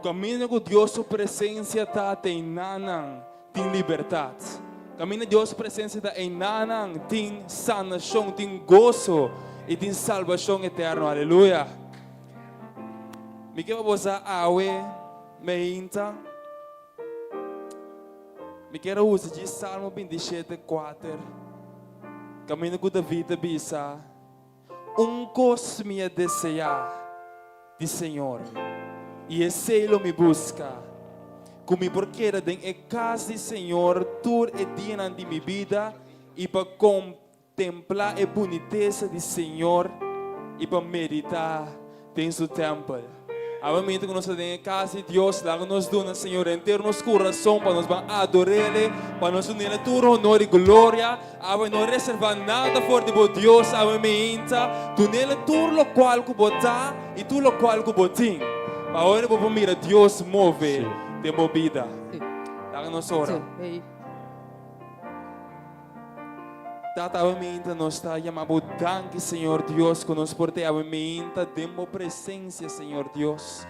kaminda ku Dios su presensia ta, ta einanan tin libertat. Kaminda Dios su presensia ta, einanan tin sanashon, tin goso i tin salbashon eterno. Aleluya! Mi ke pa bo sa awe meinta. Mi kier a usa dje Salmo bintishete kuater, kaminda ku David ta bisa, Un kos mi a deseá di Señor, i esei lo mi buska, ku mi por keda den e kas di Señor tur e dianan di mi bida i pa Templá e bunitesa di Señor i pa meditá den Su tèmpel. Awe mientras ku nos ta den e kas di Dios, laga nos duna Señor henter nos kurason pa nos ban ador'El, pa nos dun'El tur honor i gloria. Awe no reservá nada for di bo Dios awe meinta, dun'El tur lokual ku bo ta i tur lokual ku bo tin, pa ora bo por mira Dios move den bo bida. Laga nos ora. Tata, awe meinta nos ta yama Bo danki, Señor Dios, ku nos por te awe meinta den Bo presencia, Señor Dios.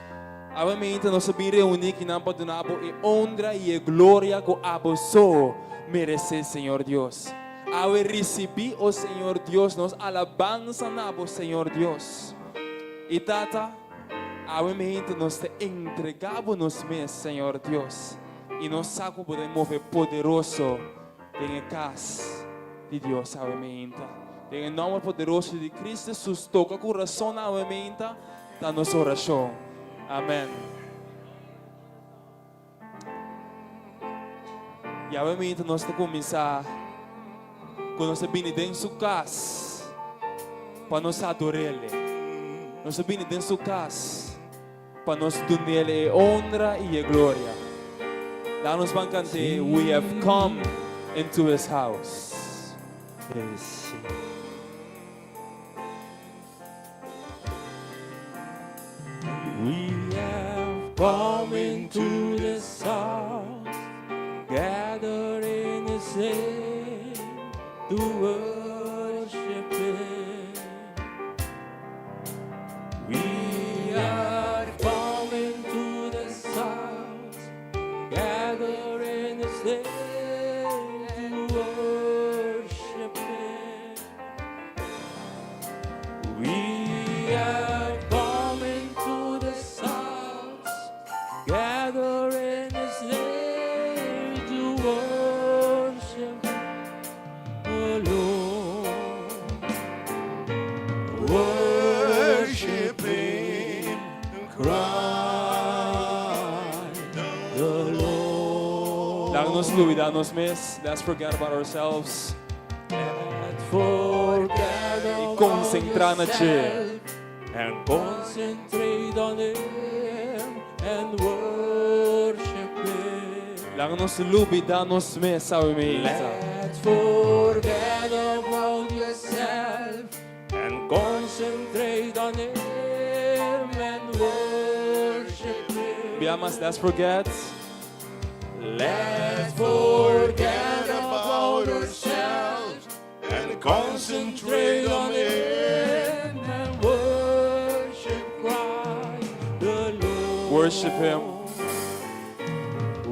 Awe meinta nos a bin reuní kinan pa duna Bo e honra i e gloria ku Abo so meresé, Señor Dios. Awe risibí, o Señor Dios, nos alabansa na Bo, Señor Dios. I Tata, awe meinta nos ta entregá Bo nos mes, Señor Dios, i nos sa ku Bo ta move poderoso Den e kas di Dios awe meinta. Den e nomber poderoso di Cristo Jesus toka kurasonnan awe meinta ta nos orashon. Amen. I awe meinta nos ta kuminsá ku nos a bini den su kas pa nos ador'El. Nos a bini den su kas. Pa nos dun'El e honra i e gloria. Laga nos ban kant'é We have come into His house. We have come into this house, gathered in His name to worship Him. We are coming to this house, gather in His name to worship Him. We are coming to this house, gather in His name to worship the Lord. Worship Him, Christ the Lord. Laga nos lubida nos mes, let's forget about ourselves. Let's forget I about konsentrá na dje. yourself and concentrate on Him and worship Him. Laga nos lubida nos mes, sabe mi hija. Let's forget about yourself and concentrate on Him and worship Him. Bia mas, let's forget. Let's forget about ourselves and concentrate on Him and worship Christ the Lord. Worship Him.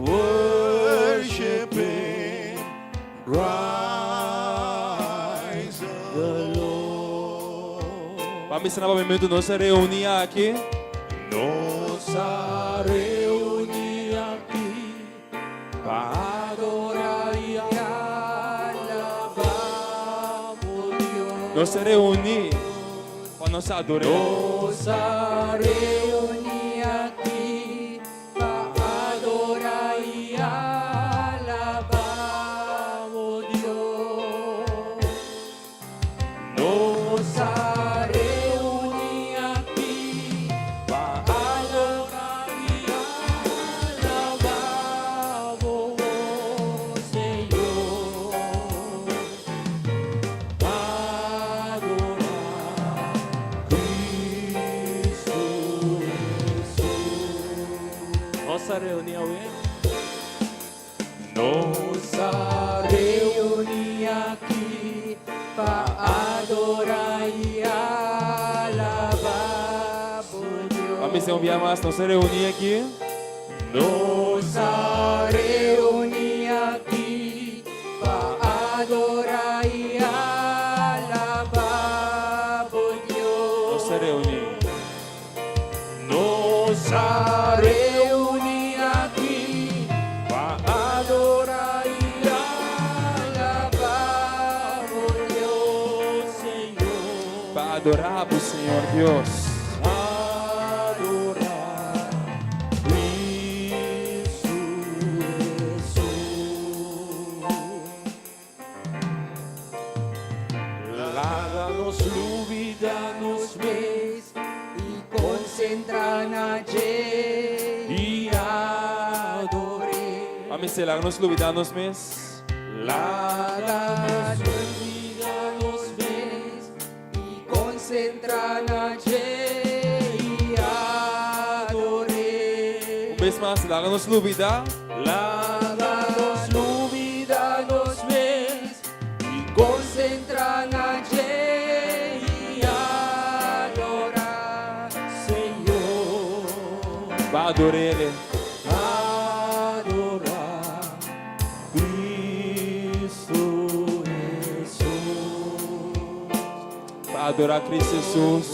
Worship Him, Christ the Lord. Pa mi sana pa momento nos a reuní aki. Nos a reuní aki pa adorá i alabá bo Dios. Nos a reuní pa nos ador'é. Nos a reuní aki pa adorá i alabá bo Dios. Nos a reuní aki pa adorá i alabá bo, Señor. Adorá Cristo Hesus. Nos a reuní awe. Nos a reuní aki pa adorá i alabá bo Dios. Ami se un bia mas, nos a reuní aki. Nos a reuní aki pa adorá i alabá bo Dios. Nos a reuní. Nos a reuní aki pa adorá i alabá bo Dios, Señor. Pa adorá bo Señor Dios. Adorá Cristo Jesús. Laga nos lubidá nos mes i konsentrá na dje i ador'é. Ami se laga nos lubidá nos mes. Laga nos lubidá nos mes i konsentrá na dje i ador'é. Un bes mas, laga nos lubidá. Laga nos lubidá nos mes i Konsentrá na dje i adorá. Señor. Pa ador'é. Adorá Cristo Jesús. Pa adorá Cristo Jesús.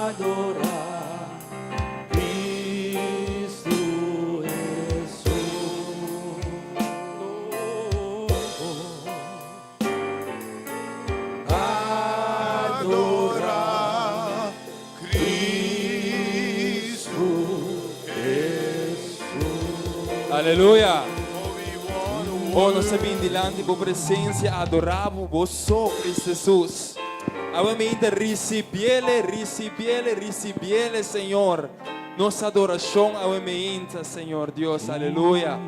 Adorá Cristo Jesús. Adorá Cristo Jesús. Aleluya. Oh, nos ta bin dilanti bo presensia, adorá bo so, Cristo Jesús. Awe mainta risibié, risibié, risibié, Señor. Nos adorashon, awe mainta, Señor Dios. Aleluya.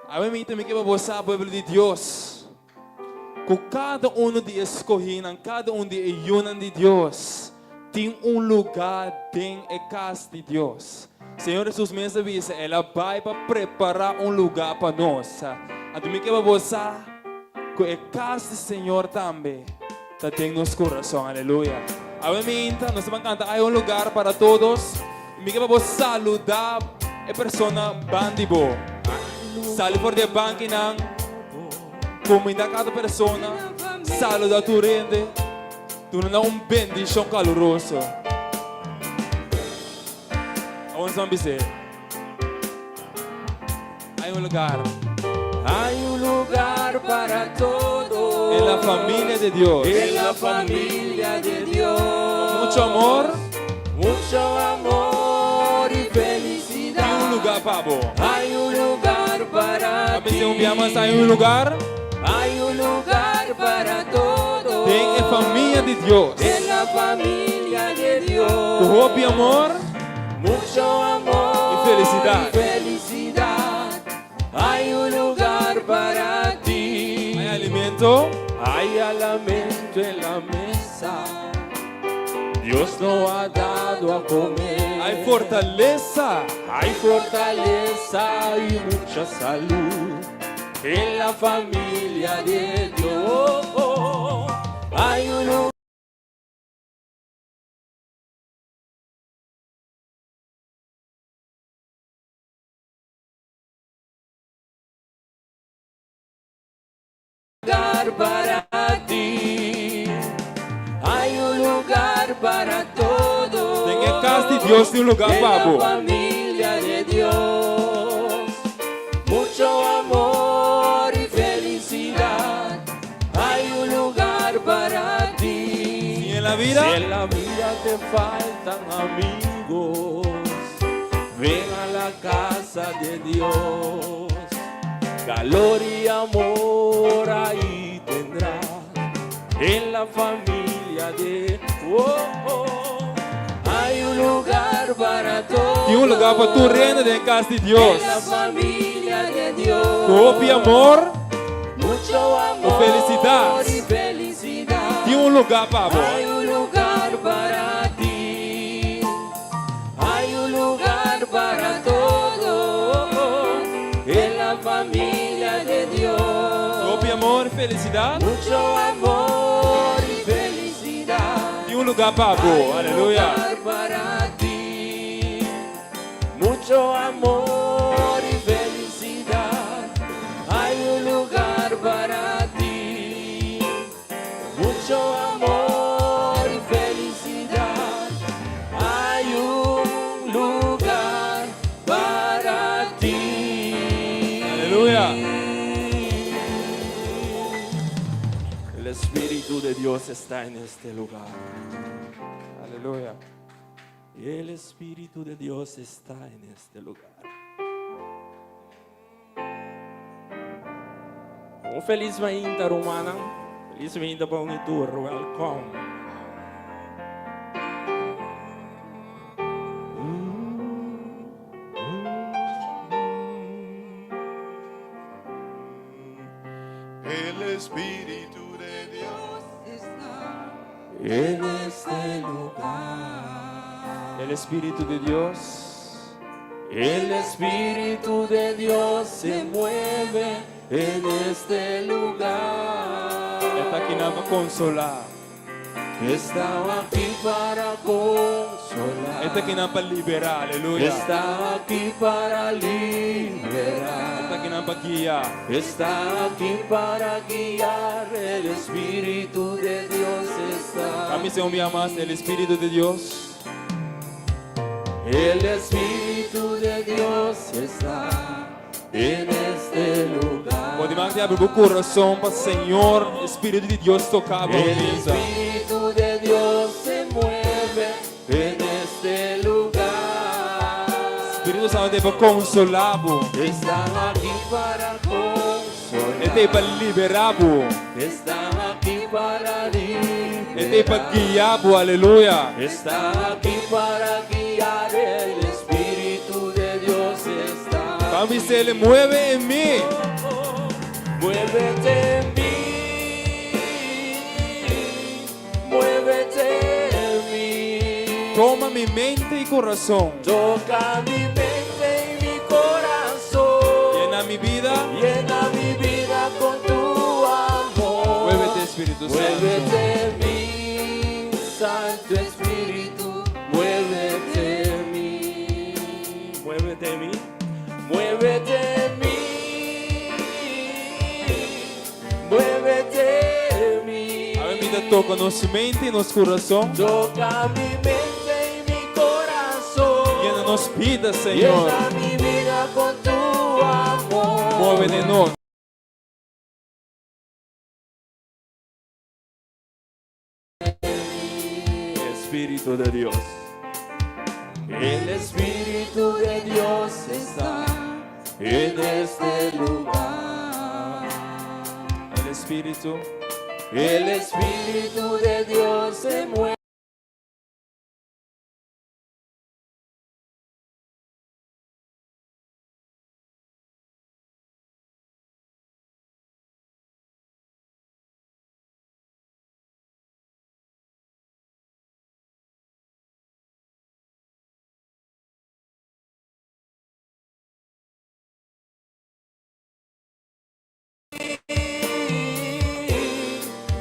Awe mainta mi ke bo pueblo di Dios. Ku kada un di e skohínan, kada un di e yunan di Dios, tin un lugá den e kas di Dios. Señor Jesus mes a bisa, El a bai pa prepará un lugá pa nos. Anto mi ke bo sa, ku e kas di Señor tambe ta den nos kurason. Aleluya. Awe mainta, nos ta bai kanta, Hay un lugar para todos. Mi ke bo saludá e persona band'i bo. Sali for di e bankinan, kumindá kada persona, saludá tur hende, duna un bendishon kaluroso. Vamos a dizer. Hay un lugar Hay un lugar para todos. En la familia de Dios. En la familia de Dios. Mucho amor. Mucho amor y felicidad. Tin un lugá pa bo. Hay un lugar para A veces ti. un día mas hay un lugar Hay un lugar para todos. Den e famia di Dios. En la familia de Dios. Ku hopi amor Mucho amor i felisidat. y felicidad. Hay un lugar para ti. Hay alimento. Hay alimento en la mesa. Dios nos ha dado a comer. Hay fortalesa. Hay fortaleza y mucha salud en la familia de Dios. Hay un lugar para ti. Hay un lugar para todos. Den e kas di Dios tin un lugá En la pa bo. Familia de Dios. Mucho amor y felicidad. Hay un lugar para ti. Si en la vida Si en la vida te faltan amigos, ven a la casa de Dios. Calor y amor ahí tendrás en la familia de oh. Hay un lugar para todos. Tin un lugá pa tur hende den kas di Dios. En la familia de Dios. Hopi amor, Mucho amor felisidat. Y felicidad. Tin un lugá pa bo. Hay un lugar para ti. Hay un lugar para todos. En la familia de Dios. Hopi amor, felisidat. Mucho amor y felicidad. Tin un lugá pa bo. Hay un Aleluya. lugar para ti. Mucho amor y felicidad, hay un lugar para ti. Mucho amor y felicidad, hay un lugar para ti. Aleluya. El Espíritu de Dios está en este lugar. Aleluya. El Espíritu de Dios está en este lugar. Un felis mainta, rumannan. Felis mainta pa un tur. Welcome. El Espíritu de Dios Está En este lugar. El Espíritu de Dios. El Espíritu de Dios se mueve en este lugar. E ta akinan pa konsolá. Está aquí para consolar. E ta akinan pa liberá. Aleluya. Está aquí para liberar. E ta akinan pa guia. Está aquí para guiar. El Espíritu de Dios está. Ami bisa un biaha mas, el Espíritu de Dios. El Espíritu de Dios está en este lugar. Bo mag di habri bo kurason pa Señor, Spiritu di Dios toka bo El bida. Espíritu de Dios se mueve en este lugar. Spiritu Santu t'ei pa konsolá bo. Está aquí para consolar. E t'ei pa liberá bo. Está aquí para liberar. E t'ei pa guia bo, aleluya. Está aquí para guiar. El Espíritu de Dios está. Ban bis'é, mueve en mi. Muévete en mí. Muévete en mí. Toma mi mente i kurason. Toca mi mente y mi corazón. Yena mi bida. Llena mi vida con tu amor. Muévete, Espíritu Santo. Muévete en mí, Santo Espíritu. Muévete en mí. Muévete en mí. Muévete en mí. Muévete en mí. Awe mainta toka nos mente i nos kurason. Toca mi mente y mi corazón. Yena nos bida, Señor. Llena mi vida con tu amor. Move den nos. Espíritu de Dios. El Espíritu de Dios está en este lugar. El Espíritu. El Espíritu de Dios se mueve.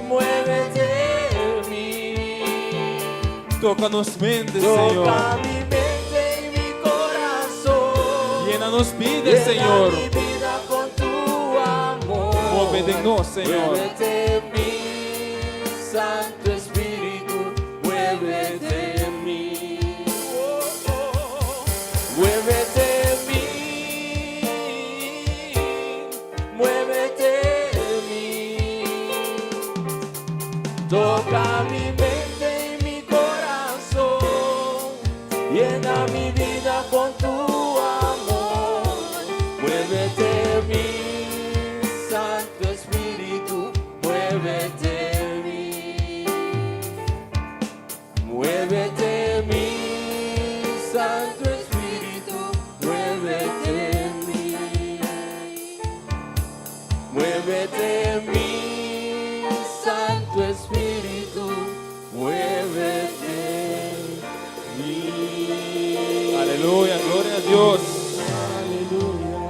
Muévete en mí. Toka nos mente, Señor. Toca mi mente y mi corazón. Yena nos bida, Llena Señor. mi vida con tu amor. Move den nos, Señor. Muévete en mí, Santo Espíritu, muévete en mí. Oh, oh. Muévete en mí, muévete en mí. Toca mi mente y mi corazón, llena mi vida con tu amor. Muévete en mí, Santo Espíritu, muévete en mí. Muévete en mí, Santo Espíritu, muévete en mí. Muévete en mí, Santo Espíritu, muévete en mí. Aleluya, gloria na Dios. Aleluya.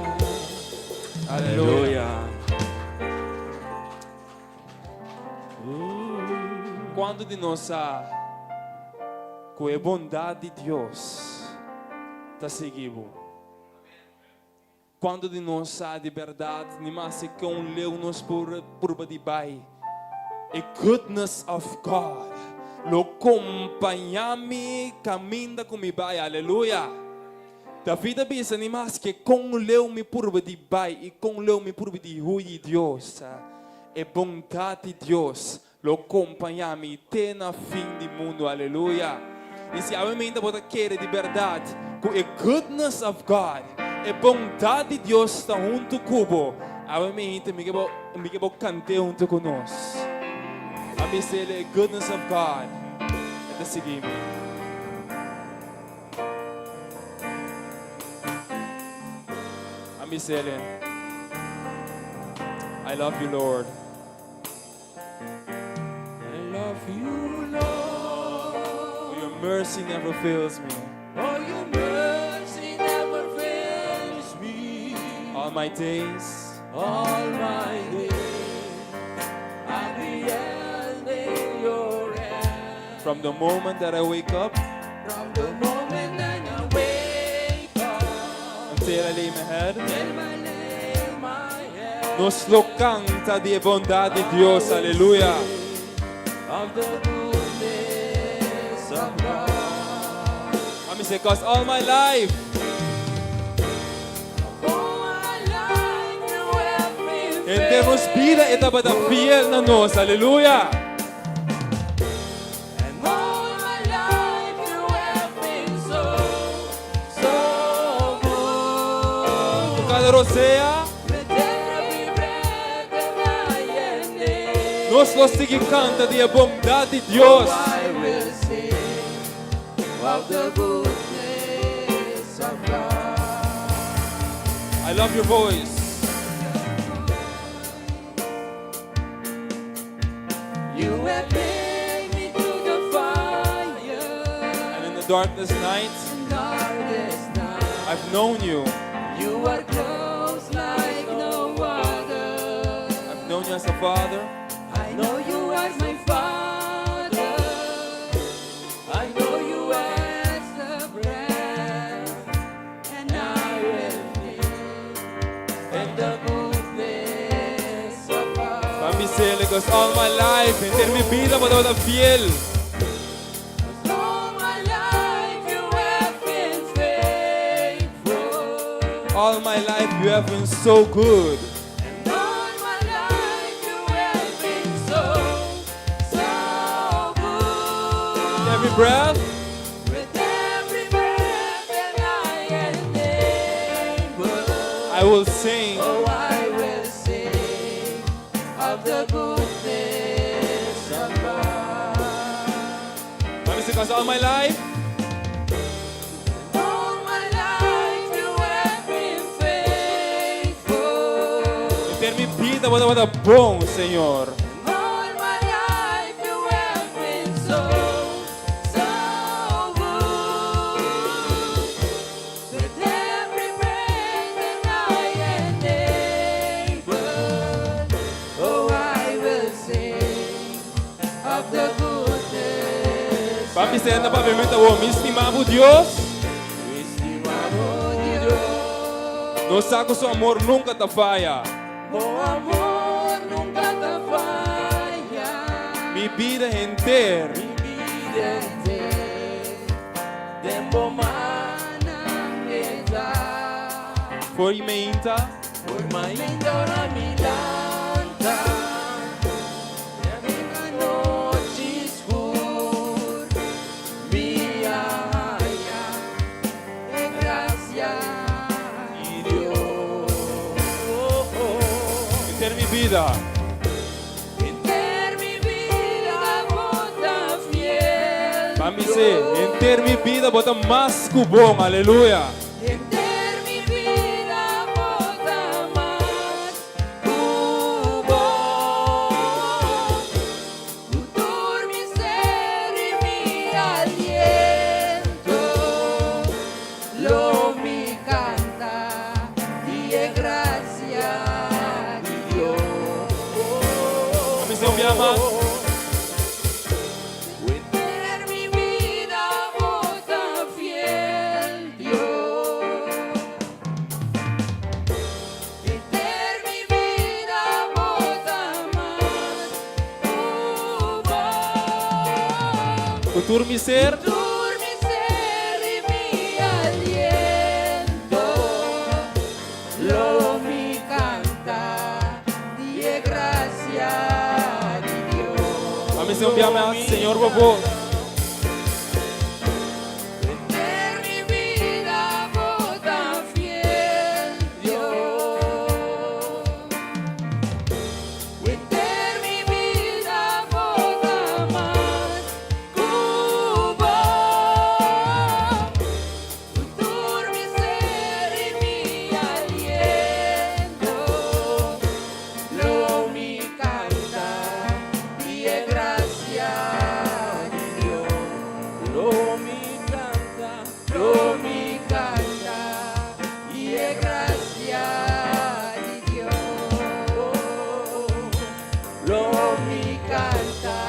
Aleluya. Kuantu di nos sa ku e bondat di Dios ta sigui bo? Kuantu di nos sa di bèrdat ni maske kon leu nos por purba di bai, e goodness of God lo kompañá mi kaminda ku mi bai. Aleluya! David a bisa, Ni maske kon leu mi purba di bai i kon leu mi purba di hui di Dios, e bondat di Dios lo kompañá mi te na fin di mundu. Aleluya! I si awe mainta bo ta kere di bèrdat ku e goodness of God, e bondat di Dios ta huntu ku bo, awe mainta mi ke bo mi ke bo kant'é huntu ku nos. A bis'el e goodness of God e ta sigui mi. A bis'el, I love you Lord. I love you, Lord. Oh, your mercy never fails me. Oh, your mercy never fails me. All my days. All my days. I'll be held in your hand. From the moment that I wake up. From the moment that I wake up. Until I lay my head. Till I lay my head. Nos lo kanta di e bondat di Dios, aleluya. Of the goodness of God. Let me say, cause all my life. All my life you have been Henter nos bida e tabata fiel na nos, aleluya. And all my life you have been so, so good. Ku kada rosea. With every breath that I am able, Nos lo sigui kanta di e bondat di Dios. I will sing of the goodness of God. I love your voice. You have led me through the fire. And in the darkest night, Darkest night. I've known you. You are close like no other. I've known you as a father. I know you as my father. I know you as a friend. And I will live in the goodness of God. Ban bis'é, because all my life, henter mi bida, bo tabata fiel. All my life you have been faithful. All my life you have been so good. And all my life you have been so, so good. Every breath, With every breath that I am able, I will sing. oh, I will sing of the goodness of God. Let me sing, because all my life, All my life you have been faithful. Henter mi bida, bo tabata bon, Señor. All my life you have been so, so good. With every breath that I am able, oh, I will sing of the goodness Ban bis'é na Papiamento, mi ta stima bo Dios. of Dios. Nos sa ku su amor nunka ta faya. Bo amor nunka ta faya. Mi bida henter. Mi bida henter, den bo mannan e ta. For di mainta. For di mainta ora mi lanta. Den anochi skur. Mi a haya e grasia di Dios. Henter mi bida. Henter mi bida bo ta fiel. Ban bis'é, henter mi bida bo ta mas ku bon, aleluya. Henter mi bida bo ta mas ku bon. Tur mi ser i mi aliento. Lo mi kanta di e grasia di Dios. Ban bis'é un biaha mas. Henter mi bida bo ta fiel, Dios. tur mi ser. Tur mi ser i mi aliento. Lo mi kanta di e grasia di Dios. Ami se un bia mas, Señor bo voz. Henter mi bida bo ta fiel, Dios. Henter mi bida bo ta mas ku bo. Tur mi ser i mi aliento. Lo mi kanta di e grasia di Dios. Lo mi kanta, Lo mi kanta di e grasia di Dios. Lo mi kanta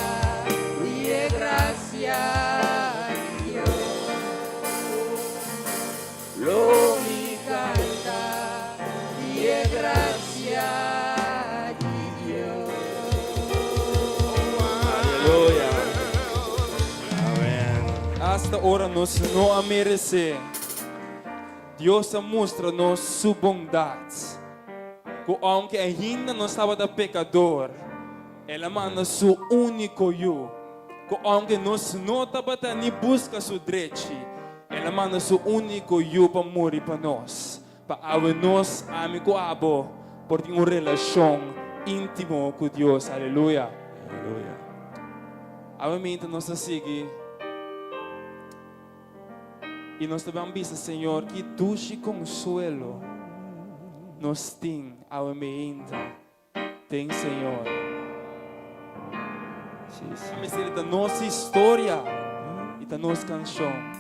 di e grasia di Dios. Lo mi kanta di e grasia di Dios. Aleluya. Amen. Asta ora nos no a meresé, Dios a mustra nos su bondat. Ku aunke ainda nos tabata pekador, El a manda su úniko Yu. Ku aunke nos no tabata ni buska su drechi, El a manda su úniko Yu pa muri pa nos, pa awe nos, ami ku abo, por tin un relashon íntimo ku Dios. Aleluya. Aleluya. Awe minta nos ta sigui i nos ta ban bisa Señor ki dushi konsuelo nos tin awe meinta den Señor. Sí, sí. Mester ta nos historia i ta nos kanshon.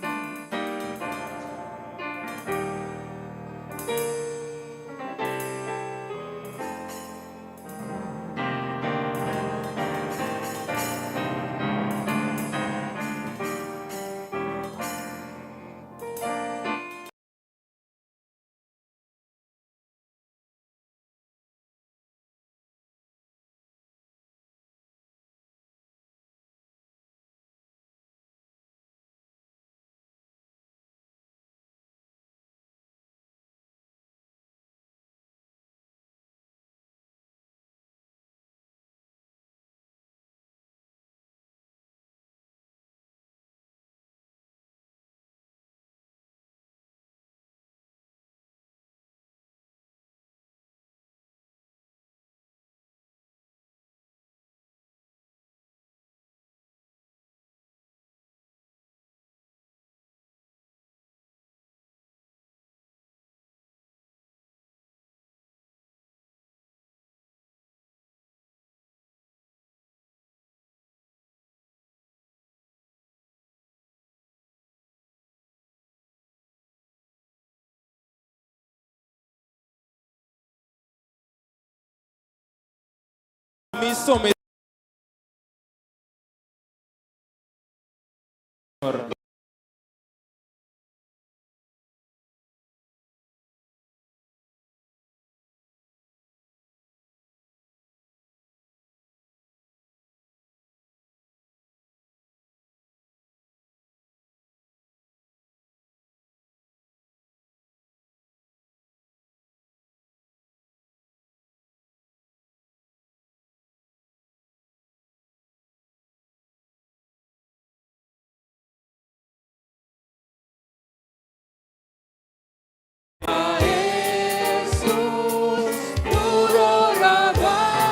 Mi someté.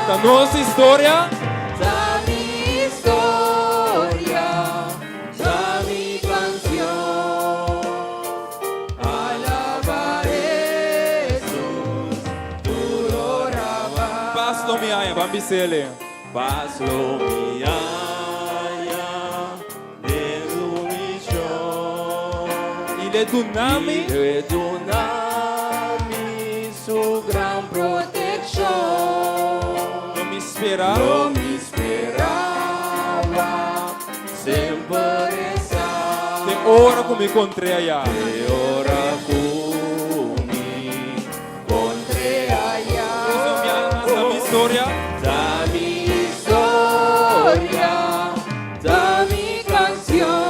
Ta nos historia. Ta mi historia, ta mi kanshon. Alabá Hesus, tur ora bai. Pas lo mi haña, ban bis'é. Pas lo mi haña den sumishon. I l'e duna mi. I l'e duna mi su gran protekshon. Lo mi spera. Lo mi speraba semper esaki. Te ora ku mi kontr'é aya. Te ora ku mi kontr'é aya. Ta mi historia. Ta mi historia, ta mi kanshon.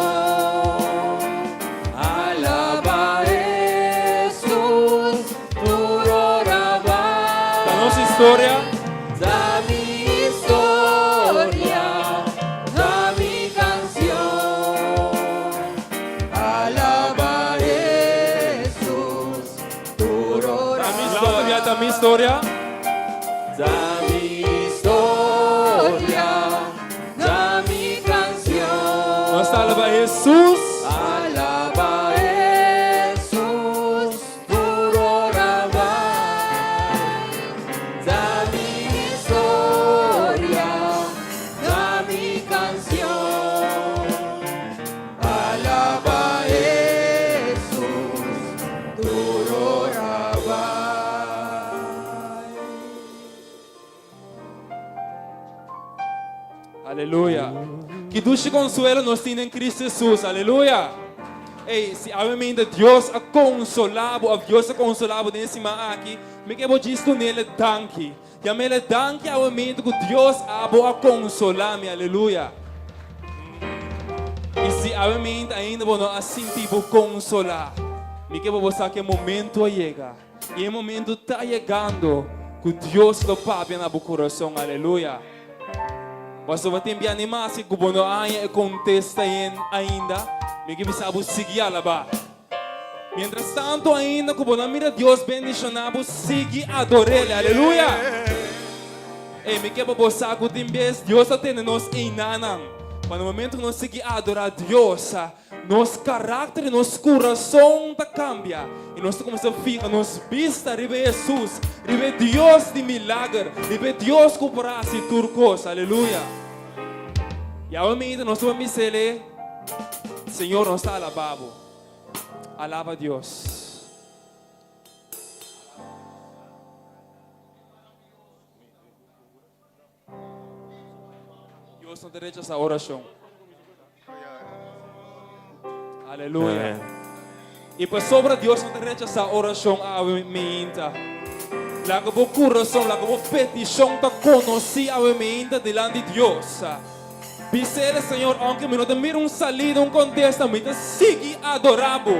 historia. Ta mi historia, ta mi canción. Alaba Jesús, tur Ta mi historia, ta mi historia. Ta mi historia, ta mi canción. Nos alaba Jesús. Alaba Jesús, tur ora bai. Ta mi historia, ta mi canción. Alaba Jesús, tur ora bai. Aleluya. Ki dushi konsuelo nos tin den Kristu Hesus. Aleluya. Ei, si obviamente Dios a konsolá bo, òf Dios a konsolá bo den e siman aki, mi ke bo djis dun'El danki. Yam'El danki obviamente ku Dios abo a konsolá mi. Aleluya. I si obviamente ainda bo no a sinti bo konsolá, mi ke bo bo sa ku e momento a yega. I e momento ta yegando ku Dios lo papia na bo kurason. Aleluya. Pasobra tin bia ni maske ku bo no a haña e kontesta ainda, mi ke bisa bo sigui alabá. Mientras tanto ainda ku bo no a mira Dios bendishoná bo, sigui ador'El. Aleluya. Ey, mi ke pa bo sa ku tin bes Dios ta tene nos einanan, pa na momento ku nos sigui adorá Dios, Nos karakter i nos kurason ta kambia i nos ta kuminsá fiha nos bista riba Hesus, riba e Dios di milager, riba e Dios ku por hasi tur kos. Aleluya! I awe mainta nos ta por bis'El, Señor, nos ta alabá Bo. Alaba Dios. Dios no ta rechasá orashon. Aleluya. I pasobra Dios no ta rechasá orashon awe meinta. Laga bo kurason, laga bo petishon ta konosí awe meinta dilanti Dios. Bis'El, Señor, aunke mi no ta mira un salida, un kontesta, mi ta sigui adorá Bo,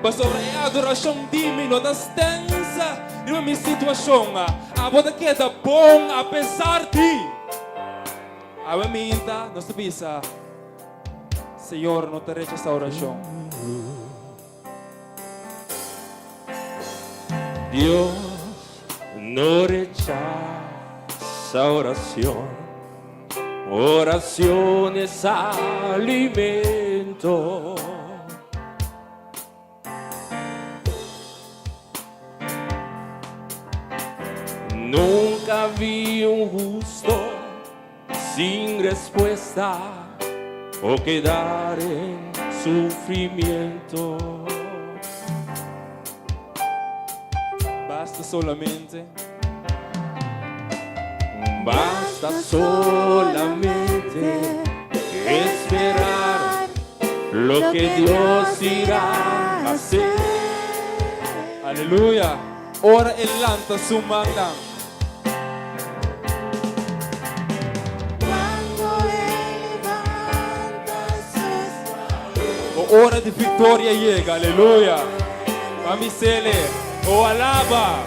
pasobra e adorashon di mi no ta stensa riba mi situashon. Abo ta keda bon apesar di. Awe minta nos ta bisa, Señor no ta rechasá orashon. Dios no rechasa oracion, oracion es alimento. Nunca vi un justo sin respuesta o quedar en sufrimiento. Basta solamente. Basta solamente esperar lo que Dios irá a hacer. Aleluya. Ora e lanta su mannan. O ora di victoria yega, aleluya. Pa mi sele, o alaba.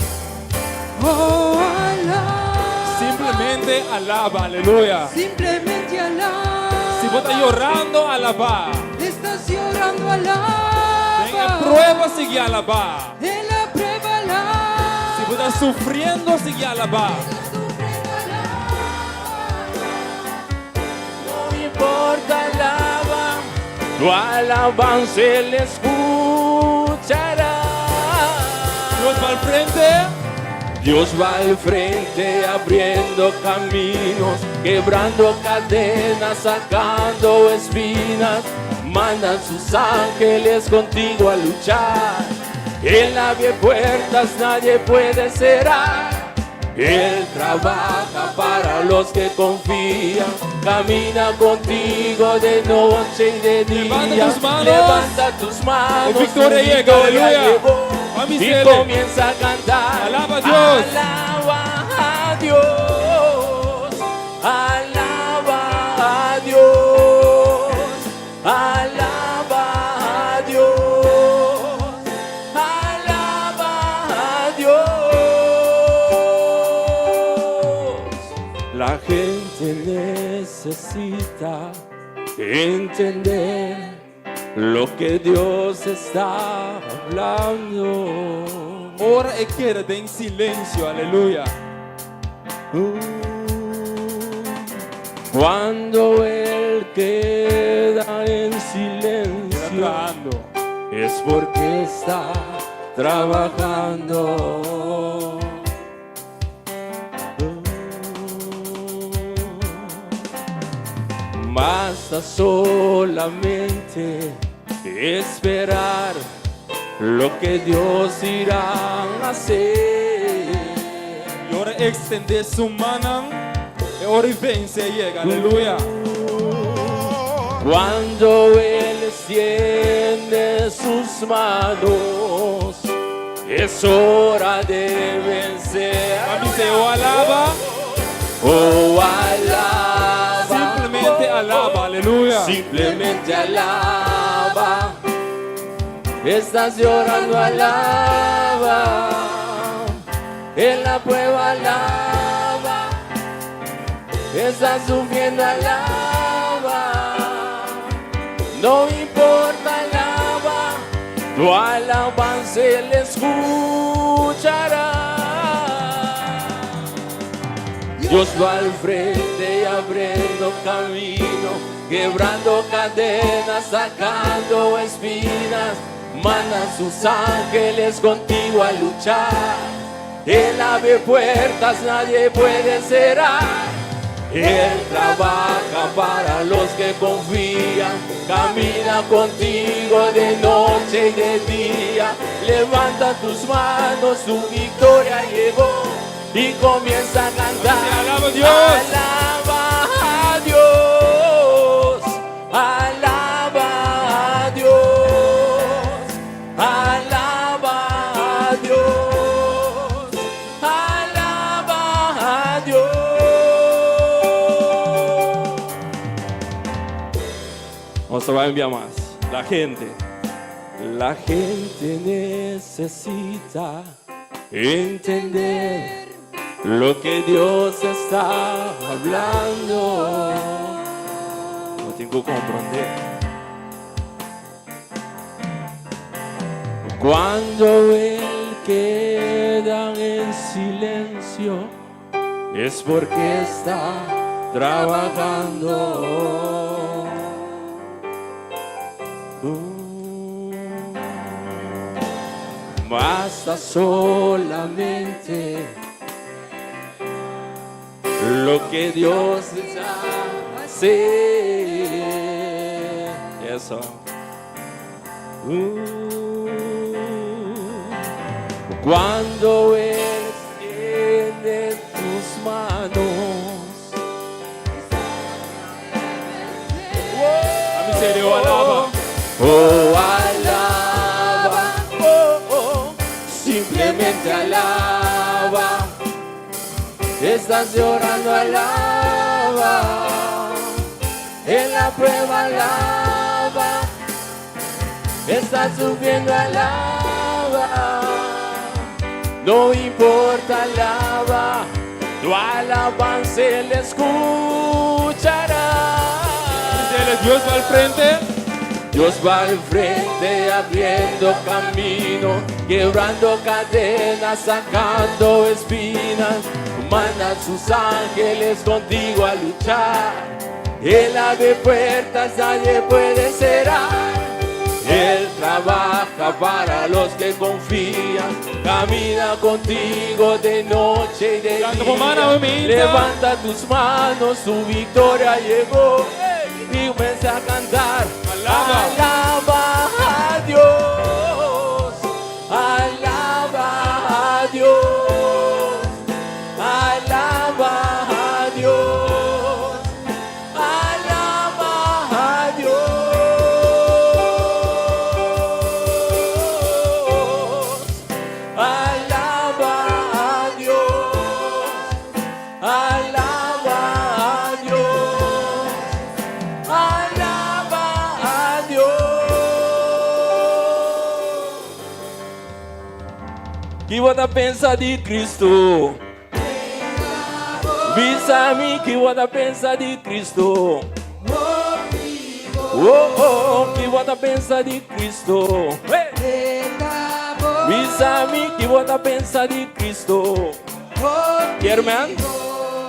Oh, alaba. Simplemente alaba, aleluya. Simplemente alaba. Si bo ta yorando, alaba. Estás llorando, alaba. Den e prueba sigui alaba. En la prueba alaba. Si bo ta sufriendo, sigui alaba. Estás sufriendo, alaba. No importa, alaba, tu alabanza Él escuchará. Dios va al frente. Dios va al frente abriendo caminos, quebrando cadenas, sacando espinas. Manda sus ángeles contigo a luchar. Él abre puertas, nadie puede cerrar. Él trabaja para los que confían. Camina contigo de noche y de día. Levanta tus manos. Levanta tus manos. O victoria tu llega, victoria aleluya. llegó. Mami Y Cele. comienza a cantar. Alaba a Dios. Alaba a Dios. Alaba a Dios. Alaba a Dios. Alaba a Dios. necesita entender lo que Dios está hablando. Ora e keda den silencio, aleluya. Cuando Él queda en Está silencio, trahando. es porque está trabajando. Basta solamente esperar lo que Dios irá a hacer. Y ora e extende su mannan, e ora e vence yega, aleluya. Cuando Él extiende sus manos, es hora de vencer. Ami se o alaba, Oh, alaba. simplemente alaba, aleluya. Simplemente alaba. Estás llorando, alaba. En la prueba, alaba. Estás sufriendo, alaba. No importa, alaba. Tu alabanza él escuchará. Dios va al frente y abriendo camino, quebrando cadenas, sacando espinas. Manda sus ángeles contigo a luchar. Él abre puertas, nadie puede cerrar. Él trabaja para los que confían, camina contigo de noche y de día. Levanta tus manos, tu victoria llegó y comienza a cantar. Alaba a Dios. Alaba a Dios. Alaba a Dios. Alaba a Dios. Alaba a Dios. Vamos a enviar más. La gente. La gente necesita entender lo que Dios está hablando. No tengo que comprender. Cuando Él queda en silencio, es porque está trabajando. Basta solamente lo que Dios hace. Eso. Cuando Él extiende tus manos. Ami serio, alaba. Oh, alaba, oh, oh, simplemente alaba. Estás llorando, alaba. En la prueba, alaba. Estás sufriendo, alaba. No importa, alaba. Tu alabanza él escuchará. Dios va al frente. Dios va al frente abriendo camino, quebrando cadenas, sacando espinas. Manda sus ángeles contigo a luchar. Él abre puertas, nadie puede cerrar. Él trabaja para los que confían. Camina contigo de noche y de Canta, pomana, día. mamita. Levanta tus manos, tu victoria llegó. Y comienza a cantar. Alaba. Alaba a Dios. Alaba a Dios. Alaba a Dios. Alaba a Dios. Alaba a Dios. Alaba a Dios. Alaba a Dios. Ki bo ta pensa di Cristo? Bisa mi ki bo ta pensa di Cristo. Oh, oh, ki bo ta pensa di Cristo. Hey. Bisa mi ki bo ta pensa di Cristo. Kier men?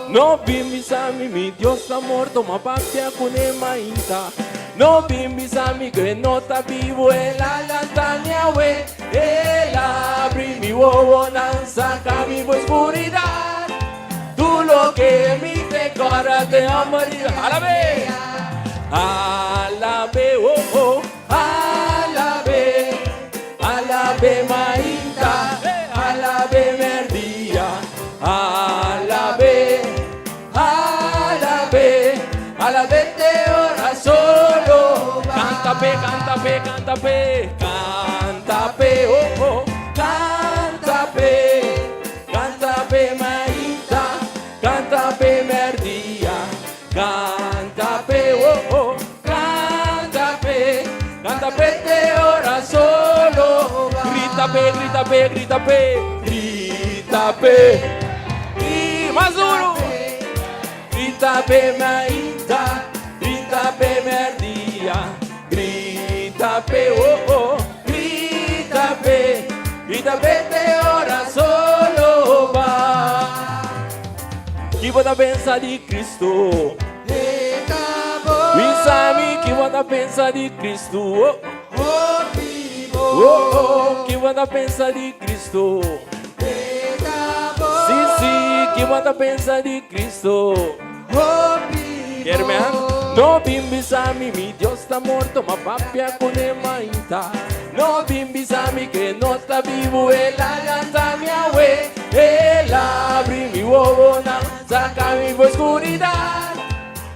No bin bisa mi mi Dios ta morto ma papia kuné mainta. No bin bisa mi ku e no ta bibu el a lanta mi awe. El a abri mi wowonan saka mi for skuridat. Tur loke mi te kòrda te hòmber di Alab'é! Alab'é, oh oh, alab'é, alab'é mainta, alab'é mèrdia, alab'é, alab'é, alab'é te ora solo. Kanta p'e, kanta p'e, kanta p'e, kanta p'e, oh oh, kanta p'e. Canta p'e mainta, canta p'e merdia, canta p'e, oh oh, canta p'e, canta p'e te ora solo. Grita p'e, grita p'e, grita p'e, grita p'e, i mas duro. Grita p'e mainta, grita p'e merdia, grita p'e, oh oh, grita p'e, grita p'e te ora solo ba. Ki bo ta pensa di Cristo? Bisa mi ki bo ta pensa di Cristo? Oh oh, oh, ki bo ta pensa di Cristo? Sí, sí, ki bo ta pensa di Cristo? Kier men? No bin bisa mi mi Dios ta morto, ma papia kuné mainta. No bin bisa mi ke no ta bibu, el a lanta mi awe. El a abri mi wowonan, saka mi for skuridat.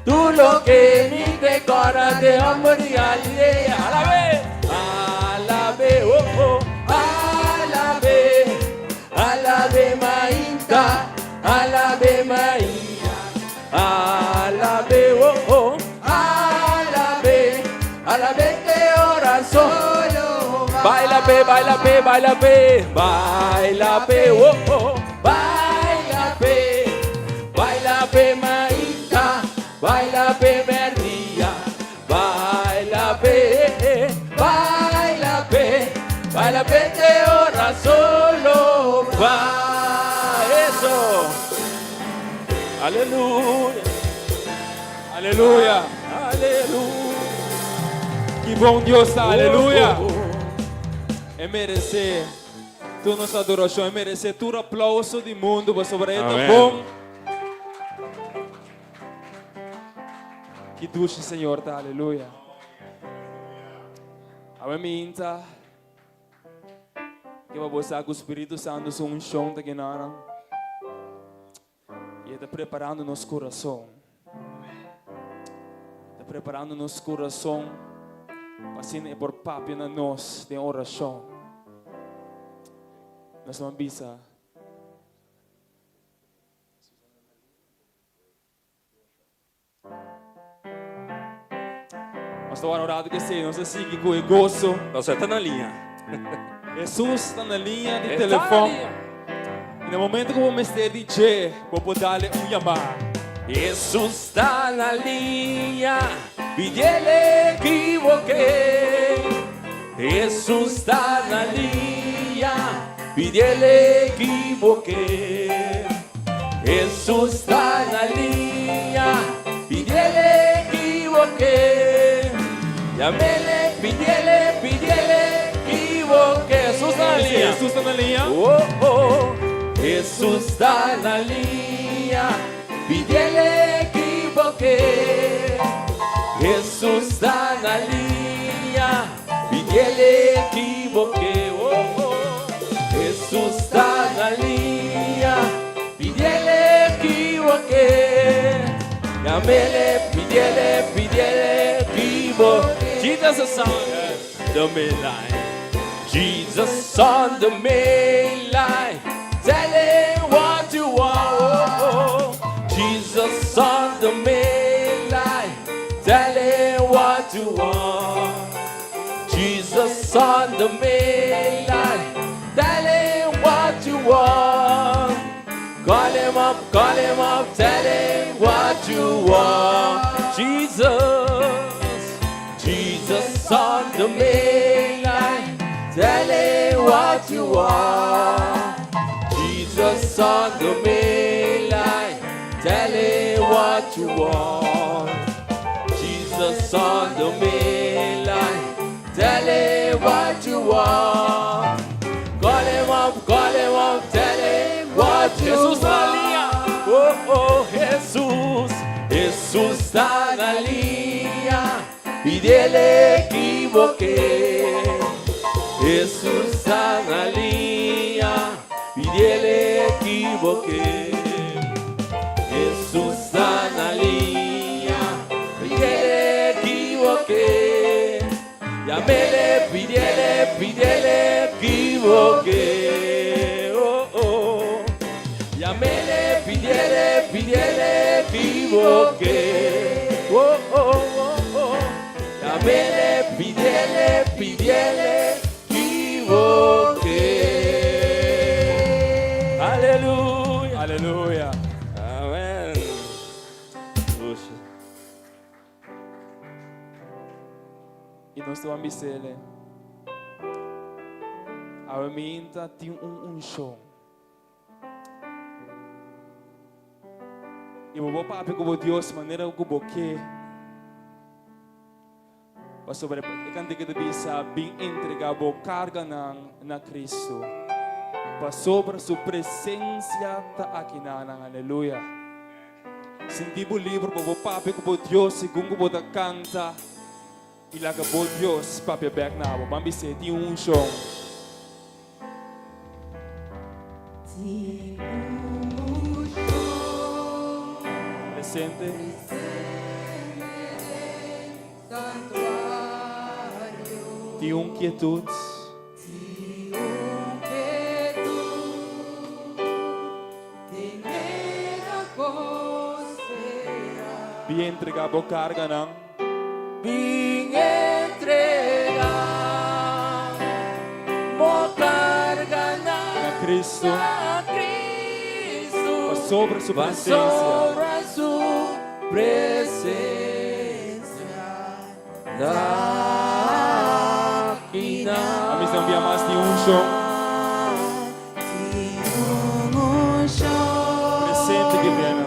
Tur loke mi te kòrda te hòmber di Galilea. Alab'é, alab'é, oh oh, alab'é, alab'é mainta, alab'é mainta, alab'é, oh oh, alab'é, alab'é te ora solo. Baila p'e, baila p'e, baila p'e, baila p'e, oh oh, baila p'e. Baila p'e mainta, baila p'e merdia, baila p'e, baila p'e, baila p'e te ora solo ba. Eso. Aleluya. Aleluya. Aleluya. Ki bon Dios ta, aleluya. Oh, oh, oh. E meresé Tur nos adorashon e meresé tur aplauso di mundu pasobra e ta Amen. bon. Ki dushi Señor ta, aleluya. Awe mi inta ke pa bo sa ku Spiritu Santu su unshon ta gina nan. I e ta preparando nos kurason. Ta preparando nos kurason pa asina e por papia na nos den orashon. Nos a bisa. Nos ta wak un rato ke nos a sigui ku e goso. Nos ta na liña. Hesus ta na liña di telefòn. I na momento ku bo mester di dje, bo por dale un yamá. Hesus ta na liña, pidiele ekivoke. Hesus ta na liña, pidiele ekivoke. Hesus ta na liña, pidiele ekivoke. Yamele, pidiele, pidiele ekivoke. Hesus ta na liña. Hesus ta na liña. Oh, oh. Hesus ta na liña, pidiele ekivoke. Hesus ta na liña, pidiele ekivoke. Oh, oh. Hesus ta na liña, pidiele ekivoke. Yamele, pidiele, pidiele ekivoke. Jesus is on the main line. Jesus on the main line. Tell him what you want. Jesus on the main line. Tell him what you want. Jesus on the main line. Tell him what you want. Call him up, call him up, tell you want. Jesus, Jesus on the main line, tell him what you want. Jesus on the main line, tell him what you want. Jesus on the main line, tell him what you want. Call him up, call him up, tell him what you Jesus want. na liña. Oh, oh, Jesus, Jesus ta na liña, pidi'é kiko bo ke. Jesus ta na liña, pidi'é kiko bo ke. Jesus ta na liña, pidi'é kiko bo ke. Yam'é, pidi'é, pidi'é kiko bo ke. Oh, oh. Yam'é, pidi'é, pidi'é kiko bo ke. Oh, oh, oh, oh. Yam'é, pidi'é, pidi'é kiko bo ke. Aleluya. Aleluya. Amèn. Puxa. I nos ta bis'é. Awe mainta tin un unshon. I bo por papia ku Dios manera ku bo ke. Pasobra e kantika ta bisa bin entregá bo karganan na Kristu. Pasobra su presensia ta akinan. Aleluya. Sinti bo liber pa bo papia ku Dios segun ku bo ta kanta. I laga bo Dios papia bèk na bo. Ban bis'é tin un unshon. Tin un unshon. Presente. Santuario. Tin un kietut. Tin un kietut. Den e atmósfera. Bin entregá bo karganan. Bin entregá bo karganan Na Kristu. na Kristu. Pasobra su presensia. Pasobra su presensia. Ta akinan. Ami tambe mas tin unshon. Tin un unshon. Presente ku bin.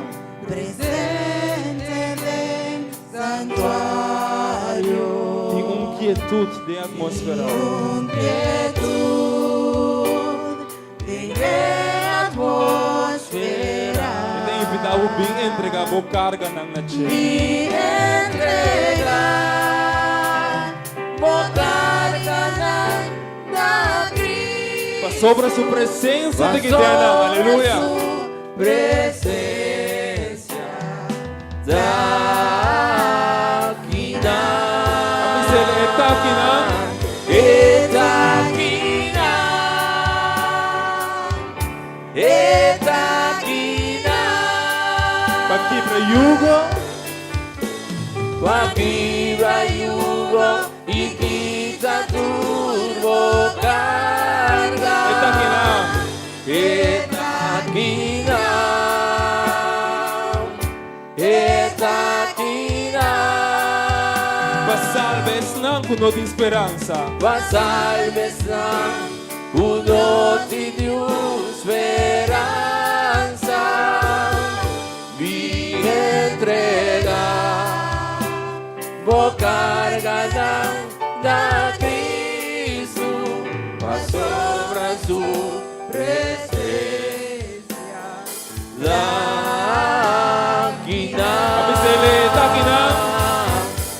Presente den santuario. Tin un kietut den atmósfera. Un kietut den atmósfera. Mi ta invitá bo bin entregá bo karganan na dje. Bin entregá bo karganan na Kristu. Pasobra su presensia ta akinan. Aleluya. Presensia ta akinan. E ta akinan. E ta akinan. E ta akinan. Pa kibra yugo. Pa kibra yugo i kita tur bo karga. E ta akinan. E ta akinan. E ta akinan. Pa salba esnan ku no tin speransa. Pa salba esnan ku no tin speransa. Bin entregá bo karganan na Kristu. Pasobra su presensia. Ta akinan. Bis'é e ta akinan.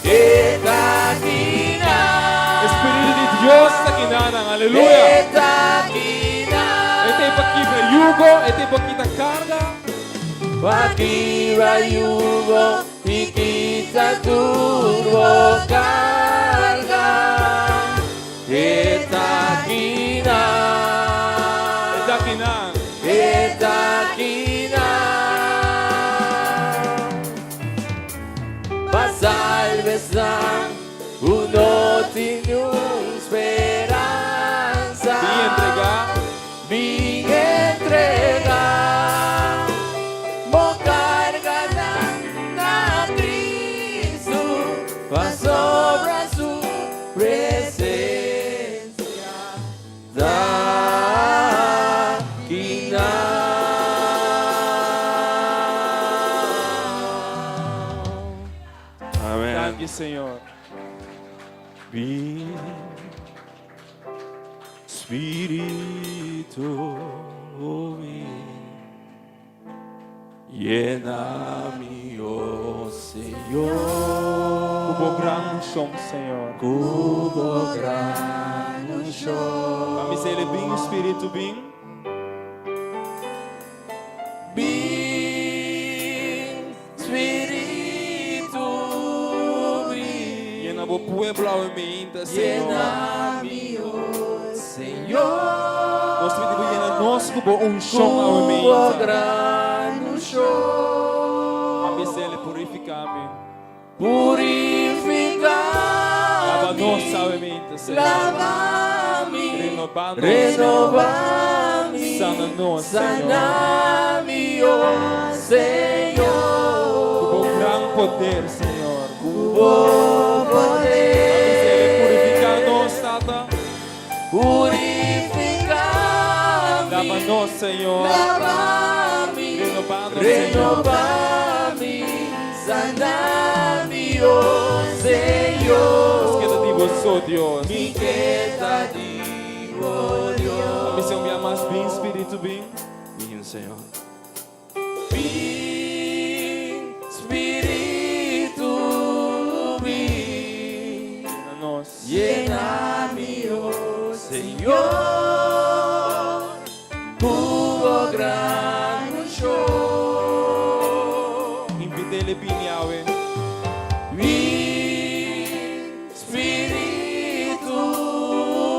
E ta akinan. Spiritu di Dios ta akinan. Aleluya. E ta akinan. E t'ei pa kibra yugo, e t'ei pa kita karga. Pa kibra yugo i kita tur bo karga. E ta akinan. E ta akinan. E ta akinan. Pa salba esnan ku no tin speransa. Bin entregá. Bin entregá. Bo karganan na Señor. Bin, Spiritu, bin, Yena mi, oh Señor. Ku bo gran unshon, Señor. Ku bo gran unshon. Pa mi sele bin, Spiritu bin. Bin, Spiritu bin. Yena bo pueblo awe meinta, Señor. Yena mi, oh Señor. Nos ta pidi bo yena nos ku bo unshon awe Ku bo meinta. gran unshon. A mi sele purifiká mi. Purifiká Laba mi. nos awe meinta, Señor. Laba mi. Renobá nos, Renobá mi. Sana nos, Señor. Sana mi, oh Señor. Ku bo gran poder, Señor. Ku bo poder. A mi sele purifiká nos, Tata. Purifiká mi. Laba nos, Señor. Laba mi. Renobá nos, Señor. Renobá mi. Sana mi, oh Señor. Nos ke ta di bo so, Dios. Mi ke ta di bo, Dios. A mi un bia mas bin, Spiritu bin. Bin, Señor. Bin, Spiritu, bin. Yena nos. Yena mi, oh Señor, ku bo gran unshon. Invit'Ele bini awe. Bin, Spiritu,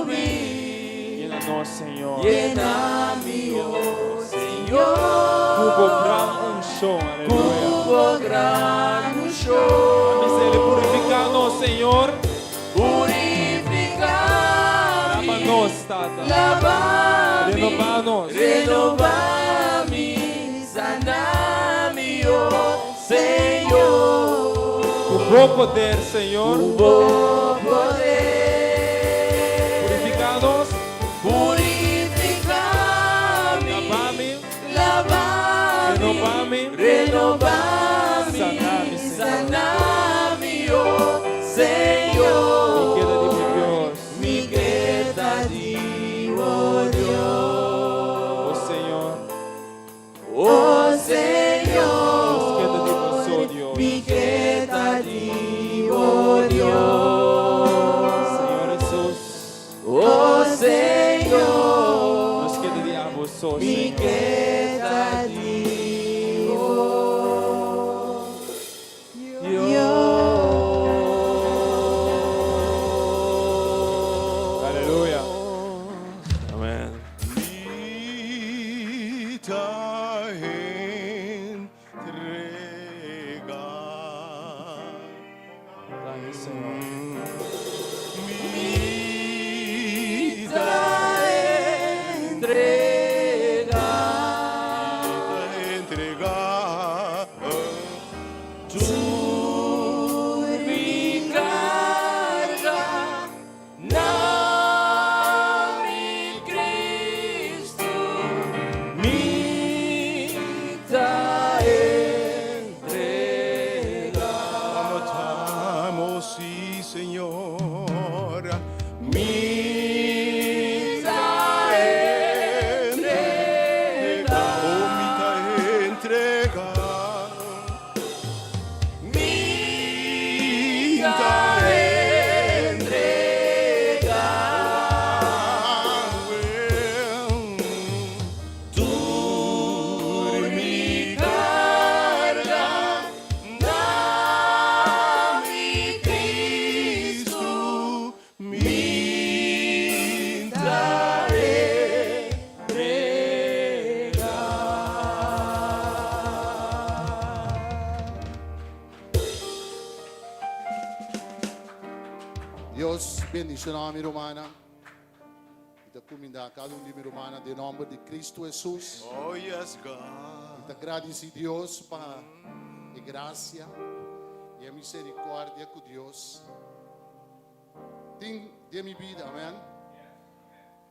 bin. Yena nos, Señor. Yena mi, oh Señor. Ku bo gran unshon, aleluya. Ku bo gran unshon. A mi sele purifiká nos, Señor. Purifiká mi. Laba nos, Tata. Laba mi. Renobá nos. Renobá mi. Sana mi, oh Señor. Ku bo poder, Señor. Ku bo poder. Purifiká nos. Purifiká mi. Laba mi. Laba mi. Renobá mi. Renobá mi. Sana mi, Señor. Sana mi, oh Señor. Mi ke ta di bo Dios. Mi ke ta di bo Dios. Oh Señor. Oh Señor. Nos ke ta di bo so, Dios. Mi ke ta di bo Dios. Señor Jesus. Oh Señor. Nos ke ta di abo so, Mi Señor. ke ta di bo Dios. Aleluya. Amén. Mi ta entregá. Danki, Señor. Mi ta Entregá. entregá. Tur mi karga na mi Kristu mi ta entregá. One more time, oh sí, Señor. Mi ta entregá. Oh, mi ta entregá. Mi Ta entregá. Tur Mi karga na mi Kristu mi ta entregá. Dios bendishoná mi rumannan. I ta kumindá kada un di mi rumannan den nòmber di Kristu Hesus. Oh yes, I God. ta gradisí Dios pa e grasia i e miserikòrdia ku Dios tin den mi bida, amèn.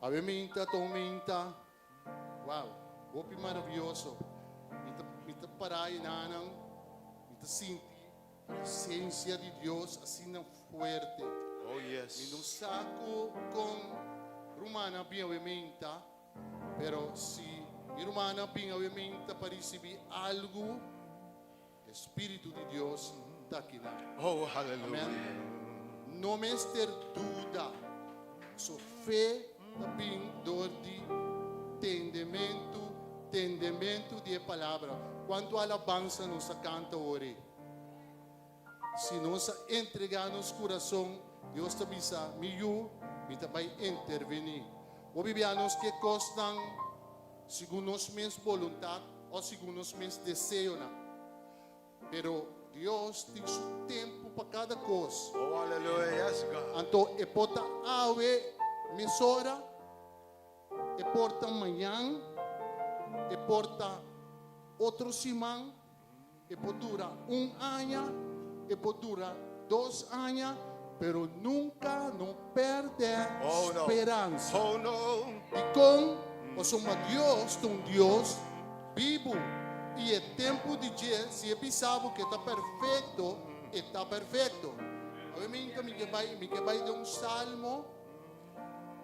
Awe mainta, tur mainta, wow, hopi maravioso. Mi ta, mi ta para einan, mi ta sinti. Presencia di Dios asina fuerte. Oh yes. Mi no sa cu con rumannan bin awe meinta, pero si mi rumannan bin awe meinta pa ricibi algo, e Spiritu di Dios ta akinan. Oh hallelujah. Amen. No mester duda. So fe ta bin door di tendemento, tendemento di e palabra. Cuanto alabansa nos a canta ora. Si nos a entregá nos kurason, Dios ta bisa, Mi yu, mi ta bai intervení. Bo bibia nos ke kosnan segun nos mes boluntat òf segun nos mes deseonan. Pero Dios tin su tempu pa kada kos. Oh, aleluya. Yes, God. Anto e por ta awe mesora, e por ta mañan, e por ta otro siman. E por dura un aña, e por dura dos aña, pero nunka no pèrdè Oh no. speransa. Oh no. Dikon? Pasobra Dios ta un Dios bibu, i e tempu di dje, si e bisa bo ku e ta perfekto, e ta perfekto. Awe minta mi ke bai, mi ke bai den un salmo,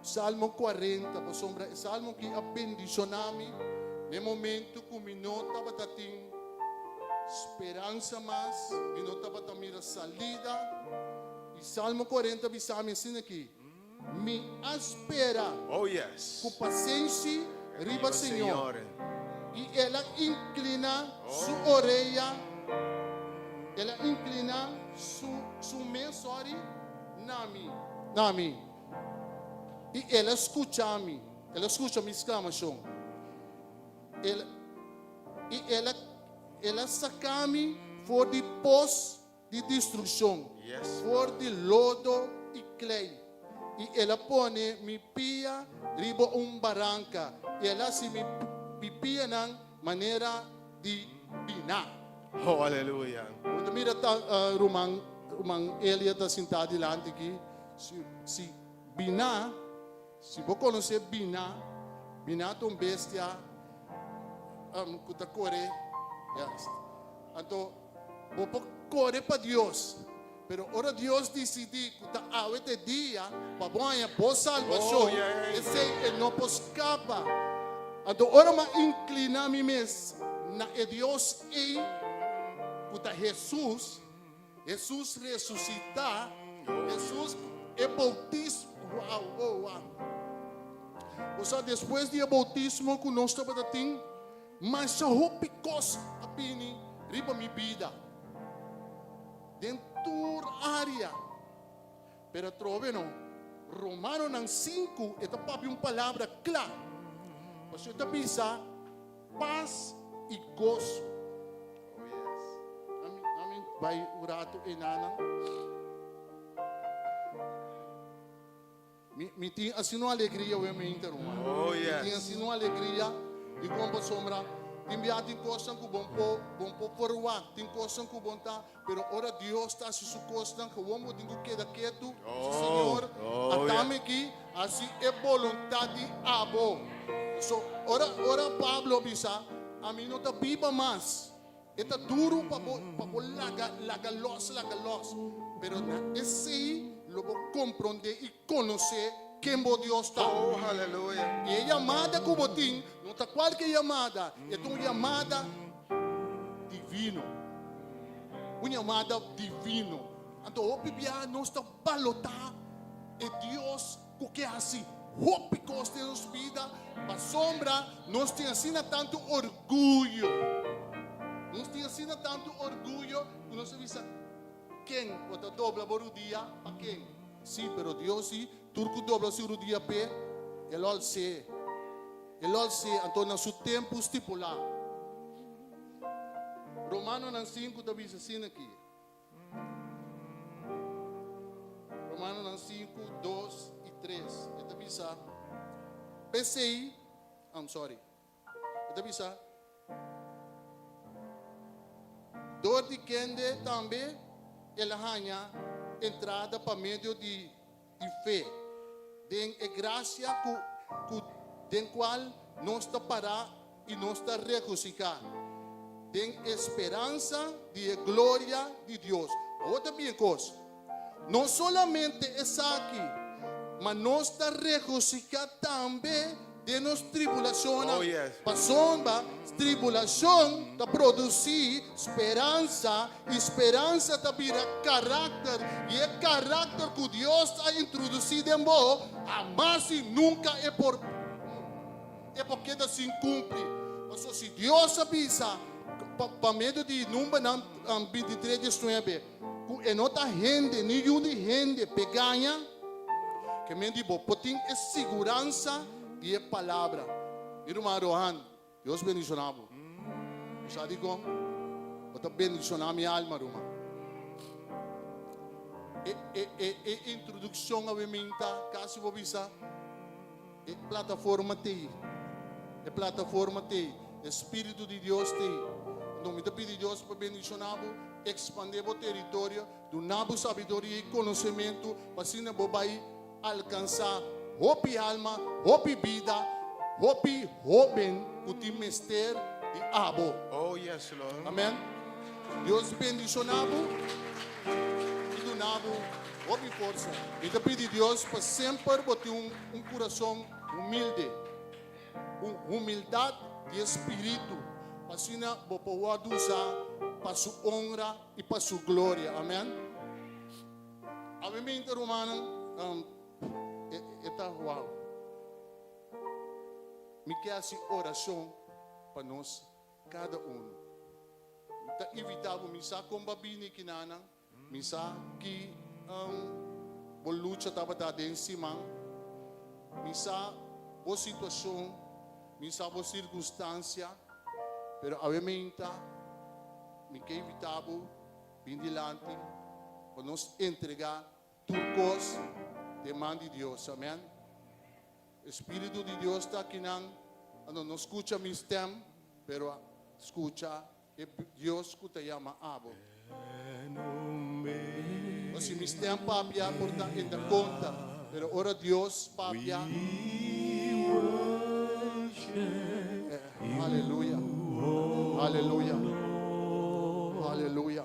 Salmo 40, pasobra e salmo aki a bendishoná mi na e momento ku mi no tabata tin speransa mas, mi no tabata mira salida. I Salmo 40 bisa mi asina aki, Mi a spera Oh yes. ku pasenshi riba Señor, i El a inkliná su orea, El a inkliná su su mes, sorry, na mi, na mi. I el a skucha mi, el a skucha mi sklamashon. El, i el a, el a saka mi for di pos di destrukshon, Yes. for di lodo i klei. I el a pone mi pia riba un baranka, i el a hasi mi, mi pianan manera di biná. Oh, aleluya. Bo ta mira ta ruman ruman Elia ta sintá dilanti aki. Si si biná, si bo konosé biná, biná ta un bestia um, ku ta kore. Yes. Anto bo por kore pa Dios, pero ora Dios disidí ku ta awe ta e dia pa bo haña bo salbashon, Oh, yeah. esei e no por skapa. Anto ora mi a inkliná mi mes na e Dios ei, ku ta Hesus, Hesus resusitá, Hesus e boutismo, wow, oh, wow. Bo sa despues di e boutismo ku nos tabata tin, masha hopi kos a bini riba mi bida. Den tur área. Pero atrobe no. Romanonan 5 e ta papia un palabra kla. Pasobra e ta bisa pas i goso. Oh yes. Ami, ami bai un ratu enanan. Mi, mi tin asina un alegria awe mente, ruman. Oh, Mi yes. tin asina un alegria di kon pasobra tin bia tin kosnan ku bon por, bon por verwagt, tin kosnan ku bon ta, pero ora Dios ta hasi su kosnan, gewoon bo tin ku keda ketu, si Oh, Señor, oh, atami yeah. aki, hasi e boluntat di abo. So, ora, ora Pablo bisa, ami no ta biba mas. E ta duru pa bo pa bo laga laga los laga los, pero na esei lo bo komprondé i konosé ken bo Dios ta. Oh, haleluya. I e yamada ku bo tin no ta kualke yamada, e ta un yamada divino. Un yamada divino. Anto hopi bia nos ta balotá e Dios ku ke hasi hopi kos den nos bida pasobra nos tin asina tantu orguyo. Nos tin asina tantu orguyo ku nos ta bisa, Ken bo ta dobla bo rudia pa ken? Sí, pero Dios sí, tur ku dobla su rudia p'e, e lo als'é. E lo als'é, anto na su tempu stipulá. Romanonan 5 ta bisa asina aki. Romanonan 5, 2 i 3. E ta bisa, P'esei, I'm sorry. E ta bisa, Dor di kende tambe el a haña entrada pa medio di di fe den e grasia ku ku den kual nos ta pará i nos ta regosihá. Den e speransa di e gloria di Dios. Awor ta bien kos. No solamente esaki, ma nos ta regosihá tambe den nos tribulashonnan. Oh, yes. Pasobra tribulashon ta produsí speransa, i speransa ta bira karakter, i e karakter ku Dios a introdusí den bo, hamas i nunka e por e por keda sin kumpli. Pasobra si Dios a bisa pa medio di Numbernan 23, 19, Ku e no ta hende ni yu di hende p'e gaña, ke men di bo por tin e siguransa di e palabra. Mi ruman Rohan, Dios bendishoná bo. Bo sa dikon? Bo ta bendishoná mi alma, ruman. E, e, e, e introdukshon awe minta, kasi bo bisa, E plataforma t'ei. E plataforma t'ei. E Spiritu di Dios t'ei. Anto mi ta pidi Dios pa bendishoná bo, ekspandé bo teritorio, duna bo sabiduria i konosementu pa asina bo bai alkansá hopi alma, hopi bida, hopi hóben ku tin mester di abo. Oh yes Lord. Amen. Dios bendishoná bo i duna bo Hopi forsa. Mi ta pidi Dios pa semper bo tin un kurason humilde, un humildat di e spiritu, pa asina bo por wòrdu usá pa Su onra i pa Su gloria. Amen. Awe minta, rumannan, e ta wow. Mi ke hasi orashon pa nos kada unu. Mi ta invitá bo, mi sa kon bo a bini kinanan. Mi sa ki bo lucha tabata den siman. Mi sa bo situacion, mi sa bo circunstancia, pero awe meinta mi ke invita bo bin dilanti pa nos entrega tur cos den man di Dios. Amen. E Spiritu di Dios ta akinan, anto no scucha mi stem, pero scucha E Dios ku ta yama abo. O si mi stem papia por ta e ta konta, pero ora Dios papia. Aleluya. Aleluya. Aleluya.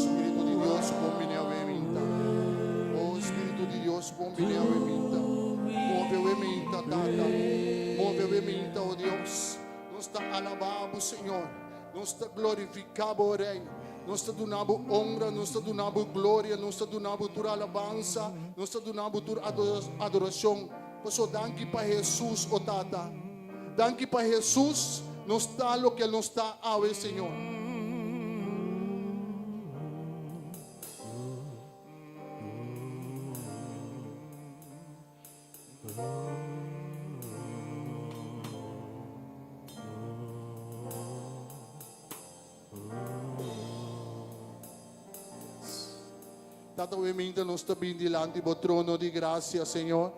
Spiritu di Dios bon bini awe minta. Oh Spiritu di Dios bon bini awe minta. Move awe minta tata. Move awe minta oh Dios. Nos ta alabá Bo, Señor. Nos ta glorifiká Bo, Rei. Nos ta duna Bo honra, nos ta duna Bo gloria, nos ta duna Bo tur alabansa, nos ta duna Bo tur adorashon. Pasobra danki pa Hesus, o Tata. Danki pa Hesus nos ta loke nos ta awe, Señor. Tata, hoy minta nos ta bin dilanti bo trono di gracia, Señor.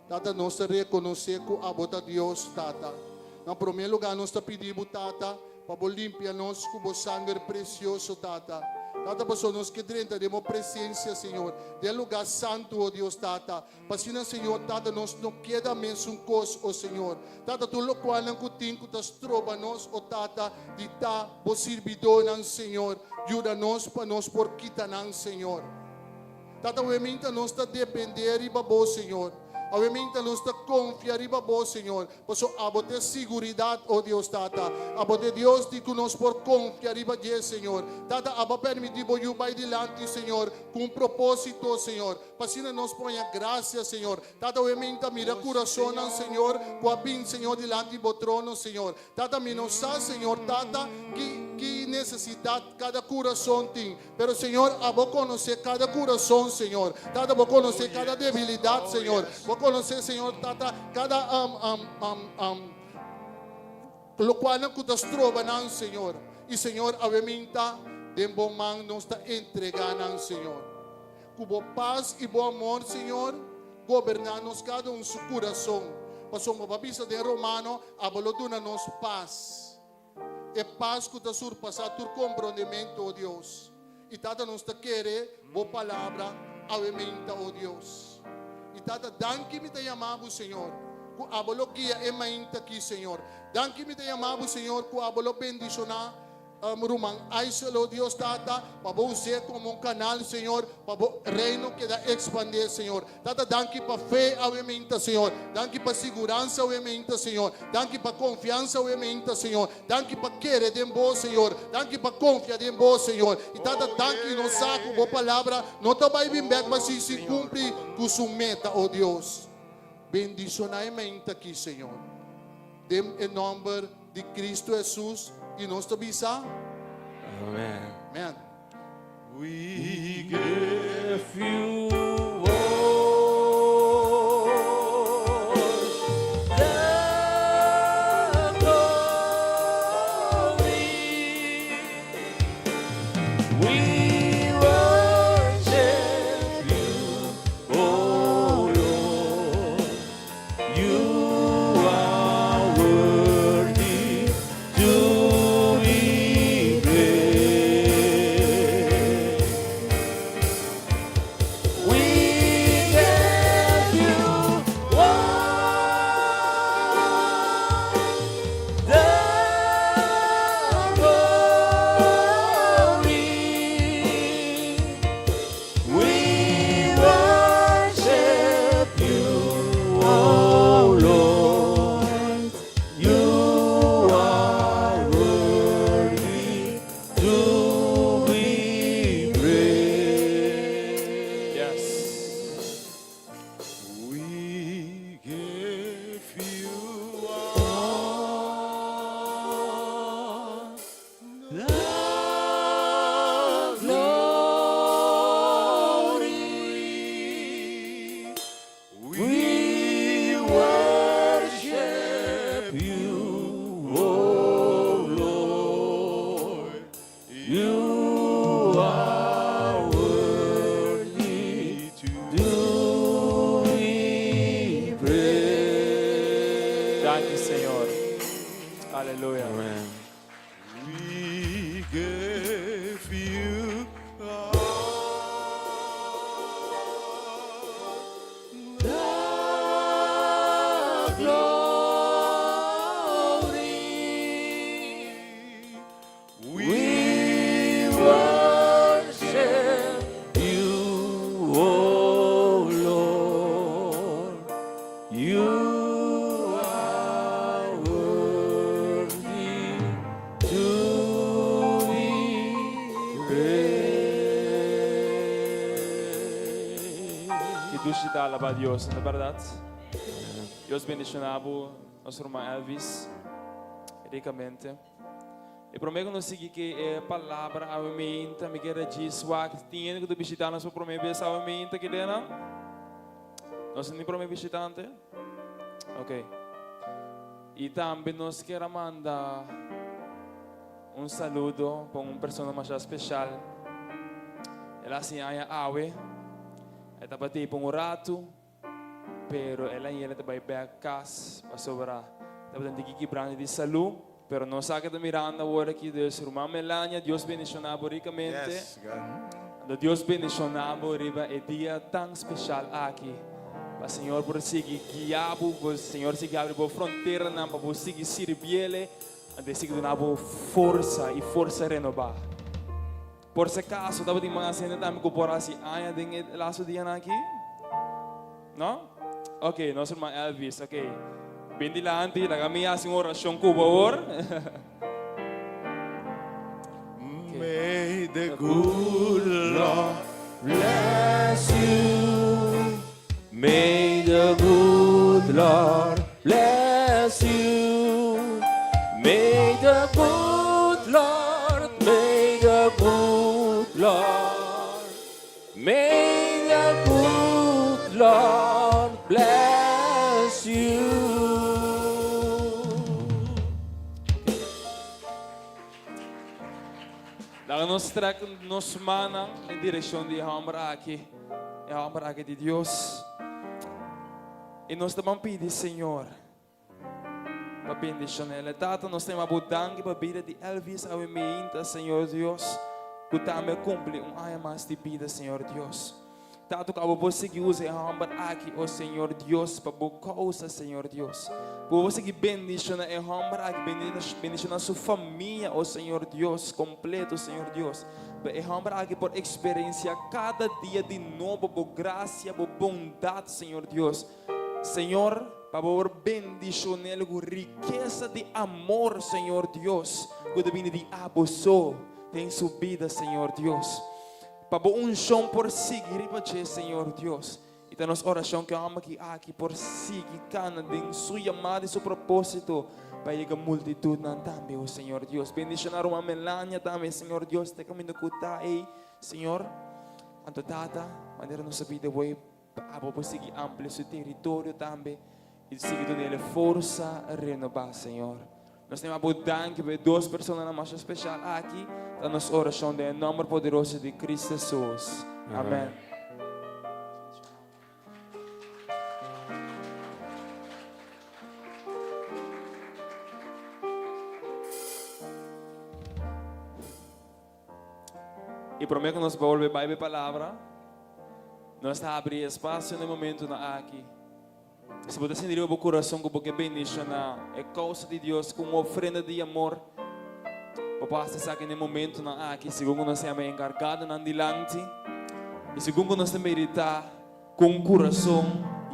Tata, nos ta reconoce cu abo ta Dios, Tata. Na primer lugar nos ta pidi bo, Tata, Pa bo limpia nos ku bo sanger presioso, Tata. Tata, pasobra nos ke drenta den bo presensia, Señor, den e lugá santu, o Dios Tata. Pa asina, Señor, Tata, nos no keda mesun kos, o Señor. Tata, tur lokualnan ku tin ku ta stroba nos, o Tata, di ta bo sirbidónan, Señor, yuda nos pa nos por kita nan, Señor. Tata, aweminta nos ta dependé riba bo, Señor. Aweminta nos ta konfia riba bo, Señor. Paso abo ta e siguridat, o Dios Tata. Abo ta e Dios di ku nos por konfia riba dje, Señor. Tata, abo a permití bo yu bai dilanti, Señor, ku un propósito, Señor, pa asina nos por haña grasia, Señor. Tata, awe mi ta mira kurasonnan, Señor, ku a bin, Señor, dilanti bo trono, Señor. Tata, mi no sa, Señor, Tata, ki, ki nesesidat kada kurason tin. Pero Señor, abo conoce cada curazon, Señor. Tata, bo conoce cada debilidad, Señor. Bo conoce, Señor, Tata, cada um, um, um, um, locualnan cu ta stroba nan, Señor. Y Señor, awe minta den bo man nos ta entrega nan, Señor. Cu bo paz y bo amor, Señor, goberna nos cada un su curazon. Pasobra bo a bisa den Romano, abo lo duna nos paz. E pas ku ta surpasá tur komprondementu, o Dios. I Tata, nos ta kere Bo Palabra awe meinta, o Dios. I Tata, danki mi ta yama Bo, Señor, ku. ku abo lo guia e mainta aki, Señor. Danki mi ta yama bo, Señor, ku abo lo bendishoná ruman Aisel, o Dios Tata, pa bo us'é komo un kanal, Señor, pa bo Reino keda ekspandé, Señor. Tata, danki pa fe awe mainta, Señor. Danki pa siguransa awe mainta, Señor. Danki pa konfiansa awe mainta, Señor. Danki pa kere den bo, Señor. Danki pa konfia den bo, Señor. I Tata, danki nos sa ku bo palabra no ta bai bin bèk basí sin kumpli ku su meta, o Dios. Bendishoná e mainta aki, Señor. Den e nòmber di Kristu Hesus i nos ta bisa. Amen. Amen. We give you all the glory. We worship you, oh Lord. You are worthy to be praised. We give you all the glory. We worship you, oh Lord. You are worthy to be praised. Yes. We give you all The glory. We worship you, oh Lord. You are worthy to be praised. Danki, Señor. Aleluya. Amen. We give you all The glory. We worship you, oh Lord. You are worthy to be praised. Ki dushi ta alabá Dios, no ta bèrdat? Dios bendishoná bo, nos ruman Elvis, rikamente. E promé ku nos sigui ku e palabra awe meinta, mi kier a djis wak tin hende ku ta bishitá nos pa promé bes awe meinta kidenan? Nos tin promé bishitante? Ok. I tambe nos kier a manda un saludo pa un persona masha speshal. El a hasi aña awe. E tabata ei pa un ratu, pero el a yega ta bai bek kas pasobra tabata tin ki kibrante di salú. Pero nos sa ke ta mirando awor aki, dus ruman Melania, Dios bendishoná bo rikamente. Yes, God. Anto Dios bendishoná bo riba e dia tan speshal aki. Pa Señor por sigui guia bo, pa Señor sigui abri bo fronteranan pa bo sigui sirbiele, anto e sigui duna bo forsa i forsa renobá. Por si acaso tabatin mas hende tambe ku por hasi aña den e laatste dianan aki? No? Ok, nos herman Elvis, ok. Bin dilanti, laga mi hasi un orashon ku bo awor. May the good Lord Bless you. May the good Lord bless you. May the good Lord, may the good Lord, may the good Lord bless you. Laga nos trek nos mannan den direkshon di e hòmber aki, e hòmber aki di Dios. I nos ta ban pidi Señor pa bendishon'é. E Tata, nos ta yama Bo danki pa bida di Elvis awe meinta, Señor Dios, ku tambe a kumpli un aña mas di bida, Señor Dios. Tata ku abo por sigui usa e hòmber aki, o Señor Dios, pa bo kousa, Señor Dios. Ku bo por sigui bendishoná e hòmber aki, bendishoná su famia, o Señor Dios, kompleto, Señor Dios. Pa e hòmber aki por eksperensiá kada dia di nobo bo grasia, bo bondat, Señor Dios. Señor, pa bo por bendishon'el ku rikesa di amor, Señor Dios, ku ta bini di abo so den su bida, Señor Dios. Pa bo unshon por sigui riba dje, Señor Dios. I ta nos orashon ku e hòmber ki aki por sigui kana den su yamada i su propósito pa yega multitutnan tambe, o Señor Dios. Bendishoná ruman Melania tambe, Señor Dios, te kaminda ku ta ei, Señor. Anto Tata, manera nos a pidi bo ei, pa abo por sigui amplia su teritorio tambe i sigui dun'el e forsa renobá, Señor. Nos ta yama bo danki pa e dos personanan masha special aki. Ta nos oracion den e nomber poderoso di Cristo Jesus. Amen. I promé ku nos bolbe bai be palabra, nos ta habri espacio na e momentonan aki. Si bo ta sinti riba bo kurason ku bo ke bendishoná e kousa di Dios ku un ofrenda di amor, bo por hasi esaki na e momentunan aki segun ku nos ta yama e enkargadonan dilanti i segun ku nos ta meditá ku un kurason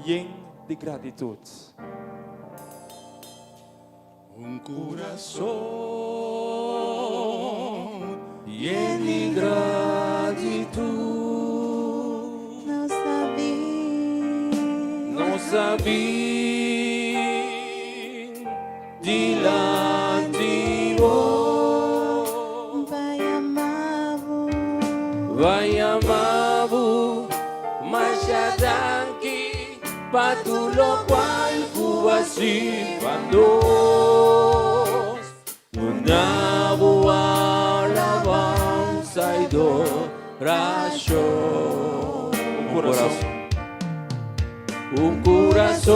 yen di gratitut. Un kurason yen di gratitut. Nos ta bin. Nos ta bin dilanti bo. Pa yama bo. Pa yama bo masha danki. Pa tur locual cu a haci pa nos. Duna bo alabanza y doracion. Un corazon. Un corazon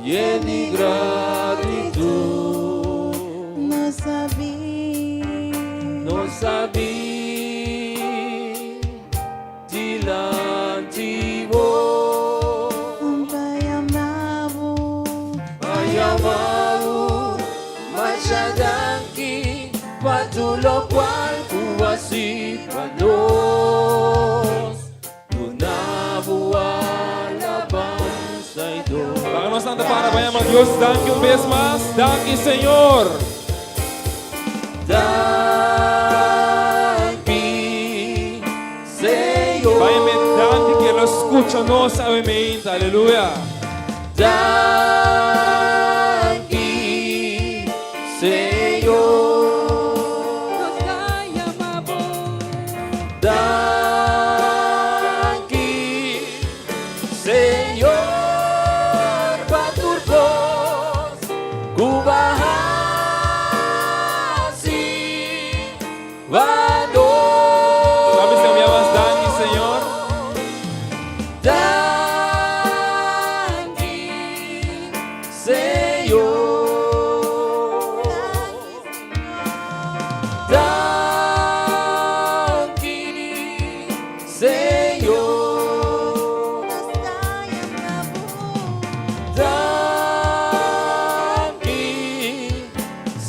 yen di gratitud. Nos a bin. Nos a bin. Dilanti bo. Pa yama bo. Pa yama bo. Masha danki pa tur lokual ku hasi pa nos. Duna bo alabansa i Laga nos tanta para pa yama Dios danki un bes mas. Danki Señor. Danki, Señor. Bai me danki que lo escucha nos awe meinta. Aleluya. Danki, Señor. Nos ta yama bo. Danki, Señor, pa tur kos ku bo a hasi pa nos. Laat me stem mas danki, Señor. Danki, Señor. Danki, Señor. Nos ta yama bo. Danki,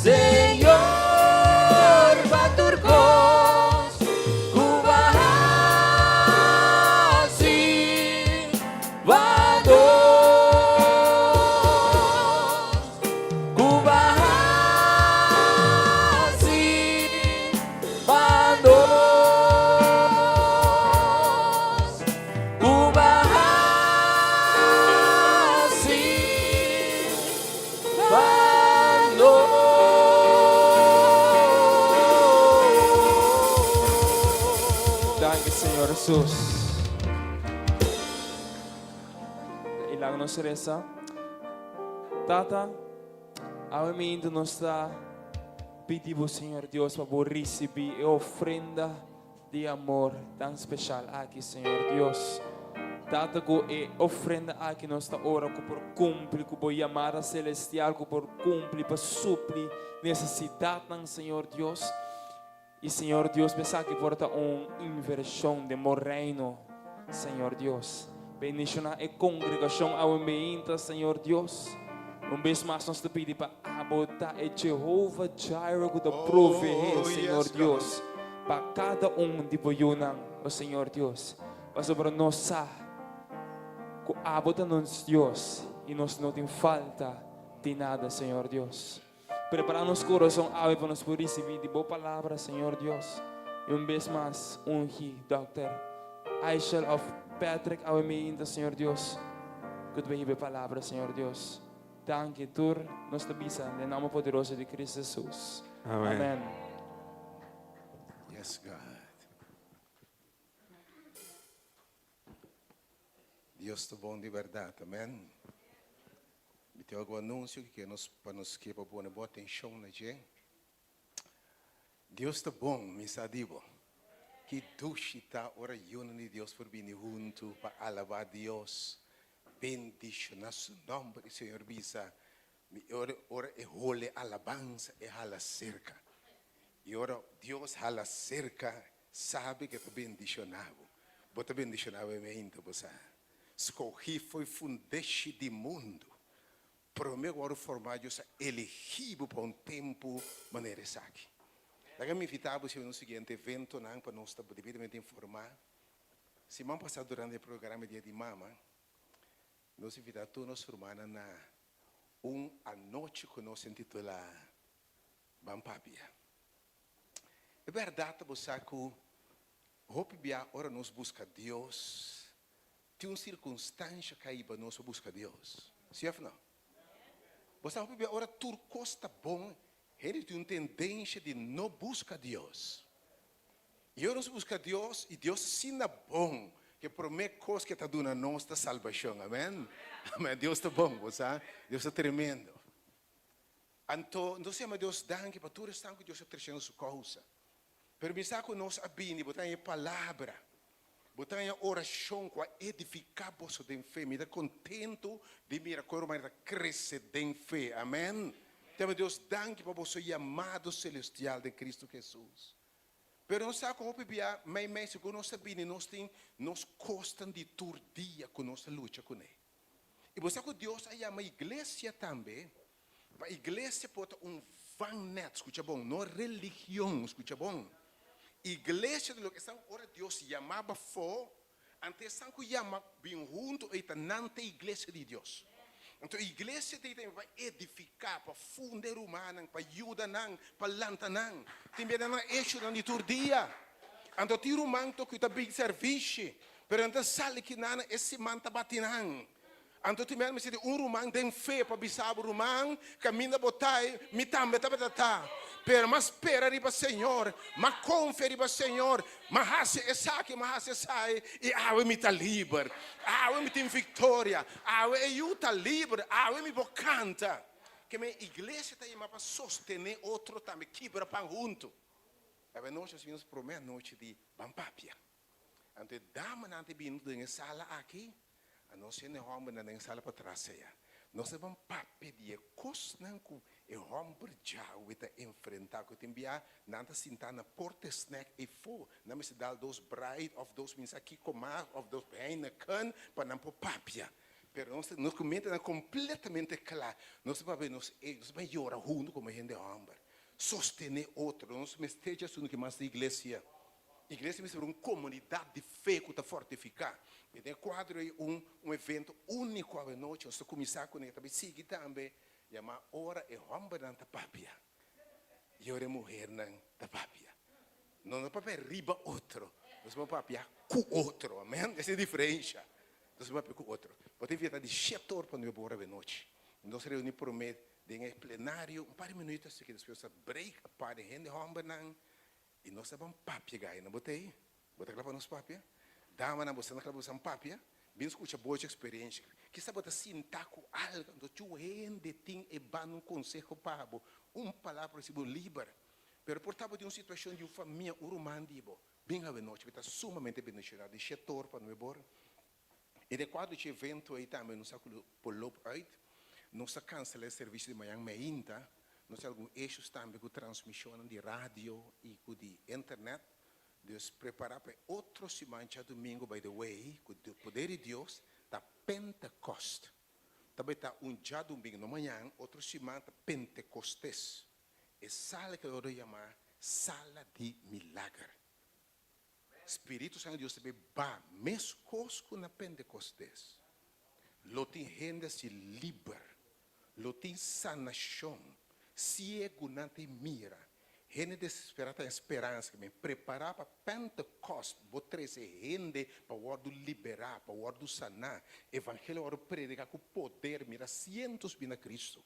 Señor, pa tur kos ku bo a hasi pa nos. Ku bo a hasi Pa nos ku bo a hasi pa nos. Danki Señor Jesus. I laga nos resa. Tata, awe mintu nos ta. Pidi bo Señor Dios pa bo ricibi e ofrenda di amor tan special aki Señor Dios. Tata cu e ofrenda aki nos ta ora cu por cumpli cu bo yamada celestial cu por cumpli pa supli necesidadnan Señor Dios. I Señor Dios pa esaki por ta un invershon den bo reino, Señor Dios. Bendishoná e kongregashon awe meinta, Señor Dios. Un bes mas nos ta pidi pa abo ta e Jehovah Jireh ku ta proveé, Señor Dios, pa kada un di bo yunan, o Señor Dios. Pasobra nos sa ku abo ta nos Dios i nos no tin falta di nada, Señor Dios. Prepara nos corazon awe pa nos por ricibi di bo palabra, Señor Dios. Y un bes mas ungi Dòkter Aishel of Patrick awe meinta, Señor Dios, cu ta hiba e palabra, Señor Dios. Danki tur nos ta bisa den nomber poderoso di Cristo Jesus. Amen. Yes, God. Dios ta bon di berdad. Amen. Mi tin algun anuncio ki ke nos pa nos ke pa pone bo atencion na dje. Dios ta bon, mi sa di bo. Ki dushi ta ora yunan di Dios por bini huntu pa alaba Dios, bendiciona su nomber. Y Señor bisa, mi ora, ora e hole alabansa e hala cerca. Y ora Dios hala cerca, sabi ke ta bendiciona bo. Bo ta bendiciona bo mente, bo sa. Skohí fo'i fundeshi di mundu. Promé ku wòrdu formá Dios a elegí bo pa un tempu manera esaki. Laga mi invitá bo si un siguiente eventonan pa nos ta debidamente informá. Siman pasá durante e programa Dia di Mama, nos invitá tur nos rumannan na un anochi ku nos a intitulá Ban Papia. E bèrdat ta bo sa ku hopi bia ora nos buska Dios, tin un sirkunstansha ka hiba nos pa buska Dios. Si òf no? Bo sa hopi bia ora tur kos ta bon, hende tin un tendensha di no buska Dios. I ora nos buska Dios, i Dios asina bon, ku e promé kos ku e ta duna nos ta salbashon. Amèn? Amèn. Dios ta bon, bo sa. Dios ta tremendo. Anto nos yama Dios danki pa tur esnan ku Dios a trese na su kousa. Pero mi sa ku nos a bini, bo ta haña e palabra, bo ta haña orashon ku a edifiká boso den fe. Mi ta kontentu di mira kon rumannan ta krese den fe. Amèn. Ta yama Dios danki pa boso yamado selestial den Kristu Hesus. Pero nos sa ku hopi bia meimei segun nos ta bini nos tin nos kosnan di tur dia ku nos ta lucha kuné. I bo sa ku Dios a yama iglesia tambe pa iglesia por ta un vangnet, skucha bon, no religion, skucha bon. Iglesia ta loke esnan ora Dios yama bafó, anto esnan ku yama bin huntu ei ta nan ta iglesia di Dios. Anto iglesia ta ei tambe pa edifiká, pa funda e rumannan, pa yuda nan, pa lanta nan. Tin bia nan eshonan di tur dia. Anto tin ruman to ku ta bin servishi, Pero nan ta sali ki nan e siman ta bati nan. Anto tin mester mester di un ruman den fe pa bisa bo, Ruman, kaminda bo ta ei, mi tambe tabata ta. Pero m'a spera riba Señor, m'a konfia riba Señor, m'a hasi esaki, m'a hasi esai, i awe mi ta liber. Awe mi tin viktoria. Awe e yu ta liber. Awe mi por kanta. Ke men iglesia ta yama pa sostené otro tambe, kibra pan huntu. Awe nochi nos bini nos promé anochi di Ban Papia. Anto e damanan ta bini den e sala aki, a nos hende hòmbernan den e sala patras aya. Nos ta ban papia di e kosnan ku e hòmber djawe ta enfrentá, ku tin bia nan ta sintá na porta e snèk eifó, nan mester dal dos Bright òf dos mi sa kiko mas òf dos Heineken pa nan por papia. Pero nos nos ku mentenan kompletamente kla, nos ta papia, nos nos ta ban yora huntu komo hende hòmber, sostené otro, nos mester djasun ki mas di iglesia. Iglesia mester un komunidat di fe ku ta fortifiká. I den e kuadro ei un un evento úniko awenochi nos ta kuminsá kuné ta bai sigui tambe yamá Ora e hòmbernan ta papia i ora e muhernan ta papia. No no papia riba otro, nos ta papia ku otro. Amèn. Esei e diferensha. Nos ta papia ku otro. Bo ta invitá di shete or pa nuebe ora awenochi. Nos reuní promé den e plenario un par di minuto asiki despues nos ta break apart den hende hòmbernan I nos ta ban papia gai na bo tei? Bo ta kla pa nos papia? Damanan, bo sta kla pa bo san papia? Bin skucha bocho eksperensha. Kisa bo ta sinta ku algu, anto tjou hende tin e ban un konseho pa bo, un palabra pa hasi bo liber. Pero por ta bo tin un situashon di un famia, un ruman di bo. Bin awenochi, mi ta sumamente bendishonado di shetor pa nuebor. I den kuadro di evento ei tambe nos a ku lo por loop uit. Nos a kansela e servisio di mañan meinta. Nos tin algun issues tambe ku transmishonnan di radio i ku di internet. Dus prepará pa e otro siman djadumingu, by the way, ku poder di Dios ta Pentecost. Ta bai ta un djadumingu, no mañan, otro siman ta Pentecostes. E sala ku lo yama Sala di Milager. Spiritu Santu di Dios ta bai ba meskos ku na Pentecostes. Lo tin hende si liber, lo tin sanashon, siegunan ta mira, hende desesperá ta haña speransa. Men prepará pa Pentecost, bo trese hende pa wòrdu liberá, pa wòrdu saná. Evangelio wòrdu prediká ku poder, mira sientos bini na Kristu.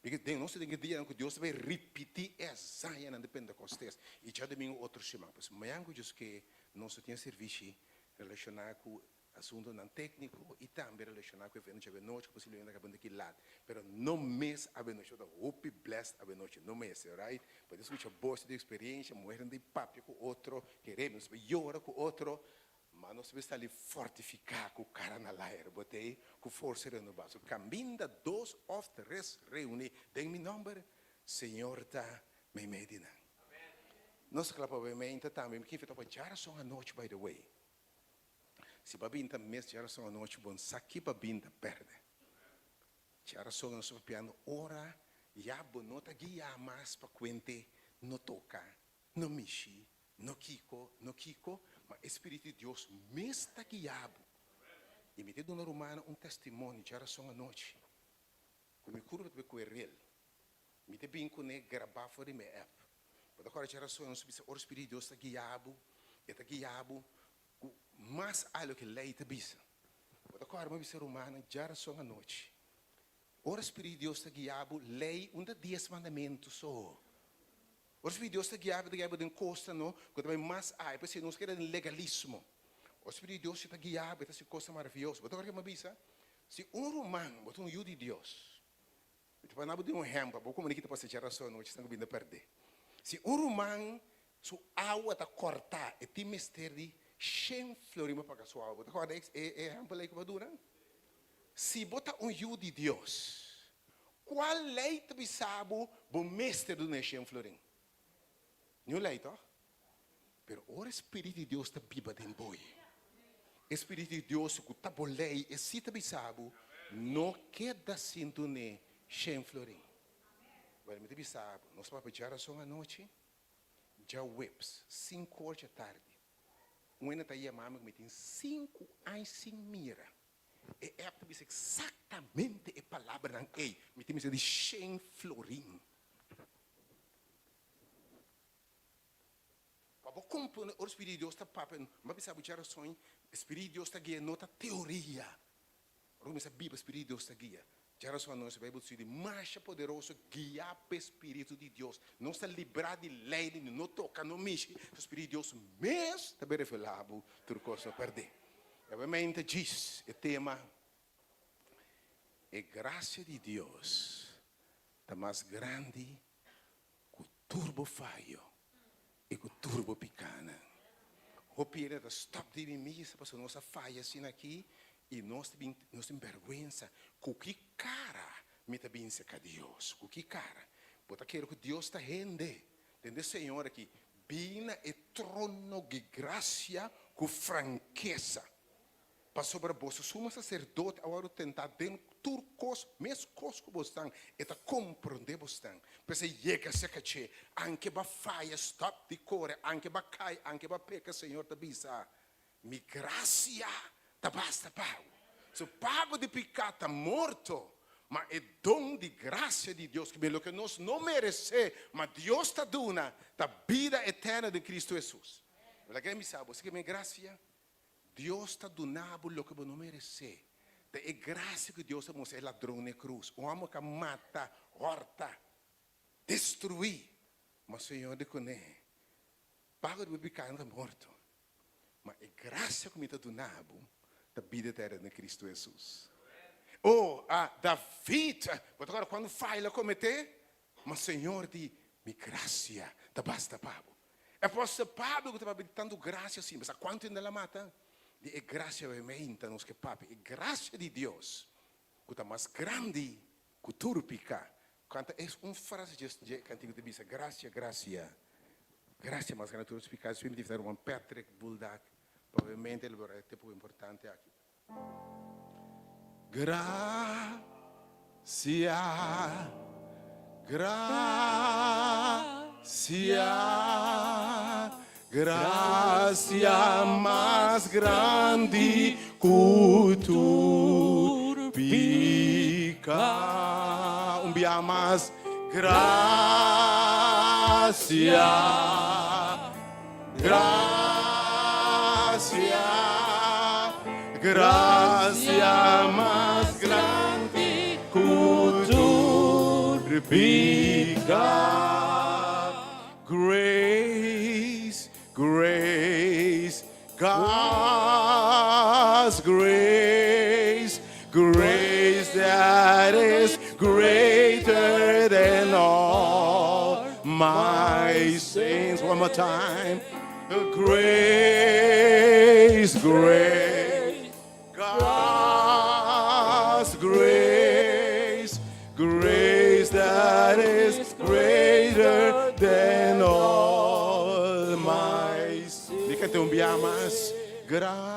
Porque den nos den e dianan ku Dios ta bai ripití e hazañanan di Pentecostes. I djadumingu otro siman. Pues mañan ku Dios ke nos lo tin e servishi relashoná ku asuntunan tékniko i tambe relashoná ku evento djawe nochi ku posiblemente a kaba aki lat. Pero no mes awenochi. Bo ta hopi blessed awenochi. No mes, alright? Bo ta skucha bos di eksperensia, muhernan di papia ku otro, kere nos bai yora ku otro. Ma nos mester sali fortifiká ku kara na laer, bo t'ei ku forsa renobá. So kaminda dos òf tres reuní den mi nòmber, Señor ta meimei di nan. Nos kla pa bai meinta tambe. Mi kier topa djarason anochi, by the way. Si bo a binta mes djarason anochi, bo no sa ki bo a binta pèrdè. Djarason nos ta papiando ora ya bo no ta guiá mas pa kuente no toka, no mishi, No kiko, no kiko, ma e Spiritu di Dios mes ta guia bo. I mi ta duna rumannan un testimonio djarason anochi, ku mi kurpa ta bai kue rel. Mi ta bin kuné grabá for di mi app. Bo ta kòrda djarason nos bisa ora Spiritu di Dios ta guia bo, e ta guia bo ku mas algu ke lei ta bisa. Bo ta kòrda mi a bisa rumannan djarason anochi, ora Spiritu di Dios ta guia bo, lei un ta dies mandamentu so. Ora Spiritu di Dios ta guia bo, ta guia bo den kosnan no ku ta bai mas ai. P'esei nos keda den legalismo. Ora Spiritu di Dios ta guia bo, e ta hasi kosnan maravioso. Bo ta kòrda ke mi a bisa? Si un ruman, bo ta un yu di Dios. Mi ta pone bo den un ehèmpel, bo komo kita pasa djarason anochi esnan ku bin ta pèrdè. Si un ruman su awa ta kòrtá, e tin mester di shen florin pa paga su awa. Bo ta kòrda e ehèmpel ei ku bo a duna? Si bo ta un yu di Dios, Cual ley ta bisa bo bo mester duna e shen florin? Niun ley, toch? Pero ora e Spiritu di Dios ta biba den bo, e Spiritu di Dios cu ta bo ley, e si ta bisa bo, no keda sin dun'e shen florin. Well, mi ta bisa bo, nos papia djarason anochi, djaweps, sinku or dja tardi, un hende ta yama mi cu mi tin sinku aña sin mira. E app ta bisa eksaktamente e palabranan ei. Mi tin mester di shen florin. Pa bo komprende ora Spiritu di Dios ta papia, mi a bisa bo djarason, Spiritu di Dios ta guia no ta teoria. Ora kuminsá biba Spiritu di Dios ta guia. Djarason anochi Beibel ta di masha poderoso guiá p'e Spiritu di Dios. Nos ta librá di lei di no toka, no mishi. Spiritu di Dios mes ta bin revelá bo tur kos no pèrdè. Obviamente djis e tema E gracia di Dios ta mas grandi cu tur bo fayo y cu tur bo picanan. Hopi hende ta stop di bin misa pasobra nos a faya asina aki y nos ta bin nos tin berguensa. Cu ki cara mi ta bin cerca Dios? Cu ki cara? Bo ta kere cu Dios ta hende? Tende Señor aki, bin na e trono di gracia cu frankesa, pasobra boso sumo sacerdote a wòrdu tentá den tur kos, meskos ku bosnan, e ta komprondé bosnan. P'esei yega serka dje, anke bo a faya, stòp di kore, anke bo a kai, anke bo a peka, Señor ta bisa, Mi gracia ta basta pa bo. Su pago di piká ta morto, ma e don di gracia di Dios, ku loke nos no meresé, ma Dios ta duna, ta bida eterno den Cristo Hesus. Bo ta kere bisa bo, si ke mi gracia? Dios ta duna bo loke bo no meresé. Ta e gracia ku Dios a mustra e ladron na e krus, un hòmber ku a mata, hòrta, destruí, ma Señor di kuné, pago di bo piká no ta morto. Ma e gracia cu mi ta duna bo ta bida eterna den Cristo Jesus. Oh, a David, bo ta corda cuando faya lo comete? Ma Señor di, mi gracia ta basta pa bo. E apostel Pablo cu ta papia di tanto gracia asina, bo sa cuanto hende el a mata? Di e gracia obviamente nos ke papia, e gracia di Dios cu ta mas grandi cu tur pica. Kanta es un frase dje dje kantiku ta bisa, Grasia, grasia, grasia mas grandi tur spika su mi ruman Patrick Buldak probablemente el por e tempu importante aki. Grasia, grasia, grasia mas grandi ku tur pika. Un bia mas. Grasia, grasia, grasia mas grandi ku tur pika. Grace, grace, God's grace, grace that is greater than all my sins. One more time. Grace, grace, God's grace, grace that is greater than all my sins. Mi kanta un bia mas. Gracia,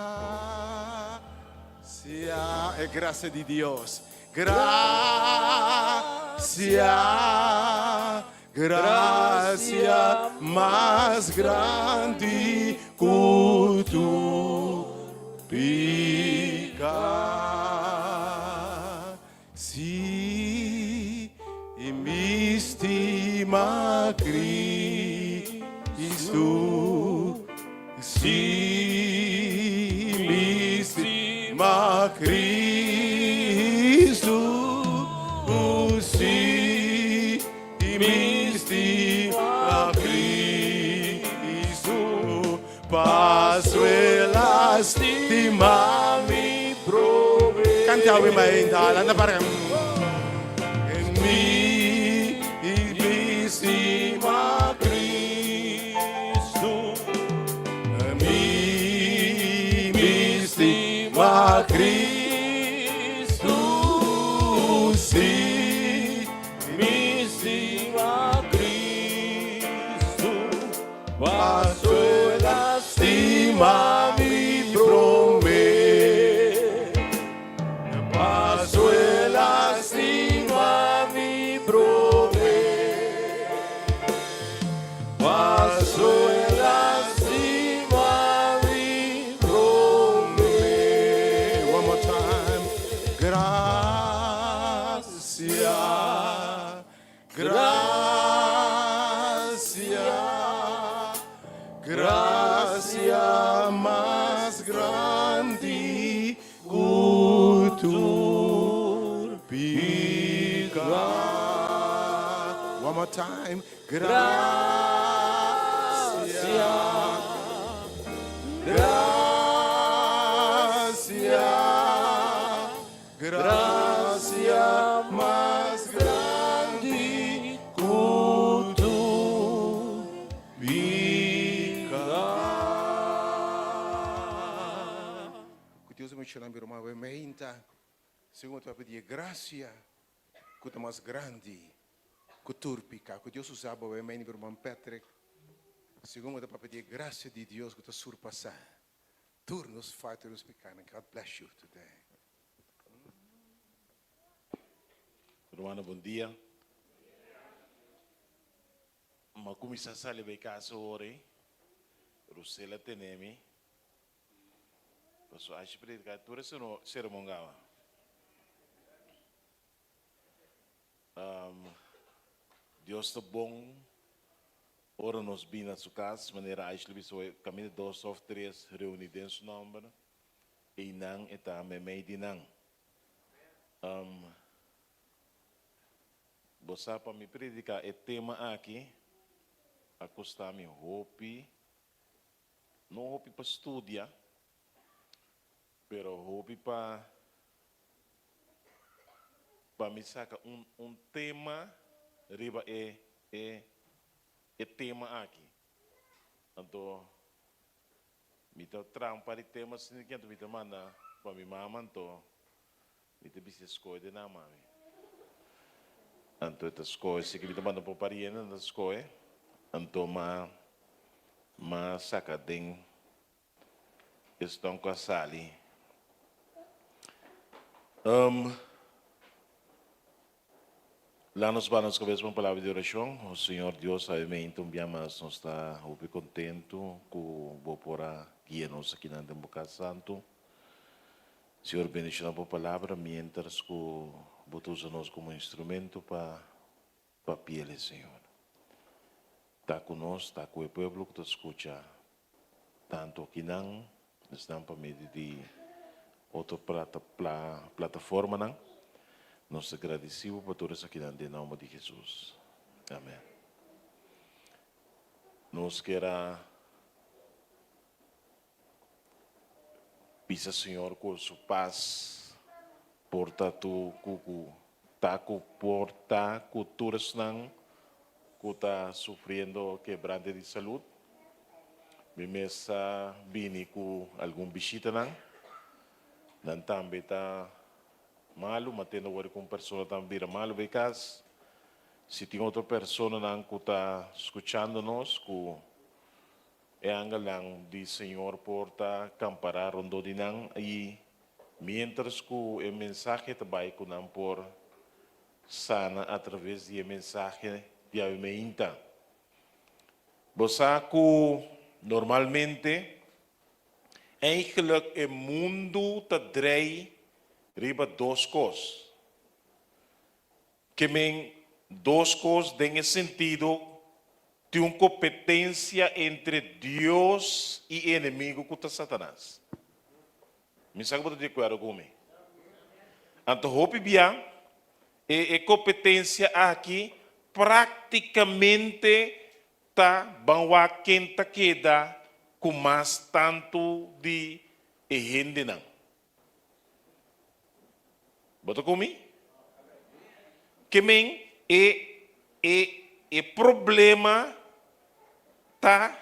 e gracia di Dios. Gracia, gracia mas grandi ku tur pika. Si mi stima Cristo, si mi stima Cristo, si mi stima Cristo, paso el a stima mi prome. Canta awe mainta, landa para. Mi mi stima Cristo. Mi mi stima Cristo. Si mi stima Cristo. Paso el a stima mi prome. Paso el a stima mi prome. Paso el a stima mi prome. One more time. Gracia, gracia, gracia mas grandi ku tur pika. One more time. Gracia, gracia, gracia mas grandi ku tur pika. Ku Dios bendiciona mi ruman awe meinta. Segun bo ta pidi e gracia ku ta mas grandi ku tur pika. Ku Dios usa bo awe meinta mi ruman Patrick. Segun bo ta papia di e gracia di Dios ku ta surpasa tur nos falta y nos pikanan. God bless you today. Rumannan bon dia. M'a kuminsá sali bai kas awor ei. Rusela tene mi. Pasobra ashi prediká tur e sermon gaba. Dios ta bon ora nos bini na su kas, manera Ashley bisa hoy, kaminda dos òf tres reuní den su nòmber, einan e ta meimei di nan. Bo sa pa mi prediká e tema aki a kostá mi hopi, no hopi pa studia, pero hopi pa pa mi saka un un tema riba e e e tema aki. Anto mi ta traha un par di tema asina ki anto mi ta manda pa mi mama anto mi ta bisa e skohe den nan mami. Anto e ta skohe, si ke mi ta manda pa pariente, nan ta skohe. Anto m'a m'a saka den esnan ku a sali. Laat nos baha nos kabes pa un palabra di orashon. O Señor Dios, sabiamente un bia mas nos ta hopi kontentu ku Bo por a guia nos akinan den Bo kas santu. Señor, bendiciona Bo palabra mientras ku Bo ta usa nos komo instrumento pa papiele, Señor. Ta ku nos, ta ku e pueblo ku ta skucha tantu akinan, esnan pa medio di otro plataformanan. Nos ta gradisi Bo pa tur esakinan den nomber di Jesus. Amen. Nos kier a bisa Señor ku su pas por ta tu ku ku ta ku por ta ku tur esnan ku ta sufriendo kebrante di salud. Mi mes a bini ku algun bishitanan. Nan tambe ta malu, ma tende wòrdu ku un persona ta bira malu bai kas. Si tin otro personanan ku ta skuchando nos ku e angelnan di Señor por ta kampará rondó di nan i miéntras ku e mensahe ta bai ku nan por sana atraves di e mensahe di awe meinta. Bo sa ku normalmente eigenlijk e mundu ta drei riba dos kos. Ke men dos kos den e sentido tin un kompetensia entre Dios i e enemigu ku ta Satanas. Mi sa ku bo ta di akuerdo ku mi. Anto hopi bia e e kompetensia aki práktikamente ta ban wak ken ta keda ku mas tantu di e hendenan. Bo ta ku mi? Ke men e e e problema ta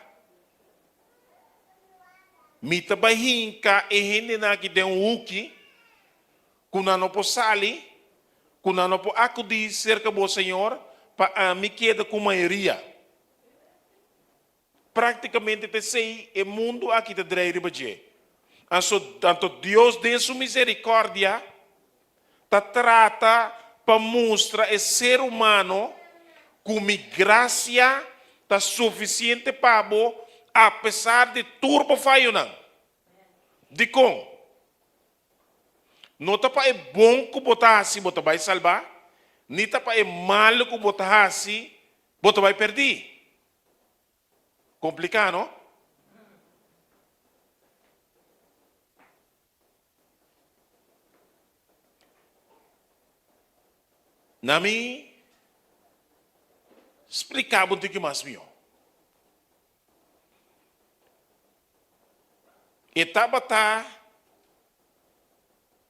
Mi ta bai hinka e hendenan aki den un huki ku nan no por sali, ku nan no por akudí serka bo, Señor, pa ami keda ku mayoria. Práktikamente ta esei e mundu aki ta drei riba dje. Anso, anto Dios den su miserikòrdia ta trata pa mustra e ser humano ku mi grasia ta sufisiente pa bo apesar di tur bo fayonan. Dikon? No ta pa e bon ku bo ta hasi bo ta bai salbá, ni ta pa e malu ku bo ta hasi bo ta bai pèrdí. Kompliká, no? Na mi spliká bo un tiki mas mihó. E tabata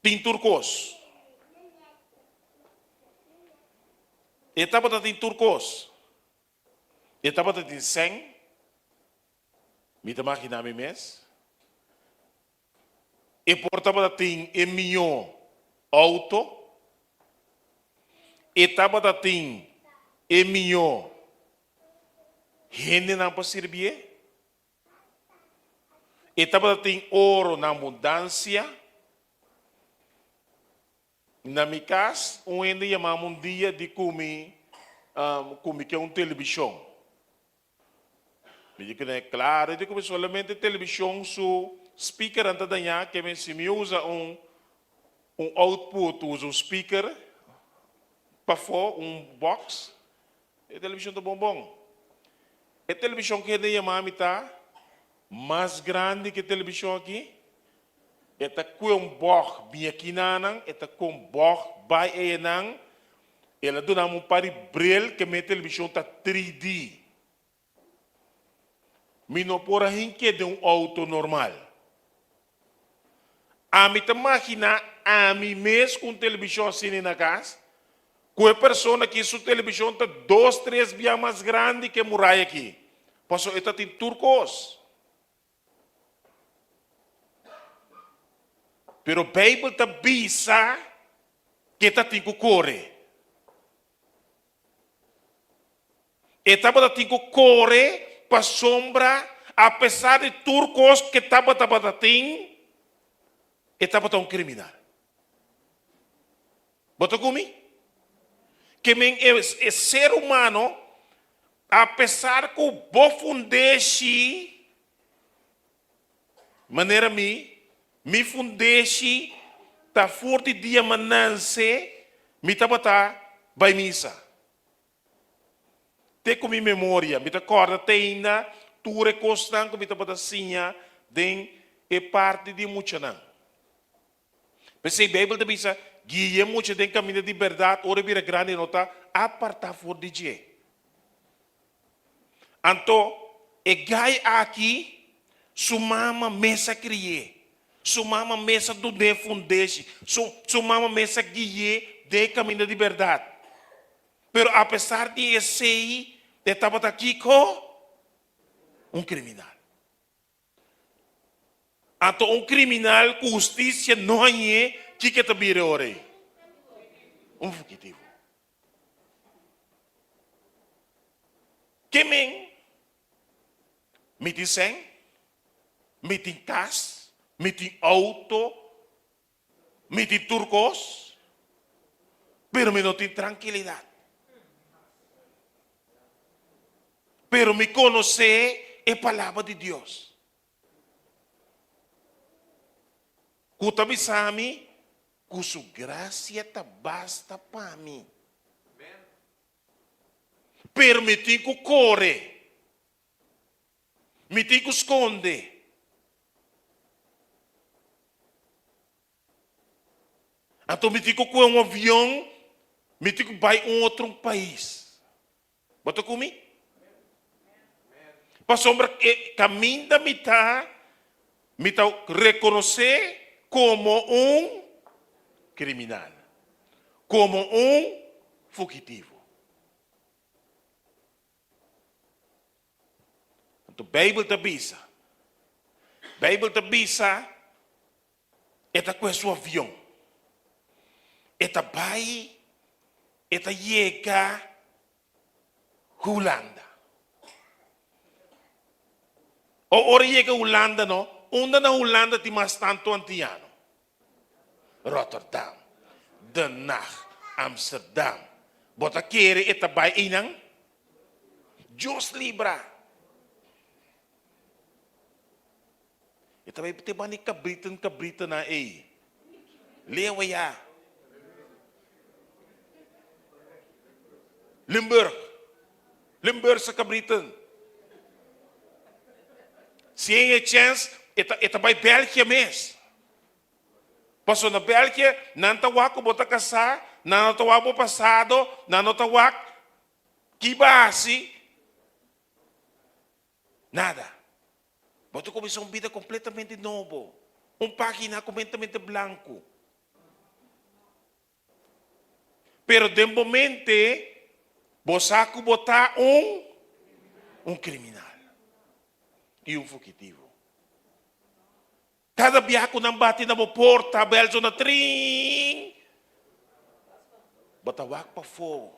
tin tur kos. E tabata tin tur kos. E tabata tin sèn. Mi ta maginá mi mes. E por tabata tin e mihó outo. E tabata tin e mihó hendenan pa sirbié. E tabata tin oro na abundansia. Na mi kas, un hende yama mi un dia di ku mi ku mi ke un telebishon. Mi di kuné, Klaro, di ku solamente telebishon su speakernan ta dañá, ke men si mi usa un un output, usa un speaker pafó, un box, e telebishon ta bon bon. E telebishon ku hende yama mi ta mas grandi ku e telebishon aki, e ta kue un bòg bin akinanan, e ta kue un bòg bai eyenan. El a duna mi un par di bril ke mi televishon ta 3D. Mi no por a hink'é den un outo normal. Ami ta maginá ami mes ku un televishon asina na kas, ku e persona aki su televishon ta dos tres bia mas grandi ke e muraya aki, pasobra e ta tin tur kos. Pero Bijbel ta bisa ke ta tin ku kore. E tabata tin ku kore pasobra apesar di tur kos ku e tabata tabata tin, e tabata un kriminal. Bo ta ku mi? Ke men e ser humano, apesar ku bo fundeshi, manera mi, mi fundeshi ta for di dia mi a nanse, mi tabata bai misa. Te ku mi memoria, mi ta kòrda te ainda tur e kosnan ku mi tabata siña den e parti di muchanan. P'esei Beibel ta bisa, Guia e mucha den kaminda di bèrdat, ora e bira grandi e no ta apartá for di dje. Anto, e gai aki, su mama mes a kri'é, su mama mes a dun'é fundeshi, su su mama mes a gui'é den e kaminda di bèrdat. Pero apesar di esei, e tabata kiko? Un kriminal. Anto un kriminal ku hustisia no hañ'é, kiko e ta bira e ora ei? Un fugitivo. Ke men? Mi tin sèn, mi tin kas, mi tin outo, Mi tin tur kos, pero mi no tin trankilidat. Pero mi konosé e Palabra di Dios, ku ta bisa mi ku su grasia ta basta pa mi. Pero mi tin ku kore. Mi tin ku skonde. Anto mi tin ku kue un avion, mi tin ku bai un otro pais. Bo ta ku mi? Pasobra e kaminda mi ta, mi ta rekonosé komo un kriminal, komo un fugitivo. Anto Beibel ta bisa, Beibel ta bisa e ta kue su avion, e ta bai, e ta yega Hulanda. O ora e yega Hulanda no, unda na Hulanda tin mas tantu antiano? Rotterdam, Den Haag, Amsterdam. Bo ta kere e ta bai einan? Dios libra. E ta bai te banda di kabriten kabritennan ei. Leeuwen ya. Limburg. Limburgse kabriten. Si e e chèns, e ta e ta bai België mes. Pasobra na België nan ta wak ku bo ta kasá, nan no ta wak bo pasado, nan no ta wak ki bo a hasi, nada. Bo ta kuminsá un bida kompletamente nobo, un página kompletamente blanku. Pero den bo mente bo sa ku bo ta un un kriminal i un fugitivo. Kada biaha ku nan bati na bo porta, bel zona trin, bo ta wak pafó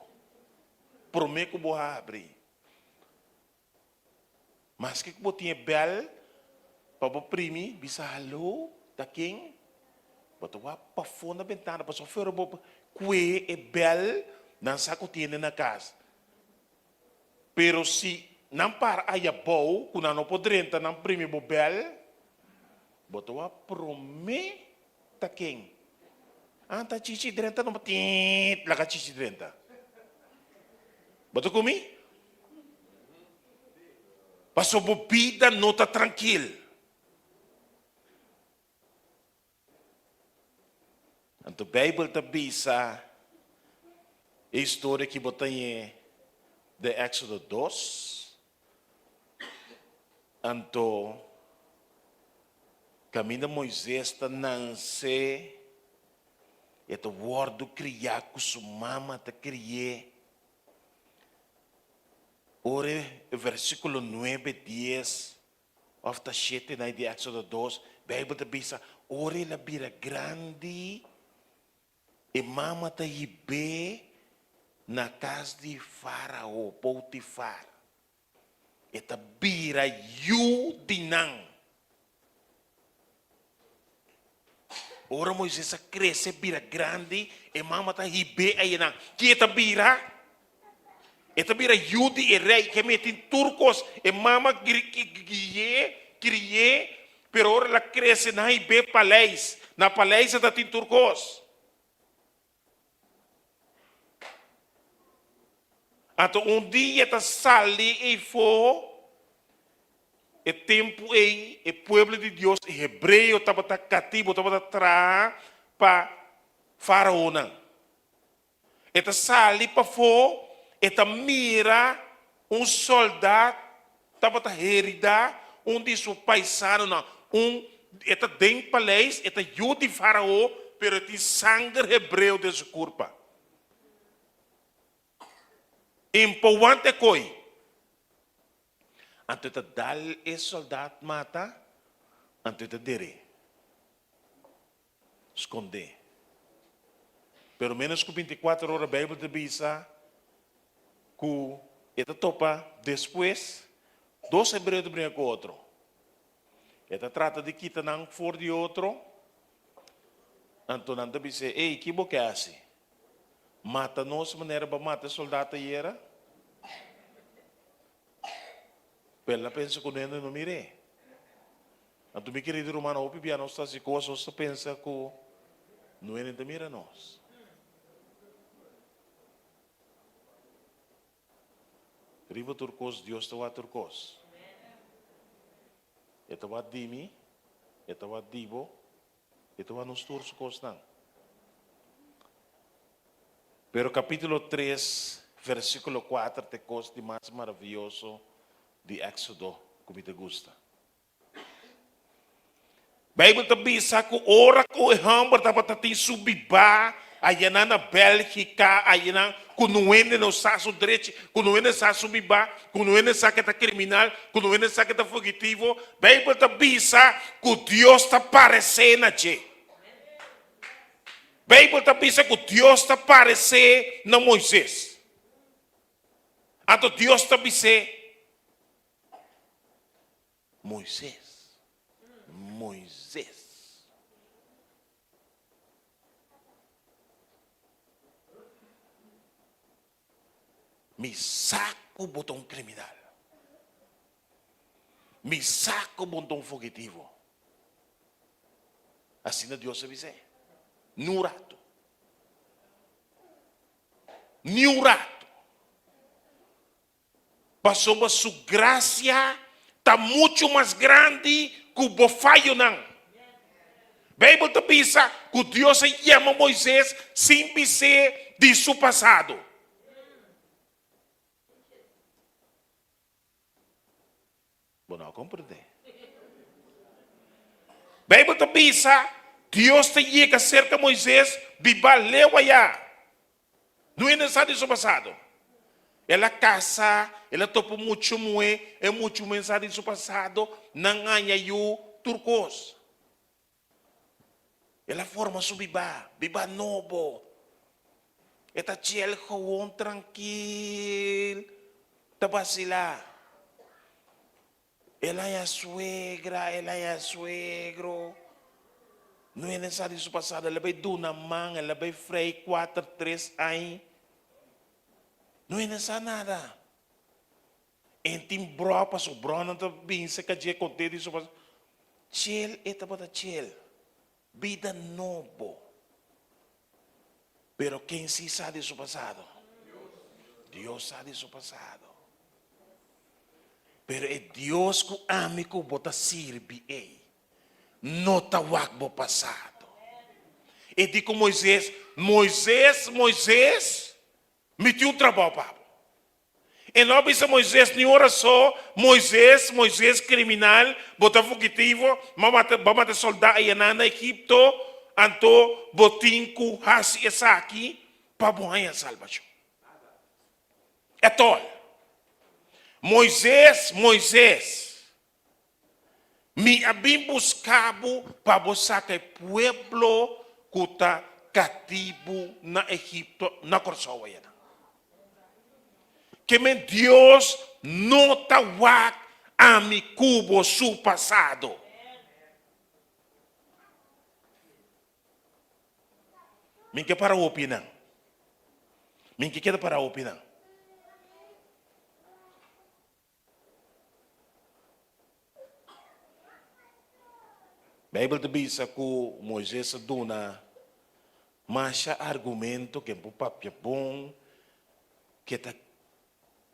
promé ku bo habri. Maske ku bo tin e bèl pa bo primi bisa haló, ta ken? Bo ta wak pafó na bentana pasobra fuera bo kue e bèl nan sa ku tene na kas. Pero si nan para aya bou ku nan no por drenta nan primi bo bèl, bo ta wak promé ta ken? Ah ta Chichi drenta no tiit laga Chichi drenta. Bo ta ku mi? Pasobra bo bida no ta trankil. Anto Beibel ta bisa e historia ki bo ta ñe den Éxodo dos. Anto kaminda Moises ta nanse, e ta wòrdu kriá ku su mama ta kri'é. Ora e versíkulo nuebe, dies òf ta shete na di Éxodo dos, Beibel ta bisa, Ora el a bira grandi, e mama ta hib'é. Na kas di Fárao, Potifar, e ta bira yu di nan. Ora Moises a krese bira grandi, e mama ta hib'é ayanan. Ki e ta bira? E ta bira yu di e rei, ke mete tur kos. E mama gui'é, kri'é, pero ora el a krese nan a hib'é paleis. Na paleis e ta tin tur kos. Anto un dia ta sali eifó, e tempu ei e pueblo di Dios, e hebreo tabata katibu, tabata traha pa faraonan. E ta sali pafó, e ta mira un sòldat tabata heridá un di su paisanonan, un e ta den paleis, e ta yu di farao, pero e tin sanger hebreo den su kurpa. Impowante koi. Anto e ta dal e sòldat mata, anto e ta der'é. Skondé. Pero ménos ku bintikuater ora Beibel ta bisa ku e ta topa despues dos hebreo ta bringa ku otro. E ta trata di kita nan for di otro, anto nan ta bis'é, Ey, ki bo ke hasi? Mata nos manera bo a mata e soldat ayera? Pero el a pensa ku nende no mir'é. Anto mi kerido rumannan, hopi bia nos ta hasi kos, nos ta pensa ku no hende ta mira nos. Riba tur kos, Dios ta wak tur kos. E ta wak di mi, e ta wak di bo, E ta wak nos tur su kosnan. Pero kapítulo tres, versíkulo kuater ta e kos di mas maravioso di Éksodo ku mi ta gusta. Beibel ta bisa ku ora ku e hòmber tabata tin su bibá ayanan na Bèlgika, ayanan ku no hende no sa su drechi, ku no hende sa su bibá, ku no hende sa ku e ta kriminal, ku no hende sa ku e ta fugitivo, Beibel ta bisa ku Dios ta paresé na dje. Beibel ta bisa ku Dios ta paresé na Moises. Anto Dios ta bis'é, Moises, Moises. Mi sa ku bo ta un kriminal. Mi sa ku bo ta un fugitivo. Asina Dios a bis'é. Ni un ratu. Ni un ratu. Pasobra su grasia ta muchu mas grandi ku bo fayonan. Beibel ta bisa ku Dios a yama Moises sin bis'é di su pasado. Bo no a komprendé. Beibel ta bisa, Dios ta yega serka Moises biba leu ayá. No hende sa di su pasado. El a kasa, el a topa un mucha muhé, e mucha muhé sa di su pasado, nan haña yu, tur kos. El a forma su biba, biba nobo. E ta chill gewoon trankil, ta basilá. El haña suegra, el haña suegro. No hende sa di su pasado. El a bai duna man, el a bai frei kuater, tres aña. No hende sa nada. E tin brò paso brònan ta bin serka dje kont'é di su pasado. Chill e tabata chill. Bida nobo. Pero ken si sa di su pasado? Dios sa di su pasado. Pero e Dios ku ami ku bo ta sirbi ei no ta wak bo pasado. E di ku Moises, Moises, Moises, mi tin un trabou pa bo. E no a bisa Moises ni ora so, Moises, Moises, kriminal, bo ta fugitivo, bo mata, bo mata soldá ayanan na Egipto, anto bo tin ku hasi esaki pa bo haña salbashon. At all. Moises, Moises, mi a bin buska bo pa bo saka e pueblo ku ta katibu na Egipto na Kòrsou ayanan. Ke men Dios no ta wak ami ku bo su pasado. Mi ke para hopi nan. Mi ke keda para hopi nan. Bijbel ta bisa ku Moises a duna masha argumento ken por papia bon, ke ta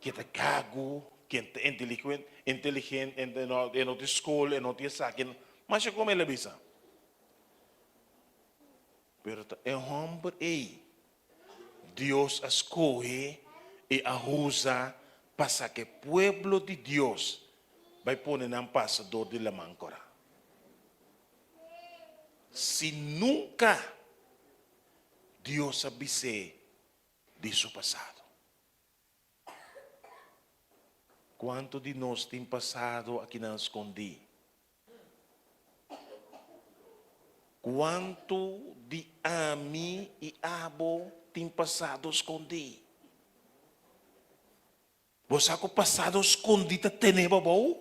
ke ta gagu, ken ta inteligente, e no tin skol, e no tin esaki, masha kome el a bisa. Pero ta e hòmber ei Dios a skohe i a usa pa saka e pueblo di Dios bai pone nan pasa dor di Laman Kòrá. Si nunka Dios a bis'é di su pasado. Kuantu di nos tin pasado akinan skondí? Kuantu di ami i abo tin pasado skondí? Bo sa ku pasado skondí ta tene bo abou?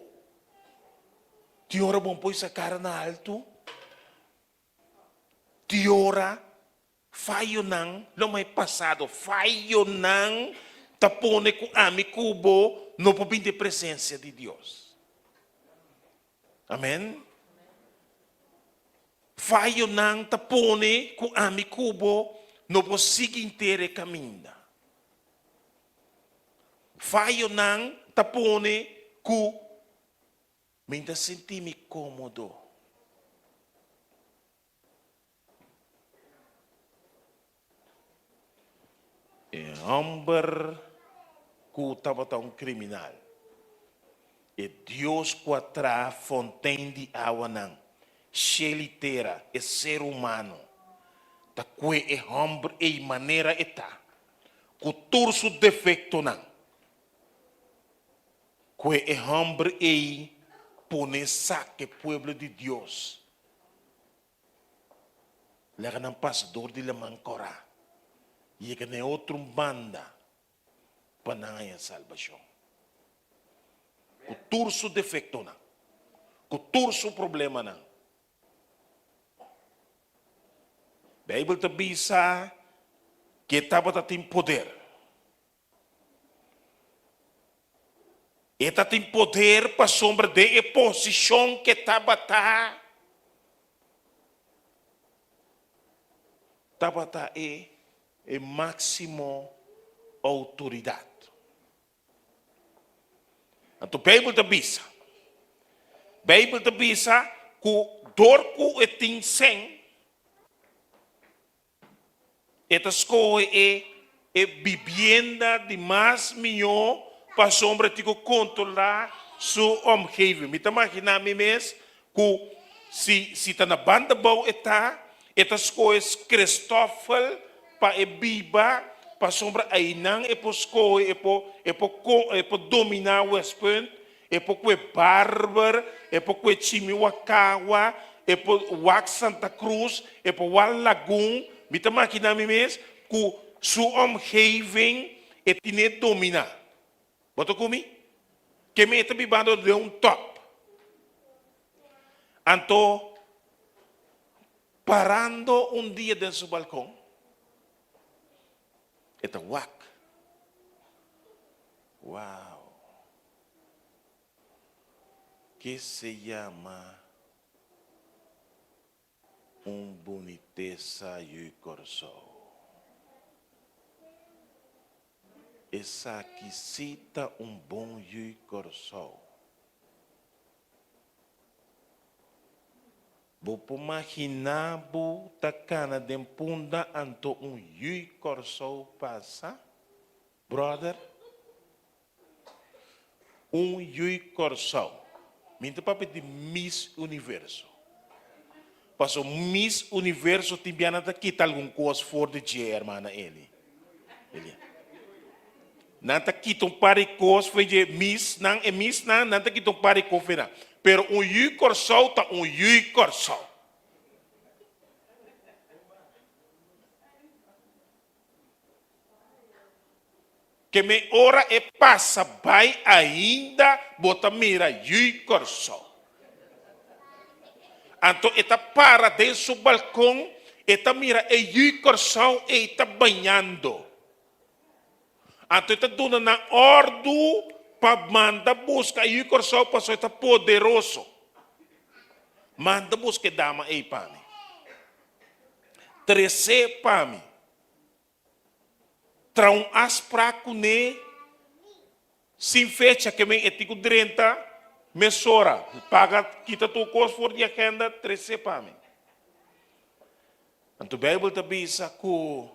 Tin ora bo no por hisa kara na altu? Tin ora Fayonan lo mai pasado, fayonan ta pone ku ami ku bo no por bini den presensia di Dios. Amen. Fayonan ta pone ku ami ku bo no por sigui henter e kaminda. Fayonan ta pone ku mi ta sinti mi kómodo. E hòmber ku tabata un kriminal, e Dios ku a traha fontein di awanan, shel i tera, e ser humano, ta kue e hòmber ei manera e ta, ku tur su defektonan. Kue e hòmber ei pone saka e pueblo di Dios. Laga nan pasa dor di Laman Kòrá, yega na e otro banda pa nan haña salbashon. Ku tur su defektonan, ku tur su problemanan. Beibel ta bisa ku e tabata tin poder. E ta tin poder pasobra den e posishon ke tabata, tabata e e máksimo outoridat. Anto Beibel ta bisa, Beibel ta bisa ku dor ku e tin sen, E ta skohe e e bibienda di mas mihó pasobra e tin ku kontrolá su omgeving. Mi ta maginá mi mes ku si si ta na banda bou e ta, e ta skohe Christoffel pa e biba pasobra einan e por skohe, e por e por e por dominá Westpunt, e por kue Barber, e por kue Chimiwakawa, e por wak Santa Cruz, e por wak Lagun. Mi ta makina mi mes ku su omgeving e tine domina. Bo ta ku mi? Ke mi e ta bibando den un top. Anto parando un dia den su balkon, e ta wak. Wow! Ke se yama un bunitesa yu Kòrsou. Esaki si ta un bon yu Kòrsou. Bo por maginá bo ta kana den punda anto un yu Kòrsou pasa? Brother, un yui Kòrsou. Mi ta papia di Miss Universo. Paso Miss Universo tin bia nan ta kita algun kos for di dje, hermana Eli. Eli. Nan ta kita un par di kos for dje Miss nan, e Miss nan, nan ta kita un par di kos for nan. Pero un yui Kòrsou ta un yui Kòrsou. Ke men ora e pasa bai ainda bo ta mira yui Kòrsou. Anto e ta para den su balkon, e ta mira e yui Kòrsou ei ta bañando. Anto e ta duna nan òrdu pa manda buska e yui Kòrsou pasobra e ta poderoso. Manda buska e dama ei pa mi. Tres'é pa mi. Traha un afsprak kuné sin fecha ke men e tin ku drenta mesora. Paga kita tur kos for di agenda tres'é pa mi. Anto Beibel ta bisa ku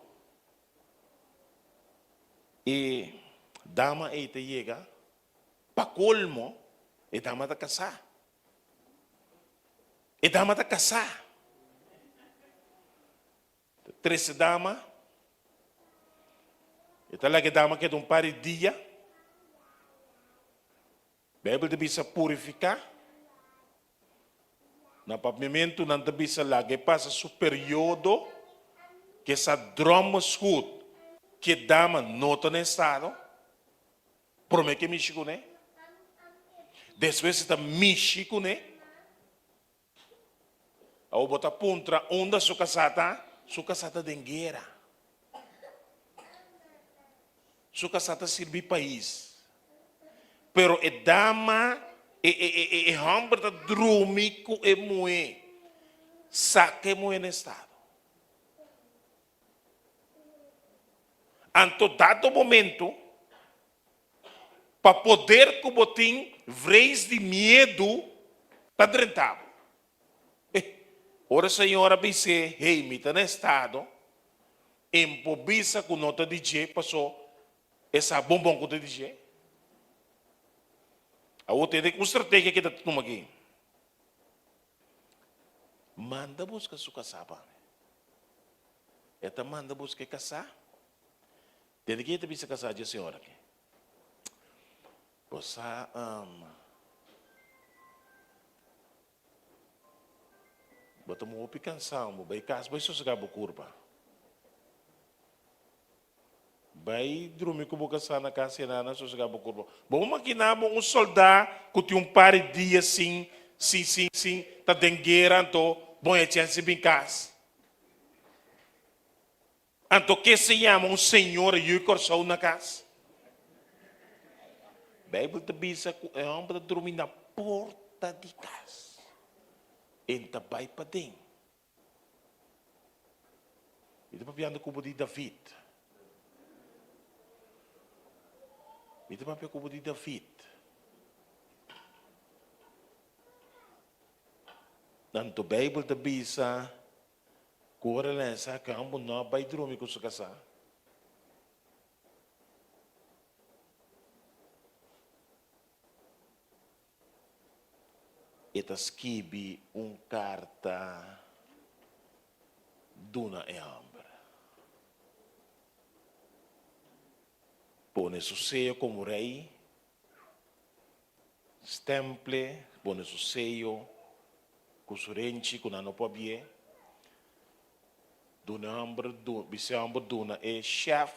e dama ei ta yega, pa kolmo e dama ta kasá. E dama ta kasá. Ta trese dama, e ta laga e dama keda un par di dia. Beibel ta bisa purifiká. Na papiamentu nan ta bisa laga e pasa su periodo, ke sa dròmes goed ku e dama no ta na estado, promé ke mishi kuné. Despues e ta mishi kuné. Awor bo ta puntra unda su kasá ta? Su kasá ta den guera. Su kasá ta sirbi pais. Pero e dama, e e e e hòmber ta drumi ku e muhé. Saka e muhé na estado. Anto dado momento, pa poder ku bo tin, vrees di miedu ta drenta bo. Eh, ora Señor a bis'é, Hey, mi ta na estado, e por bisa ku no ta di dje, paso e sa bon bon ku ta di dje. Awor tende un strategia ke ta tuma aki. Manda buska su kasá pa mi. E ta manda buska e kasá. Tende ke e ta bisa kasá dje señor aki. Bo sa bo ta hopi kansá, bo bai kas bai sosegá bo kurpa. Bai drumi ku bo kasá na kas i nana sosegá bo kurpa. Bo makiná bo un soldá ku tin un par di dia sin sin sin sin ta den guera anto bo haña chèns di bin kas. Anto ke se yama un señora yu i Kòrsou na kas? Beibel ta bisa ku e hòmber ta drumi na porta di kas. E ta bai paden. Mi ta papiando ku bo di David. Mi ta papia ku bo di David. Anto Beibel ta bisa ku ora el a hesa kambo no a bai drumi ku su kasá. E ta skibi un karta duna e hòmber. Pone su seyo komo rei, stemple, pone su seyo ku su renchi ku nan no por abié. Duna e hòmber, bisa e hòmber duna e shèf,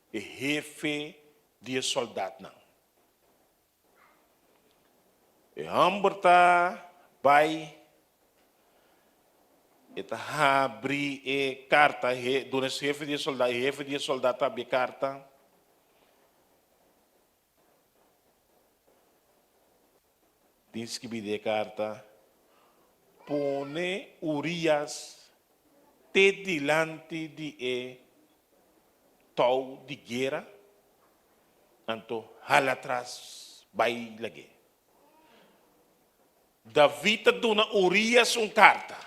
e hefe di e sòldatnan. E hòmber ta bai, e ta habri e karta, e duna e hefe di e sòldá, e hefe di e sòldá ta habri e karta. Tin skibí den e karta, Pone Urias te dilanti di e tou di guera. Anto hala atras bai lag'é. David ta duna Urias un karta.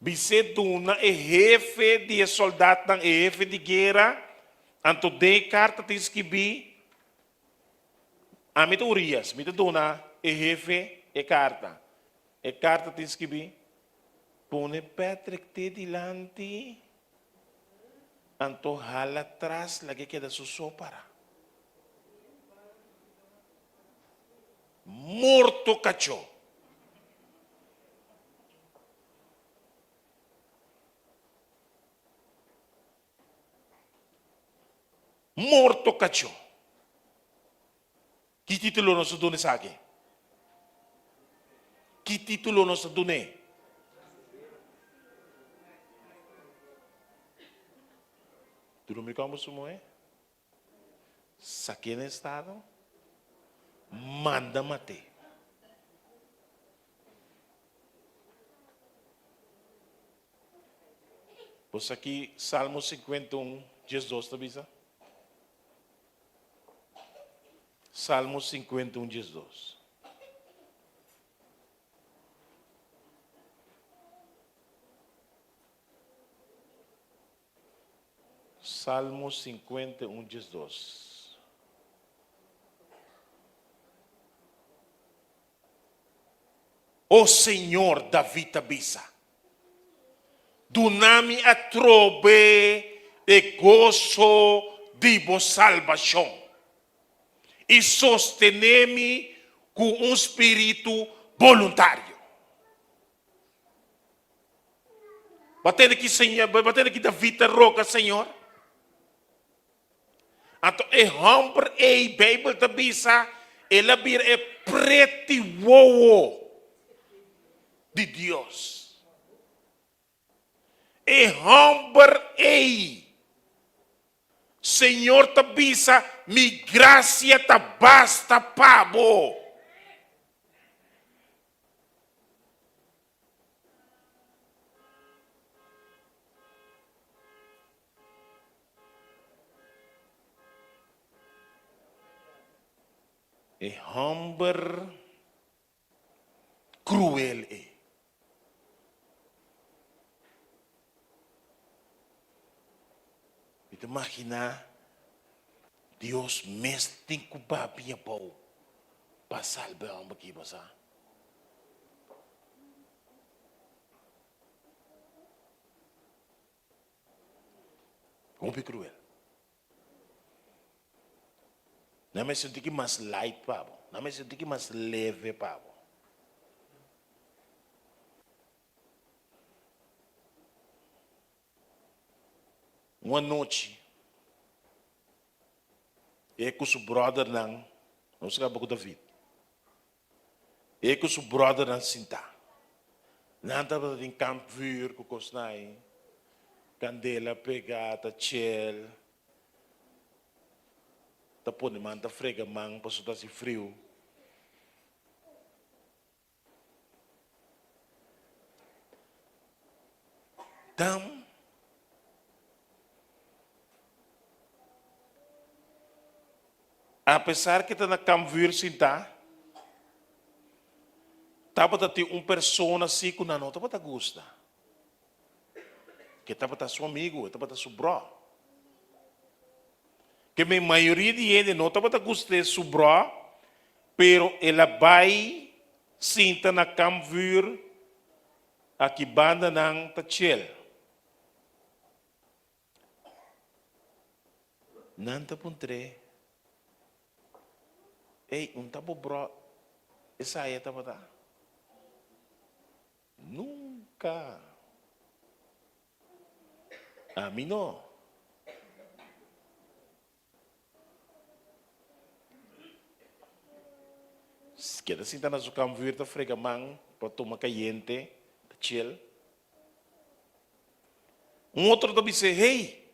Bis'é duna e hefe di e sòldatnan, e hefe di guera. Anto den e karta tin skibí, Ami ta Urias, mi ta duna e hefe e karta. E karta tin skibí, Pone Patrick te dilanti. Anto hala tras lag'e keda su so para. Morto kachó. Morto kachó. Ki título nos ta duna esaki? Ki título nos ta dun'é? Drumi kòmbo su muhé, sak'é na estado, manda mat'é. Bo sa ki Salmo 51, 12 ta bisa? Salmo 51, 12. Salmo 51, 12. O Señor, David ta bisa, duna mi atrobe e goso di bo salbashon, i sostené mi ku un spiritu boluntario. Bo a tende ki Señor, bo a tende ki David ta roga Señor? Anto e hòmber ei, Beibel ta bisa, el a bira e preti wowo di Dios. E hòmber ei, Señor ta bisa, mi grasia ta basta pa bo. E hòmber kruel ei. Mi ta maginá Dios mes tin ku babia abou pa salba e hòmber aki, bo sa. Hopi cruel. Nan mester un tiki mas light pa bo. Nan mester un tiki mas leve pa bo. Un anochi, e ku su brothernan, nos kaba ku David. E ku su bròdernan sintá. Nan tabata tin kampvuur ku kosnan ei, kandela pegá ta chel, ta pone man ta frega man pasobra ta hasi friu. Dan apesar ke ta na kampvuur sintá, tabata tin un persona si ku nan no tabata gusta, ke tabata su amigu, e tabata su brò. Ke men mayoria di hende no tabata gust'é su brò, pero el a bai sinta na kampvuur Aki bandanan ta chel. Nan ta puntr'é, Ey, un ta bo bro esaya tabata? Nunka! Ami no. Keda sinta na su kamvuur ta frega man pa tuma kayente, ta chill. Un otro ta bis'é, Hey,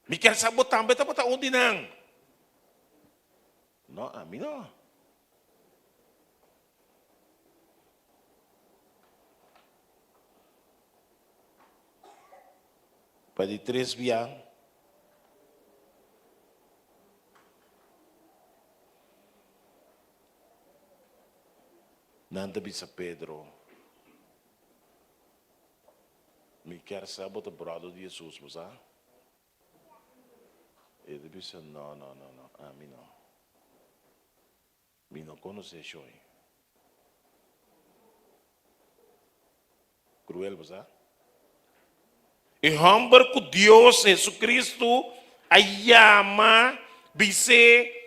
mi kier sa bo tambe tabata un di nan. No, ami no. Pa di tres bia, nan ta bisa Pedro, Mi kier sa bo ta bròder di Jesus, bo sa? E ta bisa, No, no, no, no, ami no. Mi no konosé shoi. Kruel bo sa? E hòmber ku Dios, Hesukristu, a yama bis'é,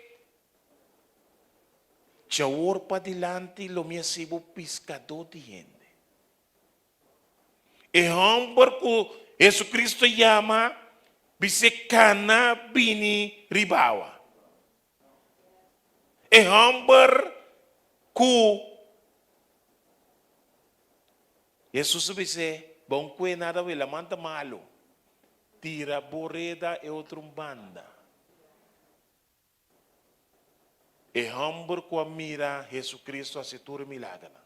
Djawor padilanti lo mi hasi bo piskadó di hende. E hòmber ku Hesukristu a yama. Bis'é kana bini riba awa. E hòmber ku Hesus a bis'é, Bon kue nada wela, man ta malu. Tira bo reda e otro un banda. E hòmber ku a mira Hesukristu hasi tur e milagernan.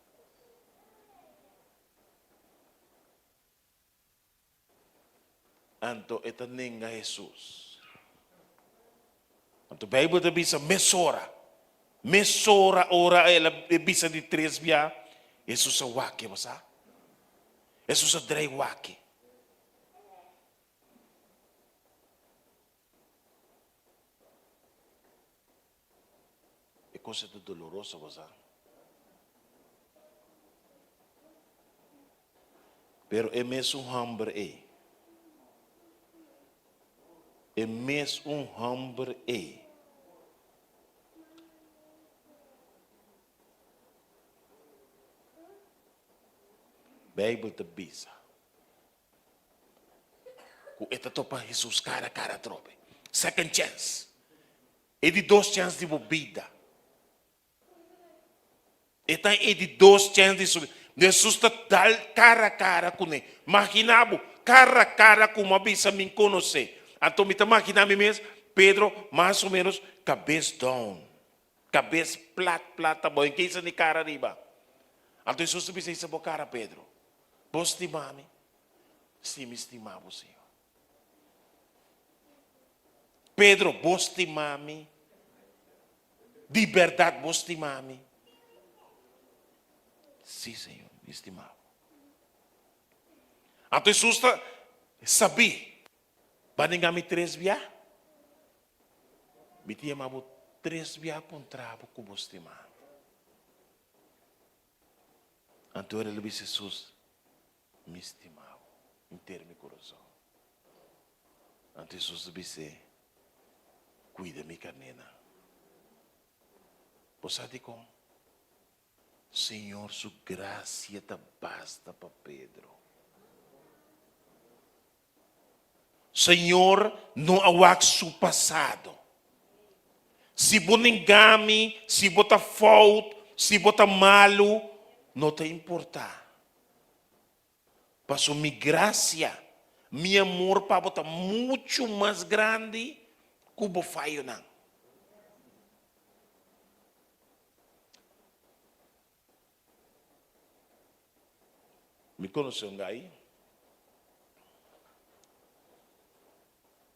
Anto e ta nenga Hesus. Anto Beibel ta bisa mesora, mesora ora el a bisa di tres bia, Hesus a wak-e, bo sa? Hesus a drei wak-e. E cosa ta doloroso, bo sa. Pero e mesun homber ei, e mesun homber ei, Bijbel ta bisa ku e ta topa Hesus kara kara atrobe. Second chance. E di dos chèns di bo bida. E ta e di dos chèns di su bida. Hesus ta dal kara kara kuné. Maginá bo, kara kara ku mi a bisa mi konosé. Anto mi ta maginá mi mes, Pedro mas o ménos kabes down, kabes plat plat abou, en kisa ni kara riba. Anto Hesus ta bisa, Hisa bo kara, Pedro. Bo stima mi? Sí, mi stima bo, Señor. Pedro, bo stima mi? Di bèrdat bo stima mi? Sí, Señor, mi stima bo. Anto Hesus ta sabí, Bo a nenga mi tres bia? Mi ta yama bo tres bia puntra bo ku bo stima mi. Anto el a bisa Hesus, Mi stima bo henter mi kurason. Anto Hesus a bis'é, Kuida mi karnénan. Bo sa dikon? Señor su grasia ta basta pa Pedro. Señor no a wak su pasado. Si bo nenga mi, si bo ta fout, si bo ta malu, no ta importá. Paso mi gracia, mi amor pa bo ta muchu mas grandi ku bo fayonan. Mi konosé un gai.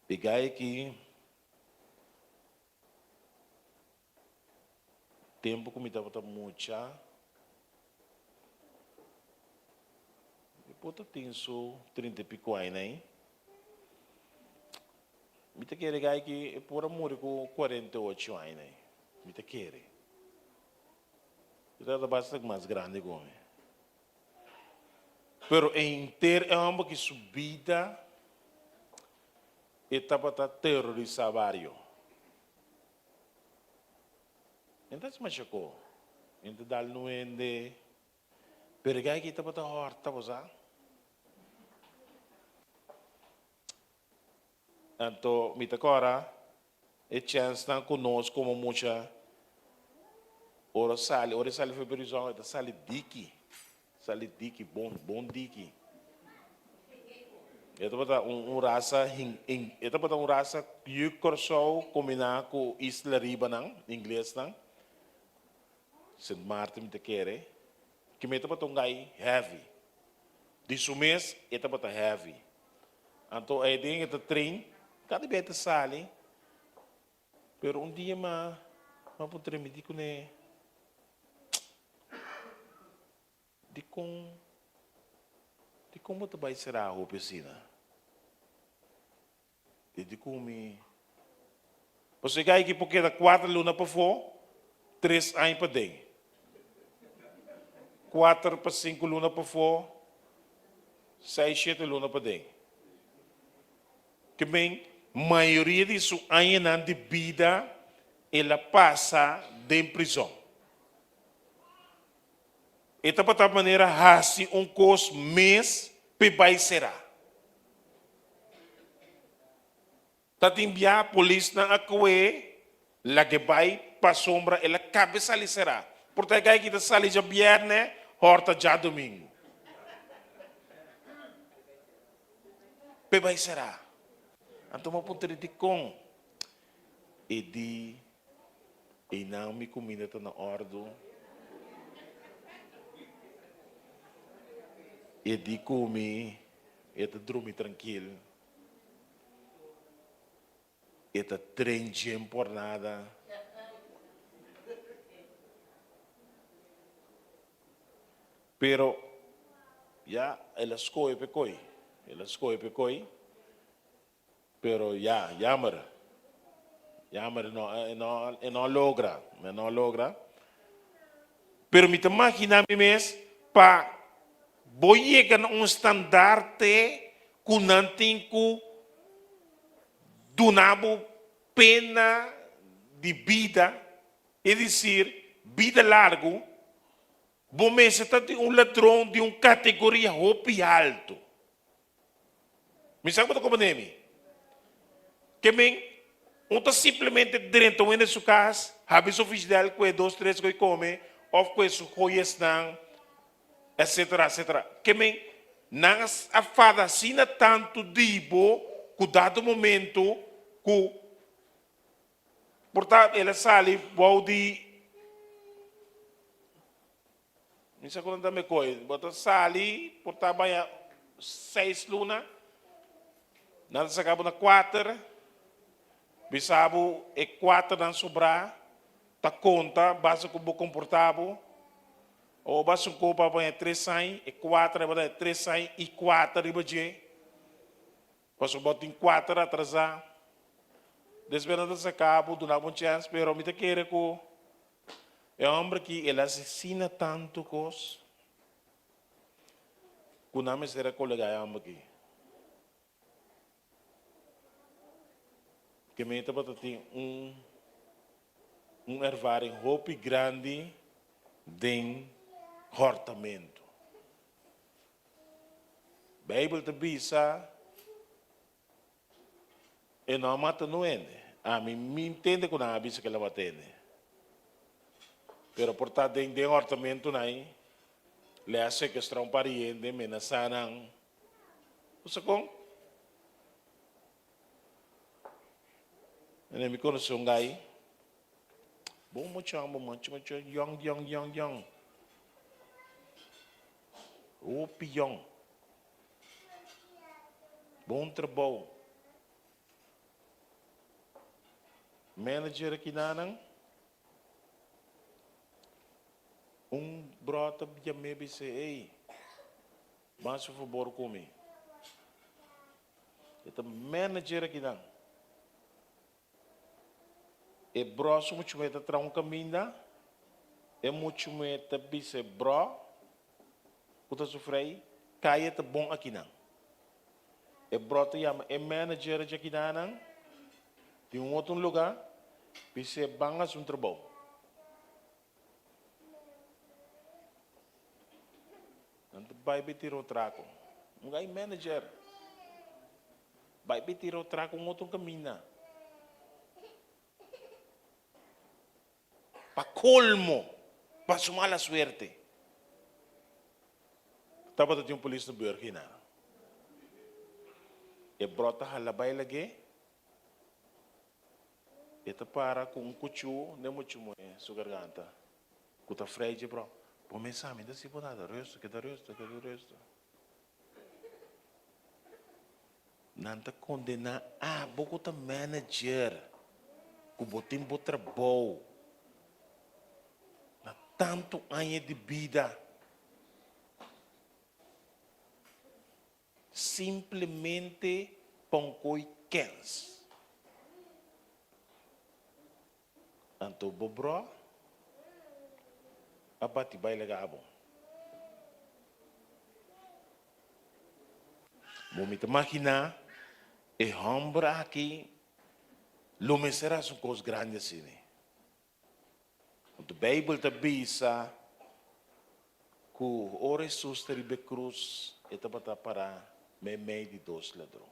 E gai aki tempu ku mi tabata mucha, mi por ta tin su trinta i piko aña ei. Mi ta kere e gai aki e por a muri ku 48 aña ei. Mi ta kere. E tabata basta mas grandi ku mi. Pero e henter e hòmber ki su bida e tabata terorisá bario. E no ta hasi masha ko. E no ta dal nuende. Pero e gai aki tabata hòrta, bo sa. Anto mi ta kòrda e chènsnan ku nos komo mucha ora sali, ora e sali for prizòn e ta sali diki, sali diki, bon bon diki. E tabata un un rasa e tabata un rasa yu Kòrsou kombiná ku Isla Ribanan, inglesnan, Sint Maarten mi ta kere, ki mi tabata un gai heavy. Di su mes e tabata heavy. Anto ei den e ta train, kada bia e ta sali, pero un dia ma ma puntra mi di kuné, Dikon, dikon bo ta bai sera hopi asina? E di ku mi, Pasobra e gai aki por keda kuater luna pafó, tres aña paden. Kuater pa sinku luna pafó, seis, shete luna paden. Ke men, mayoria di su añanan di bida el a pasa den prizòn. E tabata manera hasi un kos mes p'e bai será. Ta tin bia polisnan a koe lag'e bai pasobra el a kabe sali será. Por ta e gai ki ta sali djabièrnè hòrta djadumingu. P'e bai será. Anto mi a puntra dikon e di einan mi kuminda ta na òrdu. E di ku mi e ta drumi trankil. E ta train gym por nada. Pero ya el a scohe p'e coy. El a scohe p'e coy. Pero ya, jammer. Jammer, e no, e no, e no a logra. E no a logra. Pero mi ta magina mi mes pa bo yega na un standarte ku nan tin ku duna bo pena di bida, es desir, bida largu, bo mester ta di un ladron di un kategoria hopi haltu. Mi sa ku bo ta komprendé mi. Ke men, un ta simplemente drenta un hende su kas, habri su frisdèl, kue dos tres koi kome, òf kue su joyasnan, etcetera, etcetera. Ke men, nan a fada asina tantu di bo ku dado momento ku por ta el a sali bou di. Mi sa ku nan ta mekoi. Bo ta sali por ta baña seis luna, nan ta saka bo na kuater, bisa bo e kuaternan sobrá ta konta basa ku bo komportá bo. Ora bo basa un kopa baña tres aña, e kuater riba ta tres aña i kuater riba dje. Pasobra bo tin kuater atrasá. Despues nan ta saka bo, duna bo un chèns, pero mi ta kere ku e hòmber aki el a asesina tantu kos ku nan mester a kolegá e hòmber aki. Ke mi tabata tin un un ervaring hopi grandi den hòrtamentu. Beibel ta bisa, E no a mata no hende. Ami mi ntende ku nan a bisa ku el a mata hende. Pero por ta den den hòrtamentunan ei, le a sekestrá un par di hende, menasá nan. Bo sa kon? Ene mi konosé un gai, bon mucha, bon mucha, mucha, yòn, yòn, yòn, yòn. Hopi yòn. Bon trabou. Manager akinanan, un bròta yam'é bis'é, Ey, ban hasi un fabor ku mi. E ta manager akinan. E brò su muchu mei ta traha un kaminda, e muchu mei ta bisa e brò ku ta sufrei, kaya ta bon akinan. E brò ta yama e manager dje akinanan di un otro lugá, bis'é ban hasi un trabou. Nan ta bai bai tira un trako. Un gai manager. Bai bai tira un trako un otro kaminda. Pa kolmo, pa su mala suerte. Tabata tin un polis na buurt hina. E brò ta hala bai lag'é. E ta para ku un kuchú den muchu muhé su garganta ku ta frei dje bro. Bo mes sa mi ta si bo nada, rustu, keda rustu, keda rustu. Nan ta kondená abo ku ta manager, ku bo tin bo trabou na tantu aña di bida. Simplemente pa un koi kens. Anto bo bro a bati bai laga bo. Bo mi ta magina e homber aki lo mester haci un cos grandi asina. Want de Bijbel ta bisa ku ora Hesus ta riba e krus, e tabata pará meimei di dos ladron.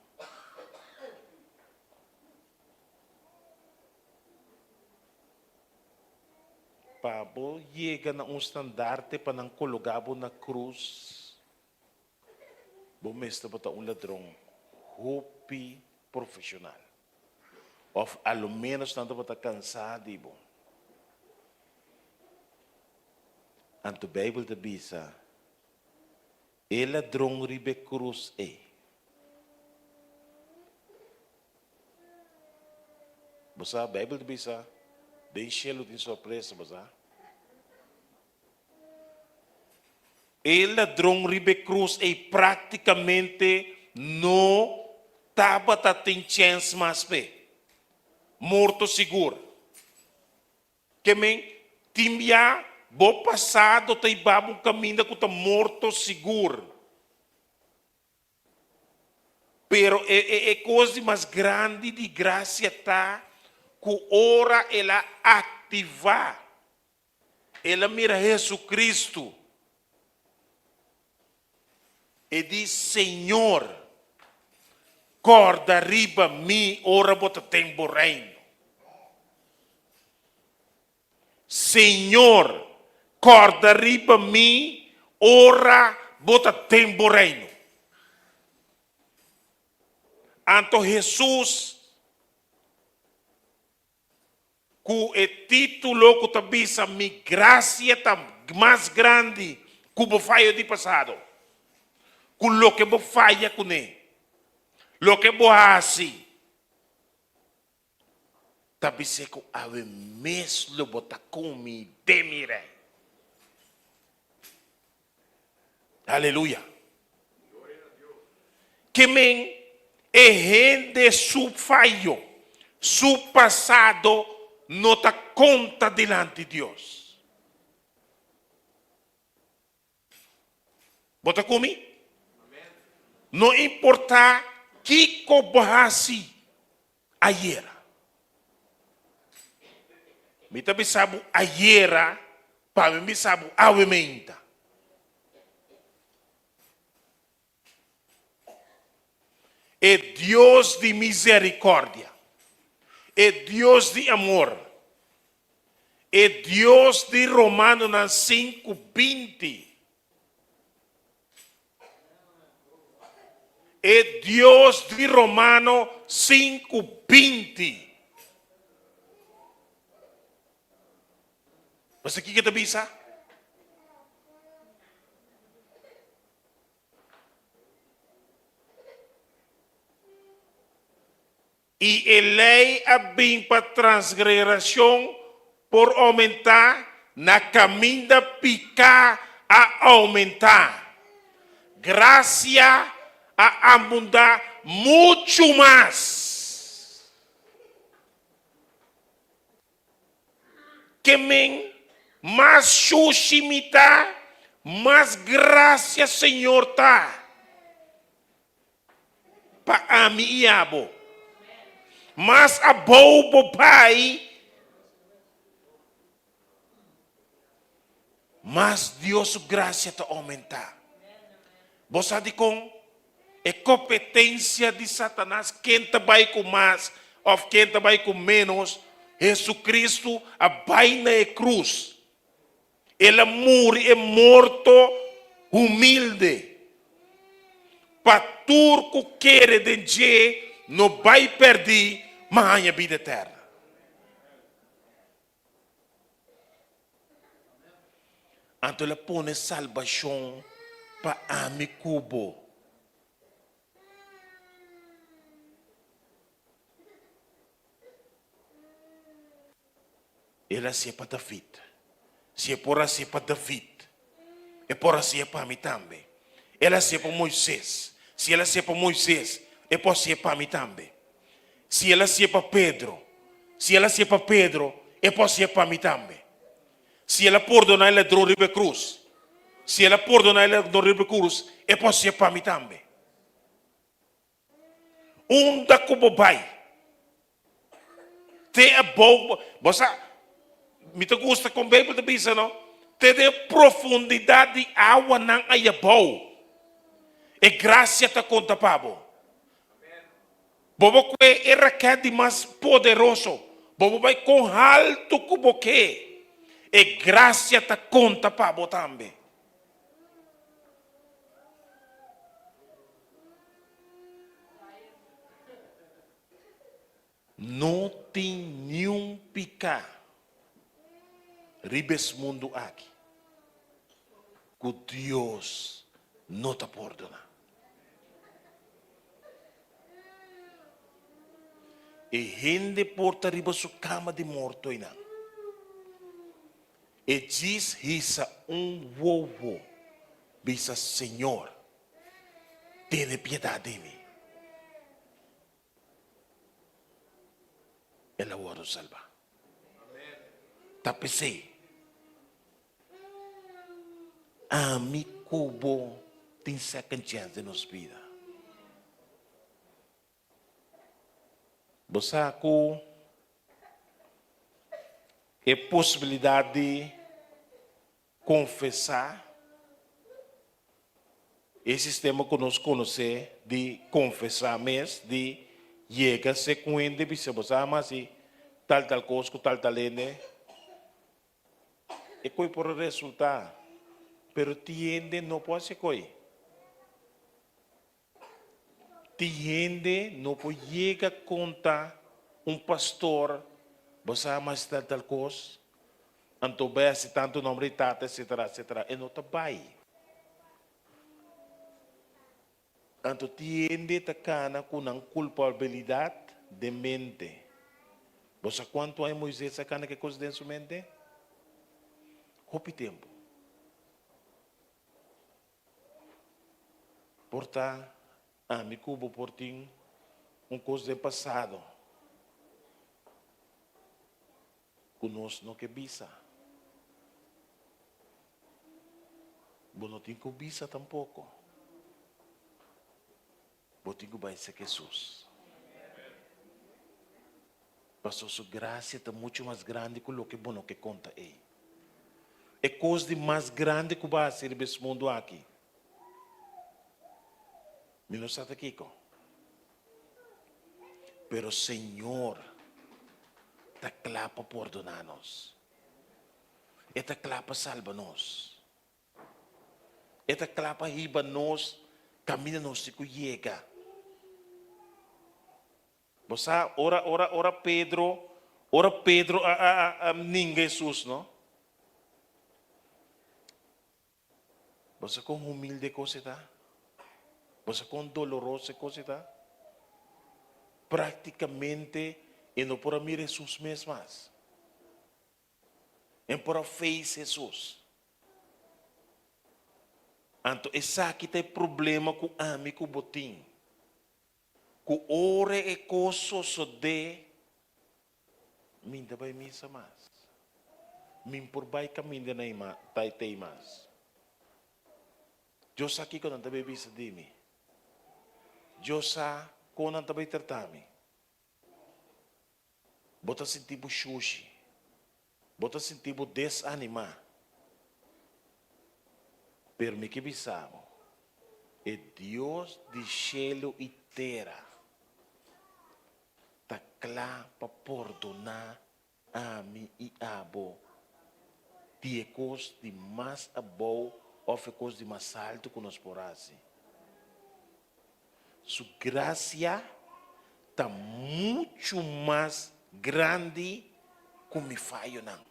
Pa bo yega na un standarte pa nan kologa bo na krus, bo mester bo ta un ladron hopi profeshonal. Òf a lo ménos nan tabata kansá di bo. Anto Beibel ta bisa, E ladron riba e krus ei. Bo sa, Beibel ta bisa, den shelu tin sorpresa, bo sa. E ladron riba e krus ei práktikamente no tabata tin chèns mas p'e. Morto sigur. Ke men, tin bia bo pasado ta hiba bo un kaminda ku ta morto sigur. Pero e e e kos di mas grandi di grasia ta ku ora el a aktivá, el a mira Hesukristu, e di, Señor, kòrda riba mi ora bo ta den bo reino. Señor, kòrda riba mi ora bo ta den bo reino. Anto Hesus ku e título ku ta bisa Mi grasia ta mas grandi ku bo fayo di pasado, ku loke bo faya kuné, loke bo hasi. Ta bis'é ku awe mes lo bo ta kumi den mi rei. Aleluya! Ke men e hende su fayo, su pasado no ta konta dilanti Dios. Bo ta ku mi? No importá kiko bo hasi ayera. Mi ta bisa bo ayera pa mi bisa bo awe meinta. E Dios di misericordia, e Dios di amor, e Dios di Romanonan sinku 20, e Dios di Romano 5:20. Bo sa kiko e ta bisa? I e lei a bin pa transgrerashon por oumentá na kaminda piká a oumentá. Grasia a abundá muchu mas. Ke men mas shushi mi ta, mas grasia Señor ta pa ami i abo. Mas abou bo bai, mas Dios su grasia ta oumentá. Bo sa dikon? E kompetensia di Satanas ken ta bai ku mas òf ken ta bai ku ménos, Hesukristu a bai na e krus. El a muri e morto humilde pa tur ku kere den dje no bai pèrdí ma haña bida eterna. Anto el a pone salbashon pa ami ku bo. El a hasié pa David. Si e por hasié pa David, e por hasié pa mi tambe. El a hasié pa Moises. Si el a hasié pa Moises, e por hasié pa mi tambe. Si el a hasié pa Pedro, si el a hasié pa Pedro, e por hasié pa mi tambe. Si el a pordoná e ladron riba e krus, si el a pordoná e ladron riba e krus, e por hasié pa mi tambe. Unda ku bo bai, te abou, bo sa, mi ta gusta kon Beibel ta bisa no, te den profundidat di awanan ayabou, e grasia ta konta pa bo. Bo bo kue e raket di mas poderoso, bo bo bai kon haltu ku bo ke. E grasia ta konta pa bo tambe. No tin niun piká riba es mundu aki ku Dios no ta pordoná. E hende por ta riba su kama di morto einan. E djis hisa un wowo bisa, Señor, tene piedat di mi. El a wòrdu salbá. Ta p'esei, ami ku bo tin second chance den nos bida. Bo sa ku e posibilidat di Konfesá, E sistema ku nos konosé di konfesá mes, di yega se ku hende bisa bo sa ama hasi tal tal kos ku tal tal hende, e koi por a resultá, pero tin hende no por hasi e koi. Tin hende no por yega konta un pastor, bo sa mas tal tal kos, anto bai hasi tantu nomber di tata etcetera etcetera, e no ta bai. Anto tin hende ta kana ku nan kulpabilidat den mente. Bo sa kuantu aña Moises a kana ku e kos den su mente? Hopi tempu. Por ta ami ku bo por tin un kos den pasado ku nos no ke bisa. Bo no tin ku bisa tampoko. Bo tin ku bai serka Hesus. Pasobra su grasia ta muchu mas grandi ku loke bo no ke konta ei. E kos di mas grandi ku bo a hasi riba es mundu aki, mi no sa ta kiko. Pero Señor ta kla pa pordoná nos. E ta kla pa salba nos. E ta kla pa hiba nos kaminda nos tin ku yega. Bo sa, ora, ora, ora Pedro, ora Pedro a, a, a ninga Hesus, no? Bo sa kon humilde e kos e ta? Bo sa kon doloroso e kos e ta? Praktikamente e no por a mira Hesus mes mas. En por a face Hesus. Anto esaki ta e problema ku ami ku bo tin. Ku ora e kos sosodé, mi ta bai misa mas. Mi por bai kaminda na e taitei mas. Dios sa kiko nan ta bai bisa di mi. Dios sa kon nan ta bai trata mi. Bo ta sinti bo shushi. Bo ta sinti bo desanimá. Pero mi ke bisa bo, e Dios di shelu i tera ta kla pa pordoná ami i abo di e kos di mas abou òf e kos di mas altu ku nos por hasi. Su gracia ta muchu mas grandi ku mi fayonan.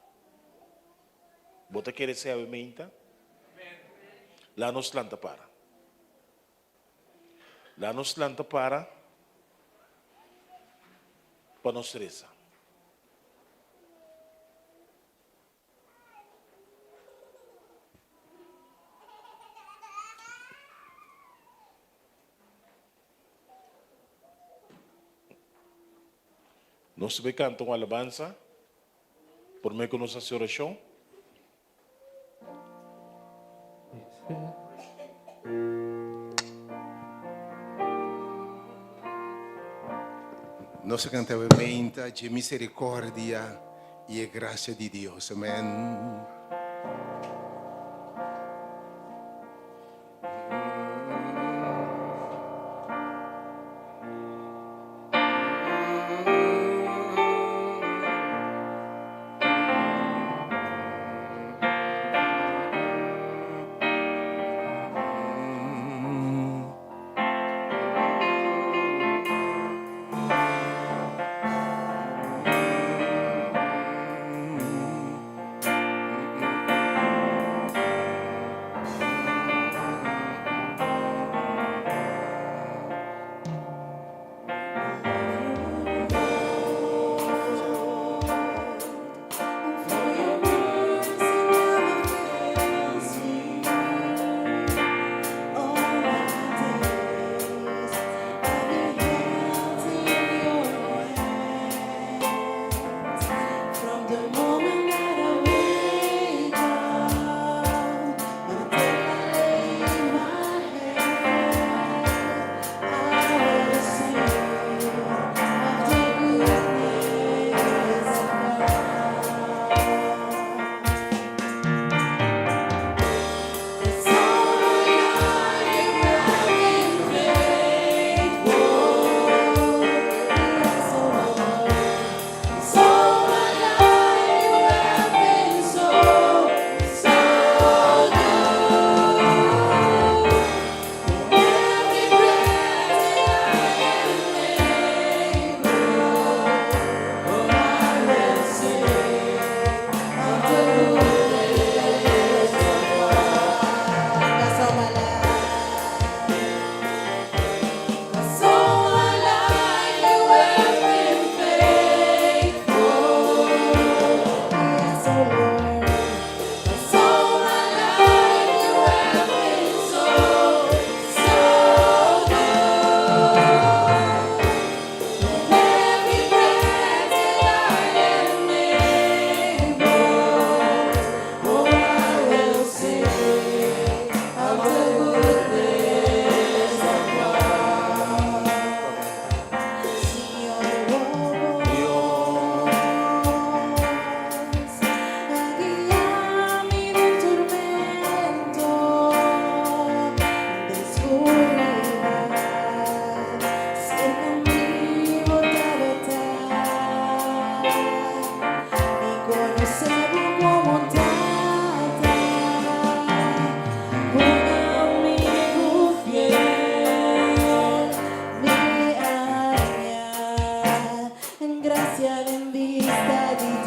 Bo ta kere esei awe meinta? Laga nos lanta para. Laga nos lanta para pa nos resa. Nos ta bay canta un alabanza prome cu nos haci oracion. Nos a canta awe meinta dje misericordia y e gracia di Dios. Amen.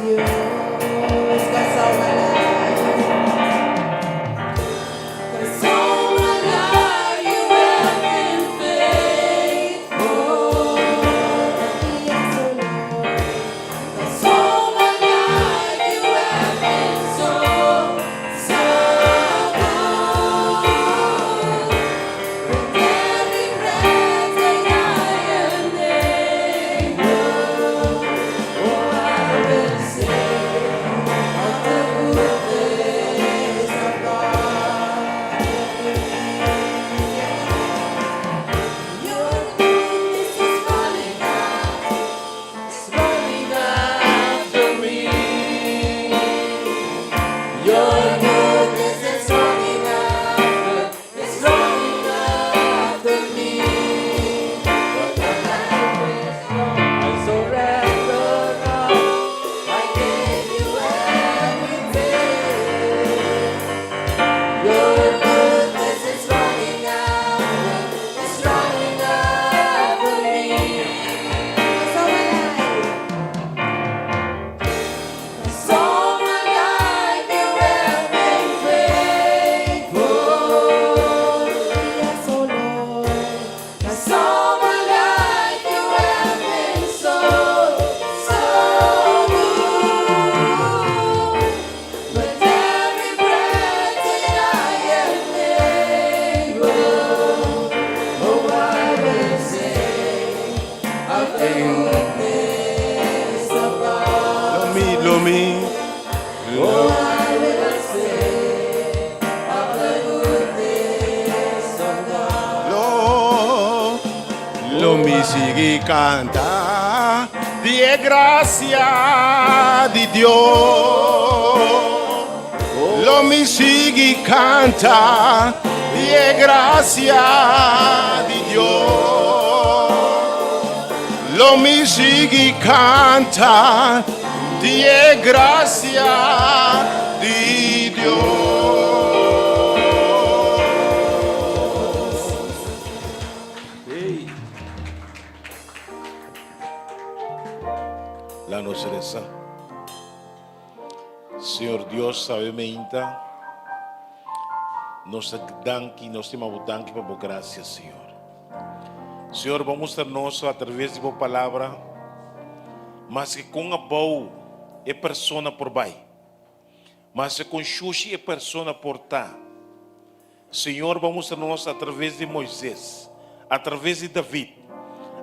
Dios. 'Cause all my life, 'cause all my life you have been faithful. Yes, oh Lord. 'Cause all my life you have been so, so good. With every breath that I am able, oh, I will sing of the goodness of God. Your goodness is running after, it's running after me. Your goodness is running after, it's running after me. But my life is long, I surrender now. I give you everything. Your goodness is running after, it's running after me. 'Cause all my life, 'cause all my life you have been faithful. Yes, oh Lord. 'Cause all my life you have been so, so good. With every breath that I am able, oh, I will sing of the goodness of God. Lo mi, lo mi. Oh, I will sing of the goodness of God. Lo, lo mi sigui kanta di grasia di Dios. Lo mi sigui kanta di grasia di Dios. Lo mi sigui kanta di grasia di Dios. Hey. Laga nos resa. Señor Dios, awe mainta. Nos danki, nos ta danki pa bo grasia, Señor. Señor, ban mustra nos atraves di bo palabra, maske kon abou e persona por bai, maske kon shushi e persona por ta. Señor, ban mustra nos atraves di Moises, atraves di David,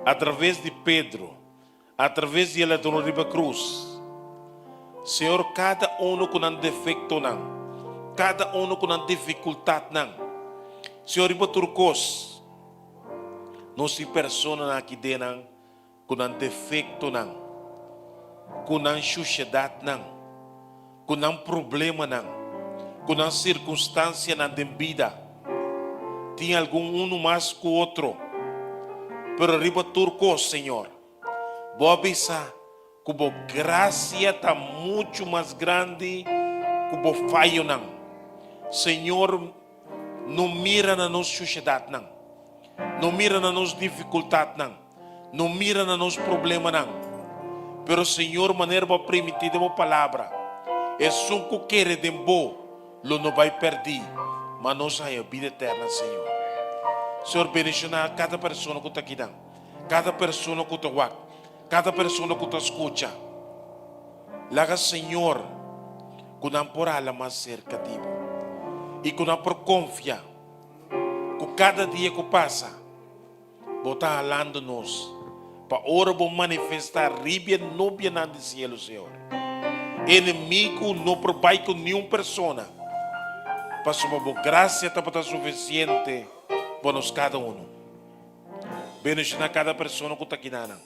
atraves di Pedro, atraves di e ladron riba krus. Señor, kada un ku nan defektonan, kada un ku nan difikultatnan. Señor, riba tur kos, nos tin personanan aki den ku nan defektonan, ku nan shushedatnan, ku nan problemanan, ku nan sirkunstansianan den bida. Tin algun un mas ku otro. Pero riba tur kos, Señor, bo a bisa ku bo grasia ta muchu mas grandi ku bo fayonan. Señor, no mira na nos shushedatnan, no mira na nos difikultatnan, no mira na nos problemanan. Pero Señor, manera bo a primintí den bo palabra, esun ku kere den bo, lo no bai pèrdí, ma nos haña bida eterno, Señor. Señor, bendishoná kada persona ku ta akinan, kada persona ku ta wak, kada persona ku ta skucha. Laga Señor, ku nan por hala mas serka di bo i ku nan por konfia ku kada dia ku pasa, bo ta halando nos pa ora bo manifestá riba e nubianan di sielu, Señor. Enemigu no por bai ku niun persona, pasobra bo grasia tabata sufisiente pa nos kada unu. Bendishoná kada persona ku ta akinan.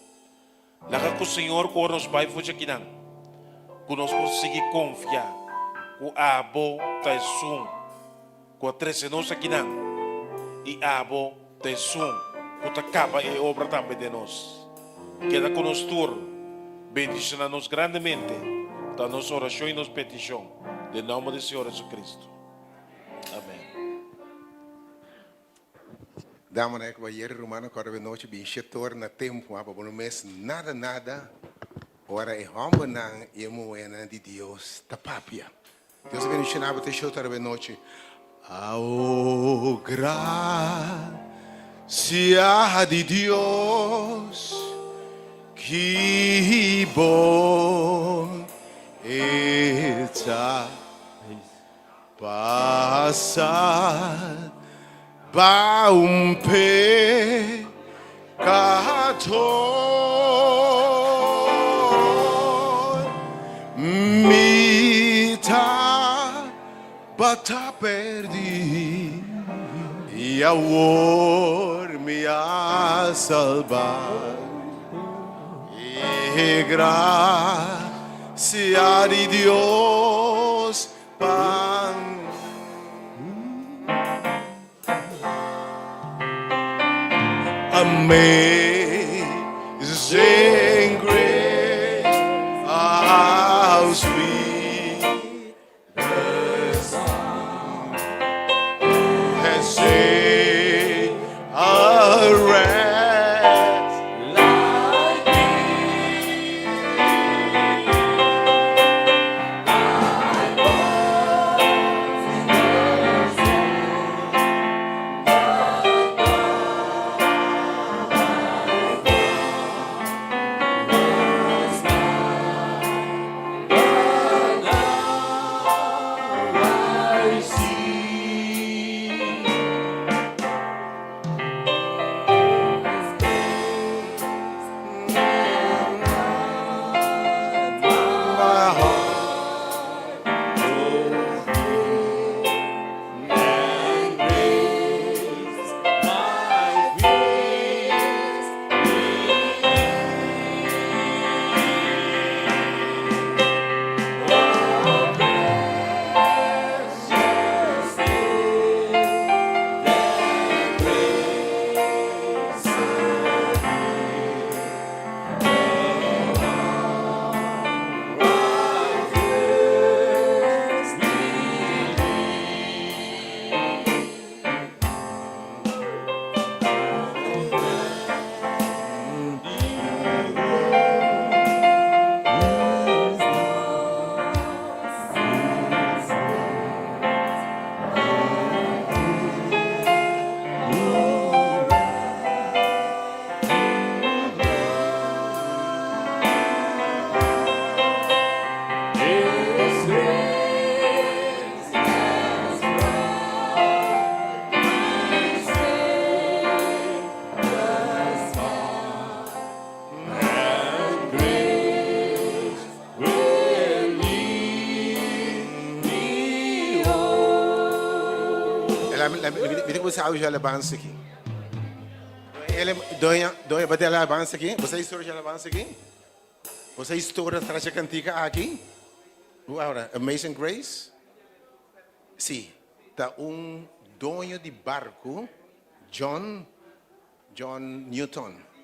Laga ku Señor ku ora nos bai for dje akinan, ku nos por sigui konfia ku abo ta esun ku a trese nos akinan i abo ta esun ku ta kaba e obra tambe den nos. Keda ku nos tur, bendishoná nos grandemente, ta nos orashon i nos petishon, den nòmber di Señor Jesucristo. Amèn. Damanan i kabayeronan, rumannan, kòrda be nochi bin shetor na tempu, pa bo no mis nada nada. Ora e hòmbernan i e muhénan di Dios ta papia. Dios a bendishoná bo te show ta riba e nochi. Awo grasia di Dios ki bon e ta pa salba un pekador. Mi ta Bata perdí i awor mi a salbá. E gracia di Dios pa Amazing grace, how sweet. Mi ta kuminsá awe alabansa aki. Doña, doña, bate alabansa aki. Bo sa historia di alabansa aki? Bo sa historia tras e kantika aki? Ahora, Amazing Grace? Sí, ta un doño di barku, John, John Newton.